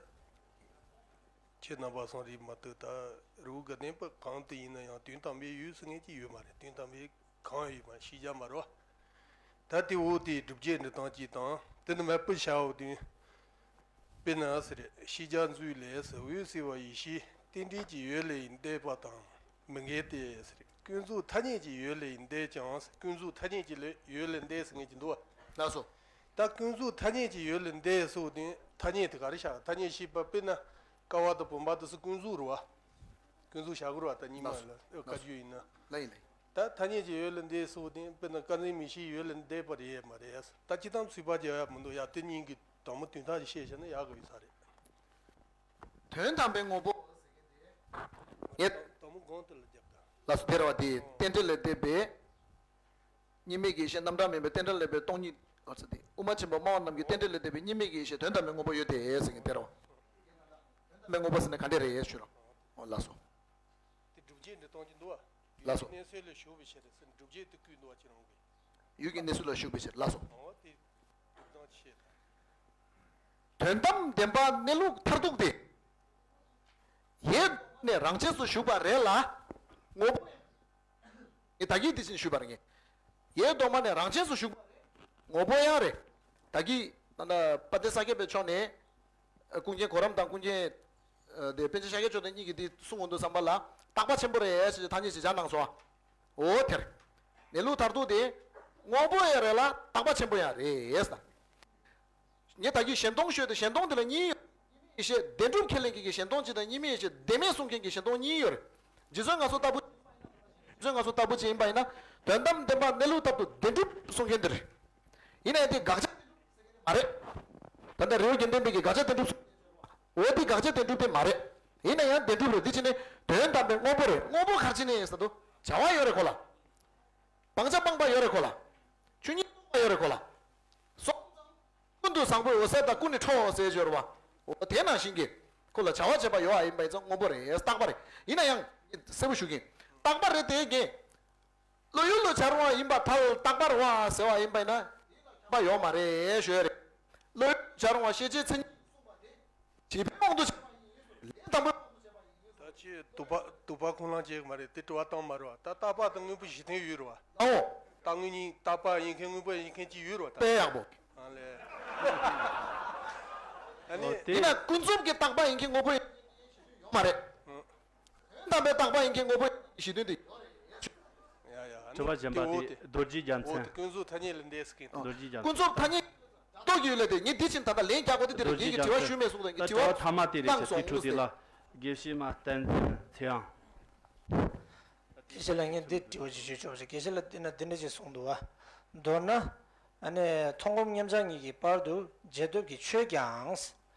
ཁྱེད་རྣམ་པ་ཚོ་རེད་མ་གཏོགས། ད་རི་བོ་དགའ་ལྡན་པ་གང་དུ་ཡིན་ན་ཡང་དོན་དམ་པའི་ཡོད་ཟེར་མཁན་ཅིག་ཡོད་མ་རེད། དོན་དམ་པའི་གང་ཡོད་མ་ཤེས་བྱ་མ་རེད་བ། ད་དེ་འོ་དེའི་སྒྲུབ་བྱེད་འབྲི་སྟངས་ཅིག་དང་། དེ་ནི་མ་པི་ཤའོ་དོན། དཔེར་ན་ཟེར། ཤེས་བྱ་མཛོད་ལས་ཟེར། འོད་གསལ་བ་ཡེ་ཤེས་རྟེན་འབྲེལ་གྱི་ཡུལ་ལས་འདས་པ་དང་མི་འགལ་ཏེ་ཟེར། ཀུན་རྫོབ་ཐ་སྙད་ཀྱི་ཡུལ་ལས་འདས་ཀྱང་ཟེར། ཀུན་རྫོབ་ཐ་སྙད་ཀྱི་ལས་ཡུལ་ལས་འདས་ཟེར་མཁན་ཅིག་འདུག་བ། ལགས་སོ། ད་ཀུན་རྫོབ་ཐ་སྙད་ཀྱི་ཡུལ་ལས་འདས་ཟེར་དུས་ཐ་སྙད་དེ་ག་རེ་བཞག་ཐ་སྙད་ཤེས་པ། དཔེར་ན་ཀ་བ་དང་བུམ་པ་དེ་ཚོ་ཀུན་རྫོབ་རེད་བ། ཀུན་རྫོབ་བཞག་དགོས་རེད་བ། ད་རྙིང་མ་ལ་བཀའ་བརྒྱུད་ཡིན་ན། ལགས་ཡིན་ལགས། ད་ཐ་སྙད་ཀྱི་ཡུལ་ལས་འདས་ཟེར་དུས། དཔེར་ན་ཀ་ནས་མིག་ཤེས་ཡུལ་ལས་འདས་པ་རེད་མ་རེད། ད་སྤྱིར་བཏང་ཚིག་ཕར་རྒྱག་ཡ་མི་འདུག་ཡ། དེ་གཉིས་ཀྱི་དང་པོ་དོན་དག་ཅིག་བཤད་བྱས་ན་ཡག་གི་ཡོད་ས་རེད། དོན་དམ་པའི་དངོས་པོ། ངས། དང་པོ་གོང་དེ་ལ་རྒྱབ་ད། ལགས་སོ། དེ་རེད་བ། དེ་རྟེན་འབྲེལ་ལས་འདས་པའི་གཉིས་མེད་ཀྱི་ཡེ་ཤེས། རྣམ་གྲངས་མེད་པའི་རྟེན་འབྲེལ་ལས་འདས་པའི་སྟོང་ཉིད། ཨ་ཙི། དེ་དབུ་མ་ཆེན་པོ་སྨྲ་བ་རྣམས་ཀྱིས་རྟེན་འབྲེལ་ལས་འདས་པའི་གཉིས་མེད་ཀྱི་ཡེ་ཤེས་དོན་དམ་པའི་དངོས་པོ་ཡོད་དེ་ཟེར་མཁན་དེ་རེད་བ། དོན་དམ་པའི་དངོས་པོ་ཟེར་ན་ག་འདྲ་རེད་ཞུ་རོགས། ཨོ་ལགས་སོ། དེ་སྒྲུབ་བྱེད་འབྲི་སྟངས་ཅིག་འདུག་བ། ལགས་སོ། གནས་ཚུལ་ལ་ཞུགས་པའི་ཕྱིར་ཟེར། སྒྲུབ་བྱེད་དེ་བཀོད་འདུག་བ། ཁྱེད་རང་གི། ཡུལ་གྱི་གནས་ཚུལ་ལ་ཞུགས་པའི་ཕྱིར། ལགས་སོ། འོ་དེ་སྒྲུབ་སྟངས་ཅིག་བཤད་དང་། དོན་དམ་བདེན་པ་གནས་ལུགས་མཐར་ཐུག་དེ། ཡེ་ནས་རང་ཆས་སུ་ཞུགས་པ་རེད་ལ། དངོས་པོ། ངས་ད་གིན་དེ་བཞིན་ཞུས་པ་རེད། ངས་ཡེ་གདོད་མ་ནས་རང་ཆས་སུ་ཞུགས་པ་རེད། དངོས་པོ་ཡང་རེད། ད་གིན་ད་ལྟ་དཔལ་ལྡན་ས་སྐྱ་པའི་ཕྱོགས་ནས། ཨ། ཀུན་མཁྱེན་གོ་རམས་དང་ཀུན་མཁྱེན། ཨ། དེ་པཎ་ཆེན་ཤཱཀྱ་མཆོག་ལྡན་གཉིས་ཀྱིས་འདི་གསུང་གི་འདུག་བསམ་པ་ལ། བརྟག་པ་ཆེན་པོ་རེད་ཟེར་ཐ་སྙད་ཅིག་སྦྱར་གནང་སོང་། འོ་དེར། གནས་ལུགས་མཐར་ཐུག་དེ། དངོས་པོ་ཡང་རེད་ལ་བརྟག་པ་ཆེན་པོ་ཡང་རེད་ཟེར། ངས་ད་གིན་གཞན་སྟོང་ཤོད་དེ། གཞན་སྟོང་དེ་ལ་གཉིས་ཡོད། ཡེ་ཤེས་བདེན་གྲུབ་ཁས་ལེན་མཁན་གྱི་གཞན་སྟོང་གཅིག་དང་། གཉིས་མེད་ཡེ་ཤེས་བདེན་མེད་གསུང་མཁན་གྱི་གཞན་སྟོང་གཉིས་ཡོད་རེད། རྗེ་བཙུན་ང་ཚོ་ལྟ་བུ། རྗེ་བཙུན་ང་ཚོ་ལྟ་བུ་ཅིག་ཡིན་པ་ཡིན་ན། དོན་དམ་བདེན་པ་གནས་ལུགས་ལྟར་དུ་བདེན་གྲུབ་གསུང་མཁན་དེ་རེད། ཡིན་ན་ཡང་དེ་དགག་བྱ་མ་རེད། ད་ལྟ་རི་བོ་དགེ་ལྡན་པའི་གི་དགག་བྱ་བདེན་གྲུབ། འོ་དེ་དགག་བྱ་བདེན་གྲུབ་དེ་མ་རེད། ཡིན་ན་ཡང་བདེན་གྲུབ་རེད། དེ་ཕྱིར་ནི་དོན་དམ་པའི་དངོས་པོ་རེད། དངོས་པོ་ག་རེ་བྱས་ནས་ཟེར་དུས། བྱ་བ་ཡོད་རེད་ཁོ་ལ། སྤང་བྱ་སྤངས་པ་ཡོད་རེད་ཁོ་ལ། ཆོས་ཉིད་རྟོགས་པ་ཡོད་རེད་ཁོ་ལ། སོང་ཙང་། ཀུན་ཏུ་བཟང་པོའི་འོད་གསལ་དང་ཀུན་ནས་འཕྲོ་ཟེར་གྱི་ཡོད་རེད་བ། འོ་དེ་ནང་བཞིན་གྱི། ཁོ་ལ་བྱ་བ་བྱེད་པ་ཡོད་པ་ཡིན་པ་ཡིན་ཙང་དངོས་པོ་རེད། རྟག་པ་རེད། ཡིན་ན་ཡང་། གསལ་པོ་ཞུ་གིན། རྟག་པ་རེད་དེ་གིན། བློ་ཡུལ་དུ་བྱར་འོང་བ་ཡིན་པར་ཐལ། རྟག་པར་འོང་བ་ཟེར་བ་ཡིན་པ་ཡིན་ན། པ་ཡོད་མ་རེད་ཞུ་ཡ་རེད། བློ་ཡུལ་དུ་བྱར་འོང་བ་ཤེས་བྱའི་མཚན་ཉིད། བྱེད་པའི་དབང་དུ་བྱས་པ་ཡིན། ལས་དང་པོའི་དབང་དུ་བྱས་པ་ཡིན། ད་ཅི་དུ་བ་དུ་བ་ཁོང་ལང་བྱེད་མ་རེད། དེ་དྲི་བ་བཏང་མ་རེད་བ། ད་རྟག་པ་དང་དངོས་པོ་གཞི་མཐུན་ཡོད་རེད་བ། ཨོ། རྟག་དངོས་གཉིས་རྟག་པ་ཡིན་མཁན་དངོས་པོ་ཡིན་མཁན་གཅིག་ཡོད་རེད་བ་ད། དཔེ་ཡག་པོ། ཨ་ལས། ཨ་ནི། ཨོ་དེ། ཡིན་ན་ཀུན་རྫོབ་ཀྱི་རྟག་པ་ཡིན་མཁན་དངོས་པོ་ཡོད་མ་རེད། ཨང་། དོན་དམ་པའི་རྟག་པ་ཡིན་མཁན་དངོས་པོ་ཡིན་གཞི་མཐུན་དེ། ཡ་ཡ། ཨ་ནི་དྲི་བ་གཞན་པ་དེ་འོ་དེ། རྡོ་རྗེ་རྒྱལ་མཚན། འོ་དེ་ཀུན་རྫོབ་ཐ་སྙད་ལས་འདས་ཟེར་མཁན། རྡོ་རྗེ་རྒྱལ་མཚན། ཀུན་རྫོབ་ཐ་སྙད་རྟོགས་ཀྱི་ཡོད་ལས་དེ། ངས་འདི་ཕྱིན་ད་ལྟ་ལན་རྒྱག་དགོས་དེ། དེ་རེད། རྡོ་རྗེ་ངས་ཀྱི་དྲི་བ་ཞུས་མེད་གསུངས་དང་། ངས་དྲི་བ་ད་དྲི་བ་ཐ་མ་དེ་རེད་ཤག། དེ་འཕྲོ་དེ་ལ། དགེ་བཤེས་མ་བསྟན་འཛིན་ཚེ་དབྱངས། དགེ་བཤེས་ལགས། ངས་འདི་དྲི་བ་ཞིག་ཞུ་ཆོག་པ་ཞིག། དགེ་བཤེས་ལགས། འདི་ན་འདི་འདྲ་ཞིག་གསུངས་འདུག་བ། མདོར་ན། ཨ་ནི་མཐོང་སྒོམ་མཉམ་གཞག་གཉིས་ཀྱི་བར་དུ་རྗེས་ཐོབ་ཀྱི་ཆོས་ཀྱང་།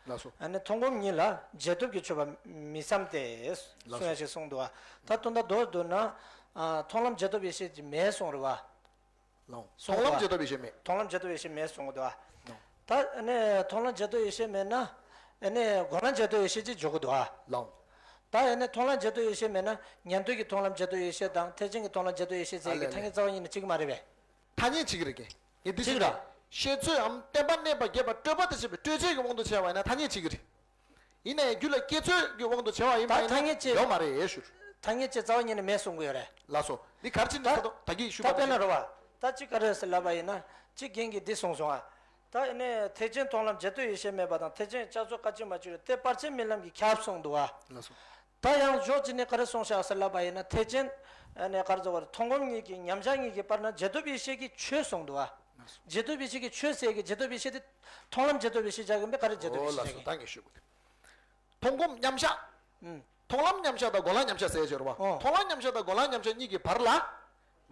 ལགས་སོ། ཨ་ནི་མཐོང་སྒོམ་གཉིས་ལ་རྗེས་ཐོབ་ཀྱི་ཆོས་པ་མི་བསམ་སྟེ། ལགས་སོ། གསུང་ཡ་ཞིག་གསུངས་འདུག་བ། ད་དོན་དག་མདོར་བསྡུ་ན། ཨ། མཐོང་ལམ་རྗེས་ཐོབ་ཡེ་ཤེས་ཀྱི་མེད་གསུངས་རེད་བ། ལགས། མཐོང་ལམ་རྗེས་ཐོབ་ཡེ་ཤེས་མེད། མཐོང་ལམ་རྗེས་ཐོབ་ཡེ་ཤེས་མེད་གསུངས་འདུག་བ། ལགས། ད་ཨ་ནི་མཐོང་ལམ་རྗེས་ཐོབ་ཡེ་ཤེས་མེད་ན། ཨ་ནི་སྒོམ་ལམ་རྗེས་ཐོབ་ཡེ་ཤེས་ཅིག་འཇོག་གི་འདུག་བ། ལགས། ད་ཨ་ནི་མཐོང་ལམ་རྗེས་ཐོབ་ཡེ་ཤེས་མེད་ན། ཉན་ཐོས་ཀྱི་མཐོང་ལམ་རྗེས་ཐོབ་ཡེ་ཤེས་དང་ཐེག་ཆེན་གྱི་མཐོང་ལམ་རྗེས་ཐོབ་ཡེ་ཤེས་ཟེར་གྱི་ཐ་སྙད་རྩ་བ་ཉིད་ནས་གཅིག་མ་རེད་པས། ཐ་སྙད་གཅིག་རེད་ཀྱི། ངས་འདི་གཅིག་ལ། ཤེས་ཚོད་འམ་བརྟེན་པ་གནས་པ་རྒྱས་པ་སྤྲོས་པ་དང་བཅས་པའི་སྤྲོས་བཅས་ཀྱི་དབང་དུ་བྱས་པ་ཡིན་ན་ཐ་སྙད་གཅིག་རེད། ཡིན་ནའི་རྒྱུད་ལ་སྐྱེ་ཚོད་ཀྱི་དབང་དུ་བྱས་པ་ཡིན་པ་ད་ཡིན་ན་ཐ་སྙད་ཅེས་ཡོད་མ་རེད་ཞུ། ཐ་སྙད་ཅེས་རྩ་བ་ཉིད་ནས་མེད་གསུང་གི་ཡོད་རེད། ལགས་སོ། འདི་ག་རེ་བྱས་ནས་ད་ད་གིན་ཞུས་ད་པ་དཔེར་ན་རེད་བ། ད་ཅི་ག་རེ་ཟེར་ལབ་པ་ཡིན་ན། ཅི་རྒན་གྱིས་འདི་གསུངས་སོང་ཨ། ད་ནི་ཐེག་ཆེན་མཐོང་ལམ་རྗེས་ཐོབ་ཡེ་ཤེས་མེད་པ་དང་། ཐེག་ཆེན་བསྐྱར་རྫོགས་སྐབས་གཅིག་མ་གཅིག་རེད་དེ། བར་ཆད་རྨི་ལམ་གྱིས་ཁྱབ་གསུངས་འདུག་ཨ། ལགས་སོ། ད་ཡང་ཕྱོགས་གཅིག་ནས་ག་རེ་གསུངས་བཞག་ཟེར་ལབ་པ་ཡིན་ན། ཐེག་ཆེན་ནས་ག་རེ་ཟེར་བ་རེད། མཐོང་སྒོམ་གཉིས་ཀྱི་མཉམ་གཞག་གཉིས་ཀྱི་བར་ན་རྗེས་ཐོབ་ཡེ་ཤེས་ཀྱི་ཆོས་གསུངས་འདུག་ཨ། རྗེས་ཐོབ་ཡེ་ཤེས་ཀྱི་ཆོས་ཟེར་གི། རྗེས་ཐོབ་ཡེ་ཤེས་དེ་མཐོང་ལམ་རྗེས་ཐོབ་ཡེ་ཤེས་བྱ་གི་མེད། ག་རེ་རྗེས་ཐོབ་ཡེ་ཤེས་བྱ་གི། ད་ངས་ཞུ་དགོས་ཏེ། མཐོང་སྒོམ་མཉམ་གཞག་ཨུམ། མཐོང་ལམ་མཉམ་གཞག་དང་སྒོམ་ལམ་མཉམ་གཞག་ཟེར་ཡ་ཅིག་ཡོད་རེད་བ། ཨོ། མཐོང་ལམ་མཉམ་གཞག་དང་སྒོམ་ལམ་མཉམ་གཞག་གཉིས་ཀྱི་བར་ལ་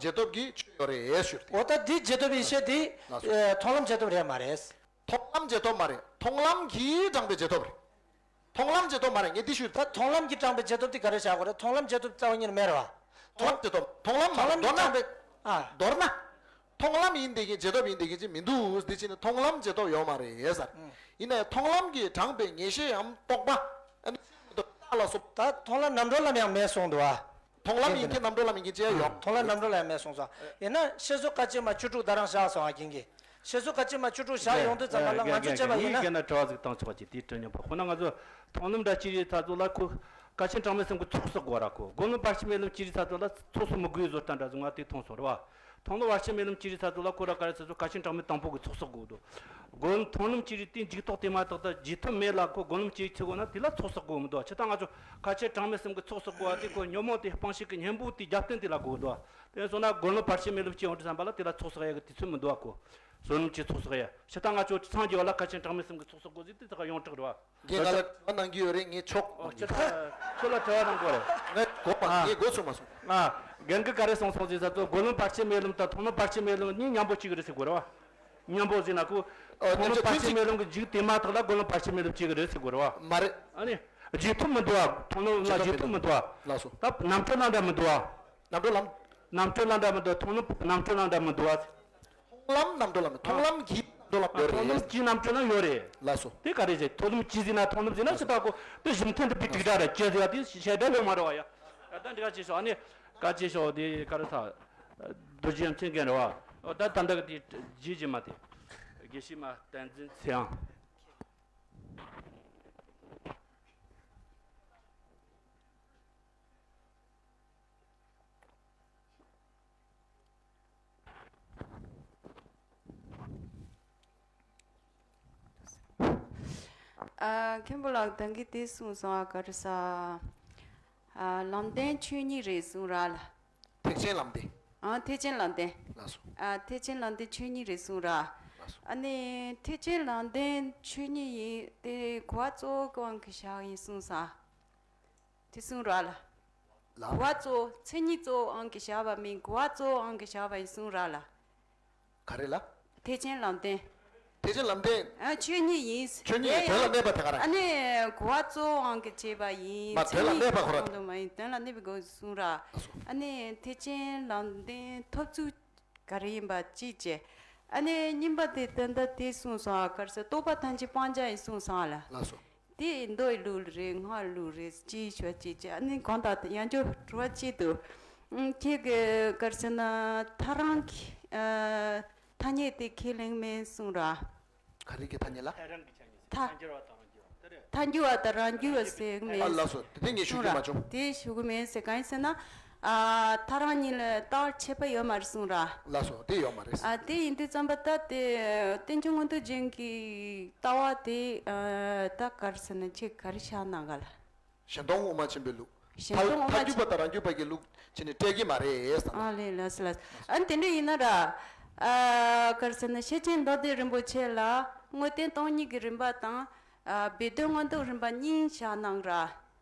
རྗེས་ཐོབ་ཀྱི་ཆོས་ཡོད་རེད་ཞུ་རེད། འོ་ད་འདི་རྗེས་ཐོབ་ཡེ་ཤེས་དེ། ལགས་སོ། ཨེ། མཐོང་ལམ་རྗེས་ཐོབ་རེད་མ་རེད། མཐོང་ལམ་རྗེས་ཐོབ་མ་རེད། མཐོང་ལམ་གྱིས་དྲངས་པའི་རྗེས་ཐོབ་རེད། མཐོང་ལམ་རྗེས་ཐོབ་མ་རེད། ངས་འདི་ཞུས། ད་མཐོང་ལམ་གྱིས་དྲངས་པའི་རྗེས་ཐོབ་དེ་ག་རེ་བྱ་དགོས་རེད། མཐོང་ལམ་རྗེས་ཐོབ་རྩ་བ་ཉིད་ནས་མེད་རེད་བ། མཐོང་ལམ་རྗེས་ཐོབ། མཐོང་ལམ་མ་མཐོང་ལམ་གྱིས་མདོར་ན། དྲངས་པའི། ཨ། མདོར་ན། མཐོང་ལམ་ཡིན་བསྡད་མཁན་རྗེས་ཐོབ་ཡིན་བསྡད་མཁན་ཅིག་མི་འདུག་འདི་ཕྱིན་ནས་མཐོང་ལམ་རྗེས་ཐོབ་ཡོད་མ་རེད་ཟེར། ཨུམ། ཡིན་ནའི་མཐོང་ལམ་གྱིས་དྲངས་པའི་ངེས་ཤེས་ཡང་རྟོག་པ། ཨ་ནི་རྟགས་ལ་སོགས། ད་མཐོང་ལམ་རྣམ་གྲོལ་ལམ་ཡང་མེད་གསུངས་འདུག་ཨ། མཐོང་ལམ་ཡིན་མཁན་རྣམ་གྲོལ་ལམ་ཡིན་མཁན་ཅི་ཡང་ཡོད། མཐོང་ལམ་རྣམ་གྲོལ་ལམ་ཡང་མེད་གསུངས་སོང་། ཡིན་ན་ཤེས་བཟོད་དཀའ་ཆེན་མ་བཅུ་དྲུག་ད་རང་བཞག་སོང་ཨ། རྒན་གྱིས། ཤེས་བཟོད་དཀའ་ཆེན་མ་བཅུ་དྲུག་བཞག་ཡོང་དུས་ཙམ་པ་ལ་ང་ཚོས་བྱས་པ་ཡིན་ན། ངས་དྲི་བ་ཟིག་བཏང་ཆོག་ཅིག་དེའི་དྲི་ཉན་པ་ཁོ་ན། ང་ཚོ་མཐོང་ལམ་ར་སྤྱི་རིགས་ཚ་ཚོ་ལ་ཁོ་དཀའ་ཆེན་གྲངས་མེད་གསུམ་གྱི་ཚོགས་གསོག་དགོས་ར། ཁོ་སྒོམ་ལམ་བར་ཆད་མེད་ལམ་སྤྱི་རིགས་ཚ་ཚོ་ལ་ཚོགས་གསོག་མི་དགོས་བཟོ་ལྟ་འདྲ་ཟིག་ང་དེ་མཐོང་སོང་ར་བ། མཐོང་ལམ་བར་ཆད་མེད་ལམ་སྤྱི་རིགས་ཚ་ཚོ་ལ་ཁོ་ར་ག་རེ་ཟེར་ཚོ་དཀའ་ཆེན་གྲངས་མེད་དང་པོ་གི་ཚོགས་གསོག་དགོས་འདུག་སྒོམ་མཐོང་ལམ་སྤྱི་རིགས་དེ་མཇུག་ཐོགས་དེ་མ་ཐག་ཏུ་རྗེས་ཐོབ་མེད་ལ་ཁོ་སྒོམ་ལམ་སྤྱི་རིགས་ཚུད་དགོས་ན་དེ་ལ་ཚོགས་གསོག་དགོས་མི་འདུག་ཆ་ད་ང་ཚོ་དཀའ་ཆེན་གྲངས་མེད་གསུམ་གྱི་ཚོགས་གསོག་དགོས་པ་དེ་ཁོ་ཉོན་མོངས་དེ་སྤངས་ཤིང་གི་གཉེན་པོ་དེ་རྒྱབ་རྟེན་དེ་ལ་དགོས་འདུག་དེ་སོང་ན་སྒོམ་ལམ་བར་ཆད་མེད་ལམ་སྤྱི་ཡོང་དུས་ཙམ་པ་ལ་དེ་ལ་ཚོགས་གསོག་ཡ་གི་དུས་ཚོད་མི་འདུག་གོ་བསོད་ནམས་ཀྱི་ཚོགས་གསོག་ཡ། ཕྱི་ལྟ་ང་ཚོ་སངས་རྒྱས་པ་ལ་དཀའ་ཆེན་གྲངས་མེད་གསུམ་གྱི་ཚོགས་གསོག་དགོས་ཟེར་དེ་ཚོ་ཡོངས་གྲགས་རེད་བ། རྒན་ལགས་ལ་དྲི་བ་གནང་གི་ཡོད་རེད། ངས་ཆོག་ཨོ་ཁྱོད་ལ་ཁྱོད་ལ་དྲི་བ་གནང་དགོས་རེད། ངས་གོ་མ། ཨ། ངས་གོ་ཚོད་མ་སོང་། ཨ། རྒན་གྱིས་ག་རེ་གསུངས་སོང་ཟེར་ས་ཚོ་སྒོམ་ལམ་བར་ཆད་མེད་ལམ་དང་མཐོང་ལམ་བར་ཆད་མེད་ལམ་གཉིས་མཉམ་པོ་གཅིག་རེད་ཟེར་དགོས་རེད་བ། མཉམ་པོ་ཟེར་ན་ཁོ་ཨོ་མཐོང་ལམ་བར་ཆད་མེད་ལམ་གྱི་མཇུག་དེ་མ་ཐག་ལ་སྒོམ་ལམ་བར་ཆད་མེད་ལམ་གཅིག་རེད་ཟེར་དགོས་རེད་བ། མ་རེད། ཨ་ནི། རྗེས་ཐོབ་མི་འདུག་བ། མཐོང་ལམ་ལ་རྗེས་ཐོབ་མི་འདུག་བ། ལགས་སོ། ད་རྣམ་གྲོལ་ལ་འདྲ་མི་འདུག་བ། རྣམ་གྲོལ་ལམ། རྣམ་གྲོལ་ལ་འདྲ་མི་འདུག་མཐོང་ལམ་རྣམ་གྲོལ་ལ་འདྲ་མི་འདུག་བ། མཐོང་ལམ་རྣམ་གྲོལ་ལ་མི། མཐོང་ལམ་གྱི་རྣམ་གྲོལ་ལ་ཡོད་རེད། མཐོང་ལམ་གྱི་རྣམ་གྲོལ་ལ་ཡོད་རེད། ལགས་སོ། དེ་ག་རེ་རེད། མཐོང་ལམ་གྱི་ཟེར་ན་མཐོང་ལམ་ཟེར་ན་ཅི་ལྟ་གོ་དེ་གཞི་མཐུན་དུ་པའི་དྲུག་སྒྲ་རེད། ཅི་ཟེར་བ་དེ་ཞེ་དྲག་ཡོད་མ་རེད་བ་ཡ། ད་འདི་ག་ཅི་ཤོག་ཨ་ནི། ག་ཅི་ཤོག་དེ་ག་རེ་ཐ། རྡོ་རྗེ་མཚན་རྒན་རེད་བ། ད་ད་འདི་ག་དེ་རྗེས་ཀྱི་མ་དེ། དགེ་བཤེས་མ་བསྟན་འཛིན་ཚེ་དབང་། ཨ། མཁན་པོ་ལགས་ད་གིན་དེ་གསུངས་སོང་ཨ། ག་རེ་ཟ། ཨ། ལམ་བདེན་ཆོས་ཉིད་རེད་གསུངས་ར་ལ། ཐེག་ཆེན་ལམ་བདེན། ཨ། ཐེག་ཆེན་ལམ་བདེན། ལགས་སོ། ཨ། ཐེག་ཆེན་ལམ་བདེན་ཆོས་ཉིད་རེད་གསུངས་ར། ལགས་སོ། ཨ་ནི་ཐེག་ཆེན་ལམ་བདེན་ཆོས་ཉིད་ཡིན་དེ་གོ་བ་གཙོ་བོ་གང་གི་བཞག་ཡིན་གསུངས་སོང་ཨ། དེ་གསུངས་ར་ལ། ལ། གོ་བ་གཙོ་བོ་མཚན་ཉིད་གཙོ་བོའང་གི་བྱ་བ་མིན། གོ་བ་གཙོ་བོའང་གི་བྱ་བ་ཡིན་གསུངས་ར་ལ། ག་རེ་ལ། ཐེག་ཆེན་ལམ་བདེན། ཐེག་ཆེན་ལམ་བདེན། ཨ། ཆོས་ཉིད་ཡིན། ཆོས་ཉིད་དེ་དོན་ལ་ཡང་གནས་པ་དེ་ག་རེ། ཨ་ནི་གོ་བ་གཙོ་བོའང་གི་བྱེད་པ་ཡིན། མ་མཚན་དོན་ལ་ཉིད་གནས་པ་ཁོ་ར། གཙོ་བོ་མ་ཡིན། དོན་ལ་གནས་པའི་སྒོ་གསུངས་ར། ལགས་སོ། ཨ་ནི་ཐེག་ཆེན་ལམ་བདེན་ཐོབ་ཚུལ། ག་རེ་ཡིན་པ་གཅིག་བྱས། ཨ་ནི་གཉིས་པ་དེ་ད་ལྟ་དེ་གསུངས་སོང་ཨ། ག་རེ་ཟེར་རྟོག་པ་ཐམས་ཅད་སྤང་བྱ་ཡིན་གསུངས་སོང་ཨ་ལ། ལགས་སོ། དེ་མདོའི་ལུགས་རེད། སྔགས་ལུགས་རེད། ཅིའི་ཕྱོགས་ཅིག་བྱས། ཨ་ནི་གང་ལྟར་ཡང་བསྐྱར་དྲི་བ་གཅིག་འདུག་ཨུམ། ཁྱེད་ཀྱིས་ག་རེ་ཟེར་ན་ཐལ་རང་གི་ཨ་ཐ་སྙད་དེ་ཁས་ལེན་མེད་གསུངས་ར། ག་རེ་གི་ཐ་སྙད་ལ། ཐལ་རང་གི་ཆ་ནས། ཐལ། ཐལ་འགྱུར་བ་དང་རང་རྒྱུད་པ་དེ་རེད། ཐལ་འགྱུར་བ་དང་རང་རྒྱུད་པ་ཟེར་གི་མེད། ཨ། ལགས་སོ། དེ་ངས་ཞུ་རྒྱུ་མ་བྱུང་། དེ་ཞུ་གི་མེད་ཟེར། གང་ཡིན་ཟེར་ན། ཨ། ཐལ་རང་གཉིས་ལ་རྟགས་ཁྱད་པར་ཡོད་མ་རེད་གསུངས་ར། ལགས་སོ། དེ་ཡོད་མ་རེད། ཨ། དེ་ཡིན་དུས་ཙམ་པ་ད་དེ་རྟེན་འབྱུང་མངོན་རྟོགས་རྒྱན་གྱི་ལྟ་བ་དེ། ཨ། ད་ག་རེ་ཟེར་ན་ཁྱེད་ག་རེ་བཞག་གནང་ག་ལ། གཞན་སྟོང་དབུ་མ་ཆེན་པོའི་ལུགས། གཞན་སྟོང་དབུ་མ་ཆེན། ཐལ་འགྱུར་བ་དང་རང་རྒྱུད་པ་གི་ལུགས་བྱས་ནས་སྤྲད་ཀྱི་མ་རེད་ཟེར། ཨ་ལས། ལགས་སོ་ལགས་སོ། ཨ་ནི་དེ་འདྲ་ཡིན་ན་ར། ཨ། ག་རེ་ཟེར་ན་ཤེར་ཕྱིན་མདོ་སྡེ་རིན་པོ་ཆེ་ལ་དངོས་བསྟན་སྟོང་ཉིད་ཀྱི་རིམ་པ་དང་། ཨ། སྦས་དོན་མངོན་རྟོགས་རིམ་པ་གཉིས་བཞག་གནང་ར།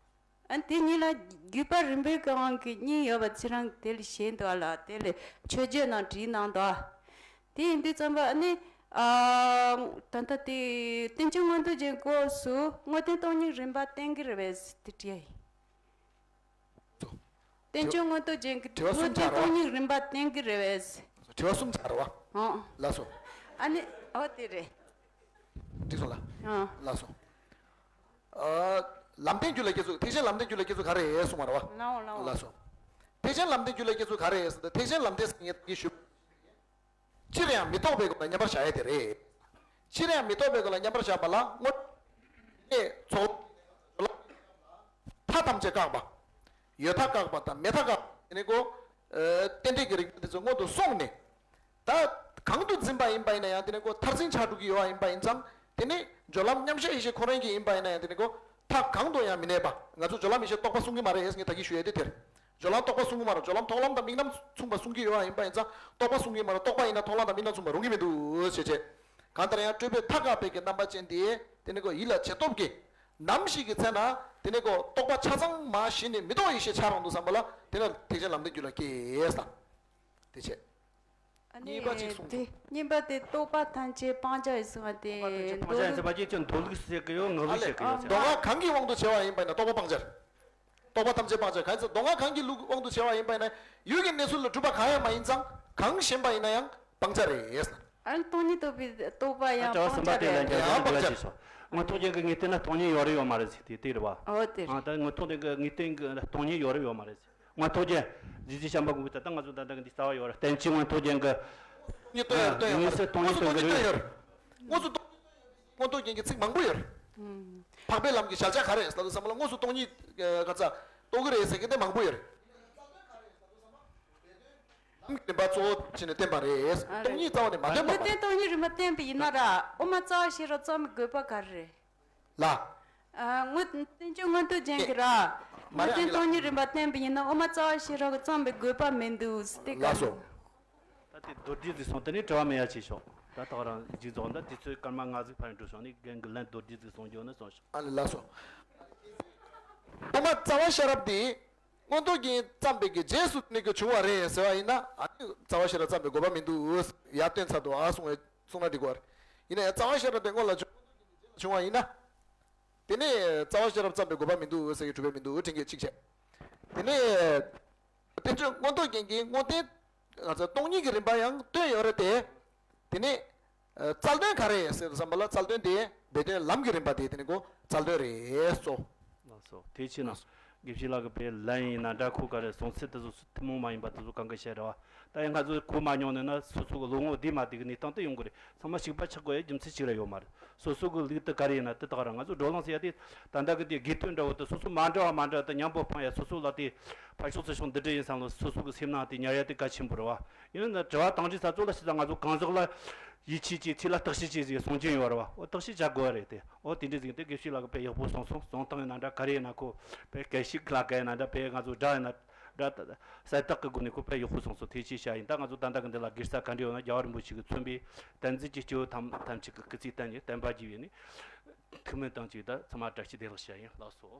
ཨ། དེ་གཉིས་ལ་བརྒྱུད་པ་རིམ་པའི་སྒང་གི་གཉིས་ཡོད་པ་ཚེ་རིང་དེ་ལ་ཞེན་འདུག་ཨ་ལ། དེ་ལ་མཆོད་བརྗོད་ནང་བྲིས་གནང་འདུག་ཨ། དེ་ཡིན་དུས་ཙམ་པ་ཨ་ནི། ཨ། ད་ལྟ་དེ་རྟེན་འབྱུང་མངོན་རྟོགས་རྒྱན་སྐབས་སུ་དངོས་བསྟན་སྟོང་ཉིད་རིམ་པ་བསྟན་གྱི་རེད་པས་དེ་བྲིས་ཡ་ཡིན། རྟེན་འབྱུང་མངོན་རྟོགས་རྒྱན་གྱི་དྲི་བ་གསུམ་ཆགས་རེད་བ། དངོས་བསྟན་སྟོང་ཉིད་རིམ་པ་བསྟན་གྱི་རེད་པས། དྲི་བ་གསུམ་ཆགས་རེད་བ། ཨང་། ལགས་སོ། ཨ་ནི་ཨོ་དེ་རེད། འགྲིག་སོང་ལ། ཨང་། ལགས་སོ། ཨ། ལམ་བདེན་རྒྱུད་ལ་སྐྱེ་ཚུལ། ཐེག་ཆེན་ལམ་བདེན་རྒྱུད་ལ་སྐྱེ་ཚུལ་ག་རེ་གསུངས་པ་རེད་བ། ལའོ་ལའོ། ལགས་སོ། ཐེག་ཆེན་ལམ་བདེན་རྒྱུད་ལ་སྐྱེ་ཚུལ་ག་རེ་ཟེར་ན། ཐེག་ཆེན་ལམ་བདེན་ཟེར་ངས་ད་གིན་ཞུས། སྤྱིར་ཡང་མི་རྟོག་པའི་སྒོ་ལ་མཉམ་པར་བཞག་ཡ་དེ་རེད། སྤྱིར་ཡང་མི་རྟོག་པའི་སྒོ་ལ་མཉམ་པར་བཞག་པ་ལ་དངོས་གནས་ཚོགས་མཐའ་ཐམས་ཅད་བཀག་པ། ཡོད་མཐའ་བཀག་པ་དང་མེད་མཐའ་བཀག་པ་དེ་ནི་ཀོ། ཨ། རྟེན་འབྲེལ་གྱི་རིགས་པ་དེ་ཚོ་སྔོན་དུ་སོང་ནས། ད་གང་དུ་འཛིན་པ་ཡིན་པ་ཡིན་ན་ཡང་དེ་ནི་ཀོ་མཐར་འཛིན་ཆགས་གྲུབ་ཀྱི་ཡོད་པ་ཡིན་པ་ཡིན་ཙང་། དེ་ནི་སྦྱོར་ལམ་མཉམ་གཞག་ཡེ་ཤེས་ཁོ་རང་གི་ཡིན་པ་ཡིན་ན་ཡང་དེ་ནི་ཀོ། མཐའ་གང་དུ་ཡང་མི་གནས་པ། ང་ཚོ་སྦྱོར་ལམ་ཡེ་ཤེས་རྟོགས་པ་གསུང་གི་མ་རེད། ངས་ད་གིན་ཞུ་ཡས་དེ་དེར། སྦྱོར་ལམ་རྟོགས་པ་གསུང་གི་མ་རེད། སྦྱོར་ལམ་མཐོང་ལམ་དང་དམིགས་རྣམ་མཚུངས་པ་གསུང་གི་ཡོད་པ་ཡིན་པ་ཡིན་ཙང་རྟོགས་པ་གསུང་གི་མ་རེད། རྟོགས་པ་ཡིན་ན་མཐོང་ལམ་དང་དམིགས་རྣམ་མཚུངས་པ་རུང་གི་མི་འདུག་ཞེས་བྱས། གང་ལྟར་ཡང་སྤྲོས་པའི་མཐའ་འགག་པའི་གི་རྣམ་པ་ཅན་དེ་དེ་ནི་ཀོ་ཡིད་ལ་བྱེད་སྟོབས་ཀྱིས། ནམ་ཞིག་གི་ཚེ་ན་དེ་ནི་ཀོ་རྟོག་པ་ཆ་ཚང་མ་ཞི་ནས་མི་རྟོག་ཡེ་ཤེས་འཆར་འོང་དུས་ཙམ་པ་ལ་དེ་ནི་ཐེག་ཆེན་ལམ་འདི་རྒྱུད་ལ་སྐྱེས་ས། དེ་བྱས། ཨ་ནི་གཉིས་པ་གཅིག་གསུངས་འདུག། དེ་གཉིས་པ་དེ་རྟོག་པ་ཐམས་ཅད་སྤང་བྱ་ཡིན་གསུངས་པ་དེ། རྟོག་པ་ཐམས་ཅད་སྤང་བྱ་ཡིན་ཟེར་བ་ཅིག་ཅིག་མདོ་ལུགས་ཟེར་གི་ཡོད། ངག་ལུགས་ཟེར་གི་ཡོད་ཟེར། མདོ་སྔགས་གང་གི་དབང་དུ་བྱས་པ་ཡིན་པ་ཡིན་ན་རྟོག་པ་སྤང་བྱ་རེད། རྟོག་པ་ཐམས་ཅད་སྤང་བྱ། གང་ཡིན་ཟེར་མདོ་སྔགས་གང་གི་ལུགས་དབང་དུ་བྱས་པ་ཡིན་པ་ཡིན་ན་ཡུལ་གྱི་གནས་ཚུལ་ལ་གྲུབ་པ་གང་ཡང་མ་ཡིན་ཙང་གང་ཞེན་པ་ཡིན་ན་ཡང་སྤང་བྱ་རེད། ཨ་ནི་སྟོང་ཉིད་རྟོགས་པའི་རྟོག་པ་ཡང་གྲྭ་བ་སྤང་བྱ་གསུམ་པ་དེ་ལ་རེད། ཡང་སྤང་བྱ། མངོན་རྟོགས་རྒྱན་གྱི་ངེས་གཏན་ལ་སྟོང་ཉིད་ཡོད་རེད་ཡོད་མ་རེད་ཟེར་དེ་དེ་རེད་བ། འོ་དེ་རེད། ཨ་ད་མངོན་རྟོགས་རྒྱན་གྱི་ངེས་གཏན་གྱི་སྟོང་ཉིད་ཡོད་རེད་ཡོད་མ་རེད་ཟེར། མངོན་རྟོགས་རྒྱན། རྗེ་བཙུན་བྱམས་པ་མགོན་པོས་ད་ལྟ་ང་ཚོ་ད་ལྟ་གི་འདི་རྩ་བ་ཡོད་རེད། བསྟན་བཅོས་མངོན་རྟོགས་རྒྱན་གྱི། སྟོང་ཉིད་སྟོན་ཡོད་རེད། སྟོན་ཡོད་མ་རེད། དངོས་སུ་སྟོང་ཉིད་སྟོན་གྱི་རེད། དངོས་སུ་སྟོང་ཉིད་སྟོན་ཡོད་རེད། མངོན་རྟོགས་རྒྱན་གྱི་ཚིག་མང་པོ་ཡོད་རེད། འཕགས་པའི་ལམ་གྱི་གཞལ་བྱ་ག་རེ་ཟེར་དུས་ཙམ་པ་ལ་དངོས་སུ་སྟོང་ཉིད་ག་ཚ་རྟོགས་ཀྱི་རེད་ཟེར་མཁན་དེ་མང་པོ་ཡོད་རེད། ལམ་གྱི་རིམ་པ་གཙོ་བོ་བྱས་ནས་བསྟན་པ་རེད། ཨ་རེད། སྟོང་ཉིད་རྩ་བ་ནས་མ་བསྟན་པ་མ་རེད། དངོས་བསྟན་སྟོང་ཉིད་རིམ་པ་བསྟན་པ་ཡིན་ན་ར་དབུ་མ་རྩ་བ་ཤེས་རབ་རྩོམ་པའི་དགོས་པ་ག་རེ་རེད། ལ། ཨ་དངོས་བསྟན་བཅོས་མངོན་རྟོགས་རྒྱན་གྱི་ར། མ་རེད། དངོས་བསྟན་སྟོང་ཉིད་རིམ་པ་བསྟན་པ་ཡིན་ན་དབུ་མ་རྩ་བ་ཤེས་རབ་ཀྱི་རྩོམ་པའི་དགོས་པ་མི་འདུག་ཟེར་ཏེ། ལགས་སོ། ད་དེ་མདོར་བསྡུས་ཟིག་སོང་། དེ་ནས་དྲི་བ་མེད་ཡ་ཆེ་ཤོག། ད་ཐག་རང་ཅིག་རྫོགས་འདི་དུས་ཚོད་སྐར་མ་ལྔ་ཟིག་ཕར་འགྲོ་སོང་ནས་རྒན་གྱི་ལན་མདོར་བསྡུས་ཟིག་གསུང་རྒྱུ་ནི་གསུངས་ཤོག། ཨ་ལེ་ལགས་སོ། དབུ་མ་རྩ་བ་ཤེས་རབ་དེ་མངོན་རྟོགས་རྒྱན་བརྩམས་པའི་གི་རྗེས་སུ་ནི་གི་བྱུང་བ་རེད་ཟེར་བ་ཡིན་ན། ཨ་ནི་རྩ་བ་ཤེས་རབ་བརྩམས་པའི་དགོས་པ་མི་འདུག་ཡར་བསྟན་ཚར་འདུག། ཨ་གསུང་བའི་གསུང་ན་འགྲིག་གི་རེད། ཡིན་ན་ཡང་རྩ་བ་ཤེས་རབ་དེ་སྔོན་ལ་བྱུང་བ་ཡིན་ན། དེ་ནས་རྩ་བ་ཤེས་རབ་བརྩམས་པའི་དགོས་པ་མི་འདུག་ཟེར་གྱི་གྲུབ་པའི་མི་འདུག་དྲན་གྱི་གཅིག་བྱས། དེ་ནས་བསྟན་བཅོས་མངོན་རྟོགས་རྒྱན་གྱི་དངོས་བསྟན་ང་ཚོ་སྟོང་ཉིད་ཀྱི་རིམ་པ་ཡང་བསྟན་ཡོད་རེད་དེ། དེ་ནས་རྩལ་འདོན་ག་རེ་ཟེར་བསམ་པ་ལ་རྩལ་འདོན་དེ་སྦས་དོན་ལམ་གྱི་རིམ་པ་དེ་དེ་ནས་ཁོ་རྩལ་འདོན་རེད་སོ། ལགས་སོ། དེ་ཕྱིན་ན་དགེ་བཤེས་ལགས་ཀྱི་དཔེ་ལན་ཡིན་ན་འདྲ། ཁོ་ག་རེ་གསུང་ཚུལ་དེ་ཚོ་ཐུན་མོང་མ་ཡིན་པ་དེ་ཚོ་གང་གི་བཤད་རེད་བ། ད་ཡང་ང་ཚོ་གོ་མ་མྱོང་ནས་ན་སོ་སོ་གི་ལོ་ངོ་བསྡུས་མ་བསྡུས་ཀྱི་གནས་སྟངས་དེ་ཡོང་གི་རེད། ཚང་མ་གཅིག་པ་ཆགས་དགོས་ཡ་རྒྱུ་མཚན་གཅིག་ར་ཡོད་མ་རེད། སོ་སོ་གི་ལུགས་དེ་ག་རེ་ཡིན་ན་དེ་དག་རང་ང་ཚོ་བགྲོ་གླེང་ཟེར་ཡ་དེ་ད་ལྟ་གི་དེ་དགོས་དོན་འདྲ་བོ་དེ་སོ་སོ་མ་འདྲ་བ་མ་འདྲ་བ་དེ་མཉམ་པོ་སྤུངས་ཡ། སོ་སོ་ལ་དེ་ཕར་ཕྱོགས་ཚུར་ཕྱོགས་འདི་འདྲ་ཡིན་བསམ་ལ་སོ་སོ་གི་སེམས་ནང་དེ་ཉར་ཡ་དེ་གལ་ཆེན་པོ་རེད་བ། ཡིན་ན་དྲི་བ་དང་འདྲི་ས་ཚོ་ལ་ཤི་ཚ་ང་ཚོ་གང་ཟག་ལ་ཡིད་ཆེས་ཀྱིས་ཚིག་ལ་བརྟག་དཔྱད་ཀྱིས་ཟིག་གསུང་རྒྱུ་ཡོད་རེད་བ། འོ་བརྟག་དཔྱད་བྱ་དགོས་རེད་དེ། འོ་དེ་འདྲ་ཟིག་དེ་དགེ་བཤེས་ལགས་ཀྱི་དཔེ་ཡག་པོ་གསུངས་སོང་། གསུང་སྟངས་ཡིན་ན་འདྲ། ག་རེ་ཡིན་ན་ཁོ་དཔེ་སྐད་ཤུགས་ལ་ག་ཡིན་ན་འདྲ། དཔེ་ང་ཚོ་སྒྲ་ཡིན་ན་འདྲ། གསལ་དག་གི་སྒོ་ནས་ཁོ་དཔེ་ཡག་པོ་གསུངས་སོང་། དེ་ཅིག་བྱ་ཡིན། ད་ང་ཚོ་ད་ལྟ་གི་འདི་ལ་དགེ་རྩ་ག་འདྲ་ཡོད་ན་རྒྱལ་བ་རིན་པོ་ཆེ་གིས་མཚོན་པའི་བསྟན་འཛིན་གྱི་སྐྱེས་བུ་ཐམས་ཐམས་ཅད་ཀྱི་སྐུ་ཚེ་བརྟན་ནས་བསྟན་པ་རྒྱས་པའི་ནི་ཐུགས་སྨོན་དང་བཅས་ད་ཚང་མ་བཀྲ་ཤིས་བདེ་ལེགས་ཞུ་ཡ་ཡིན། ལགས་སོ།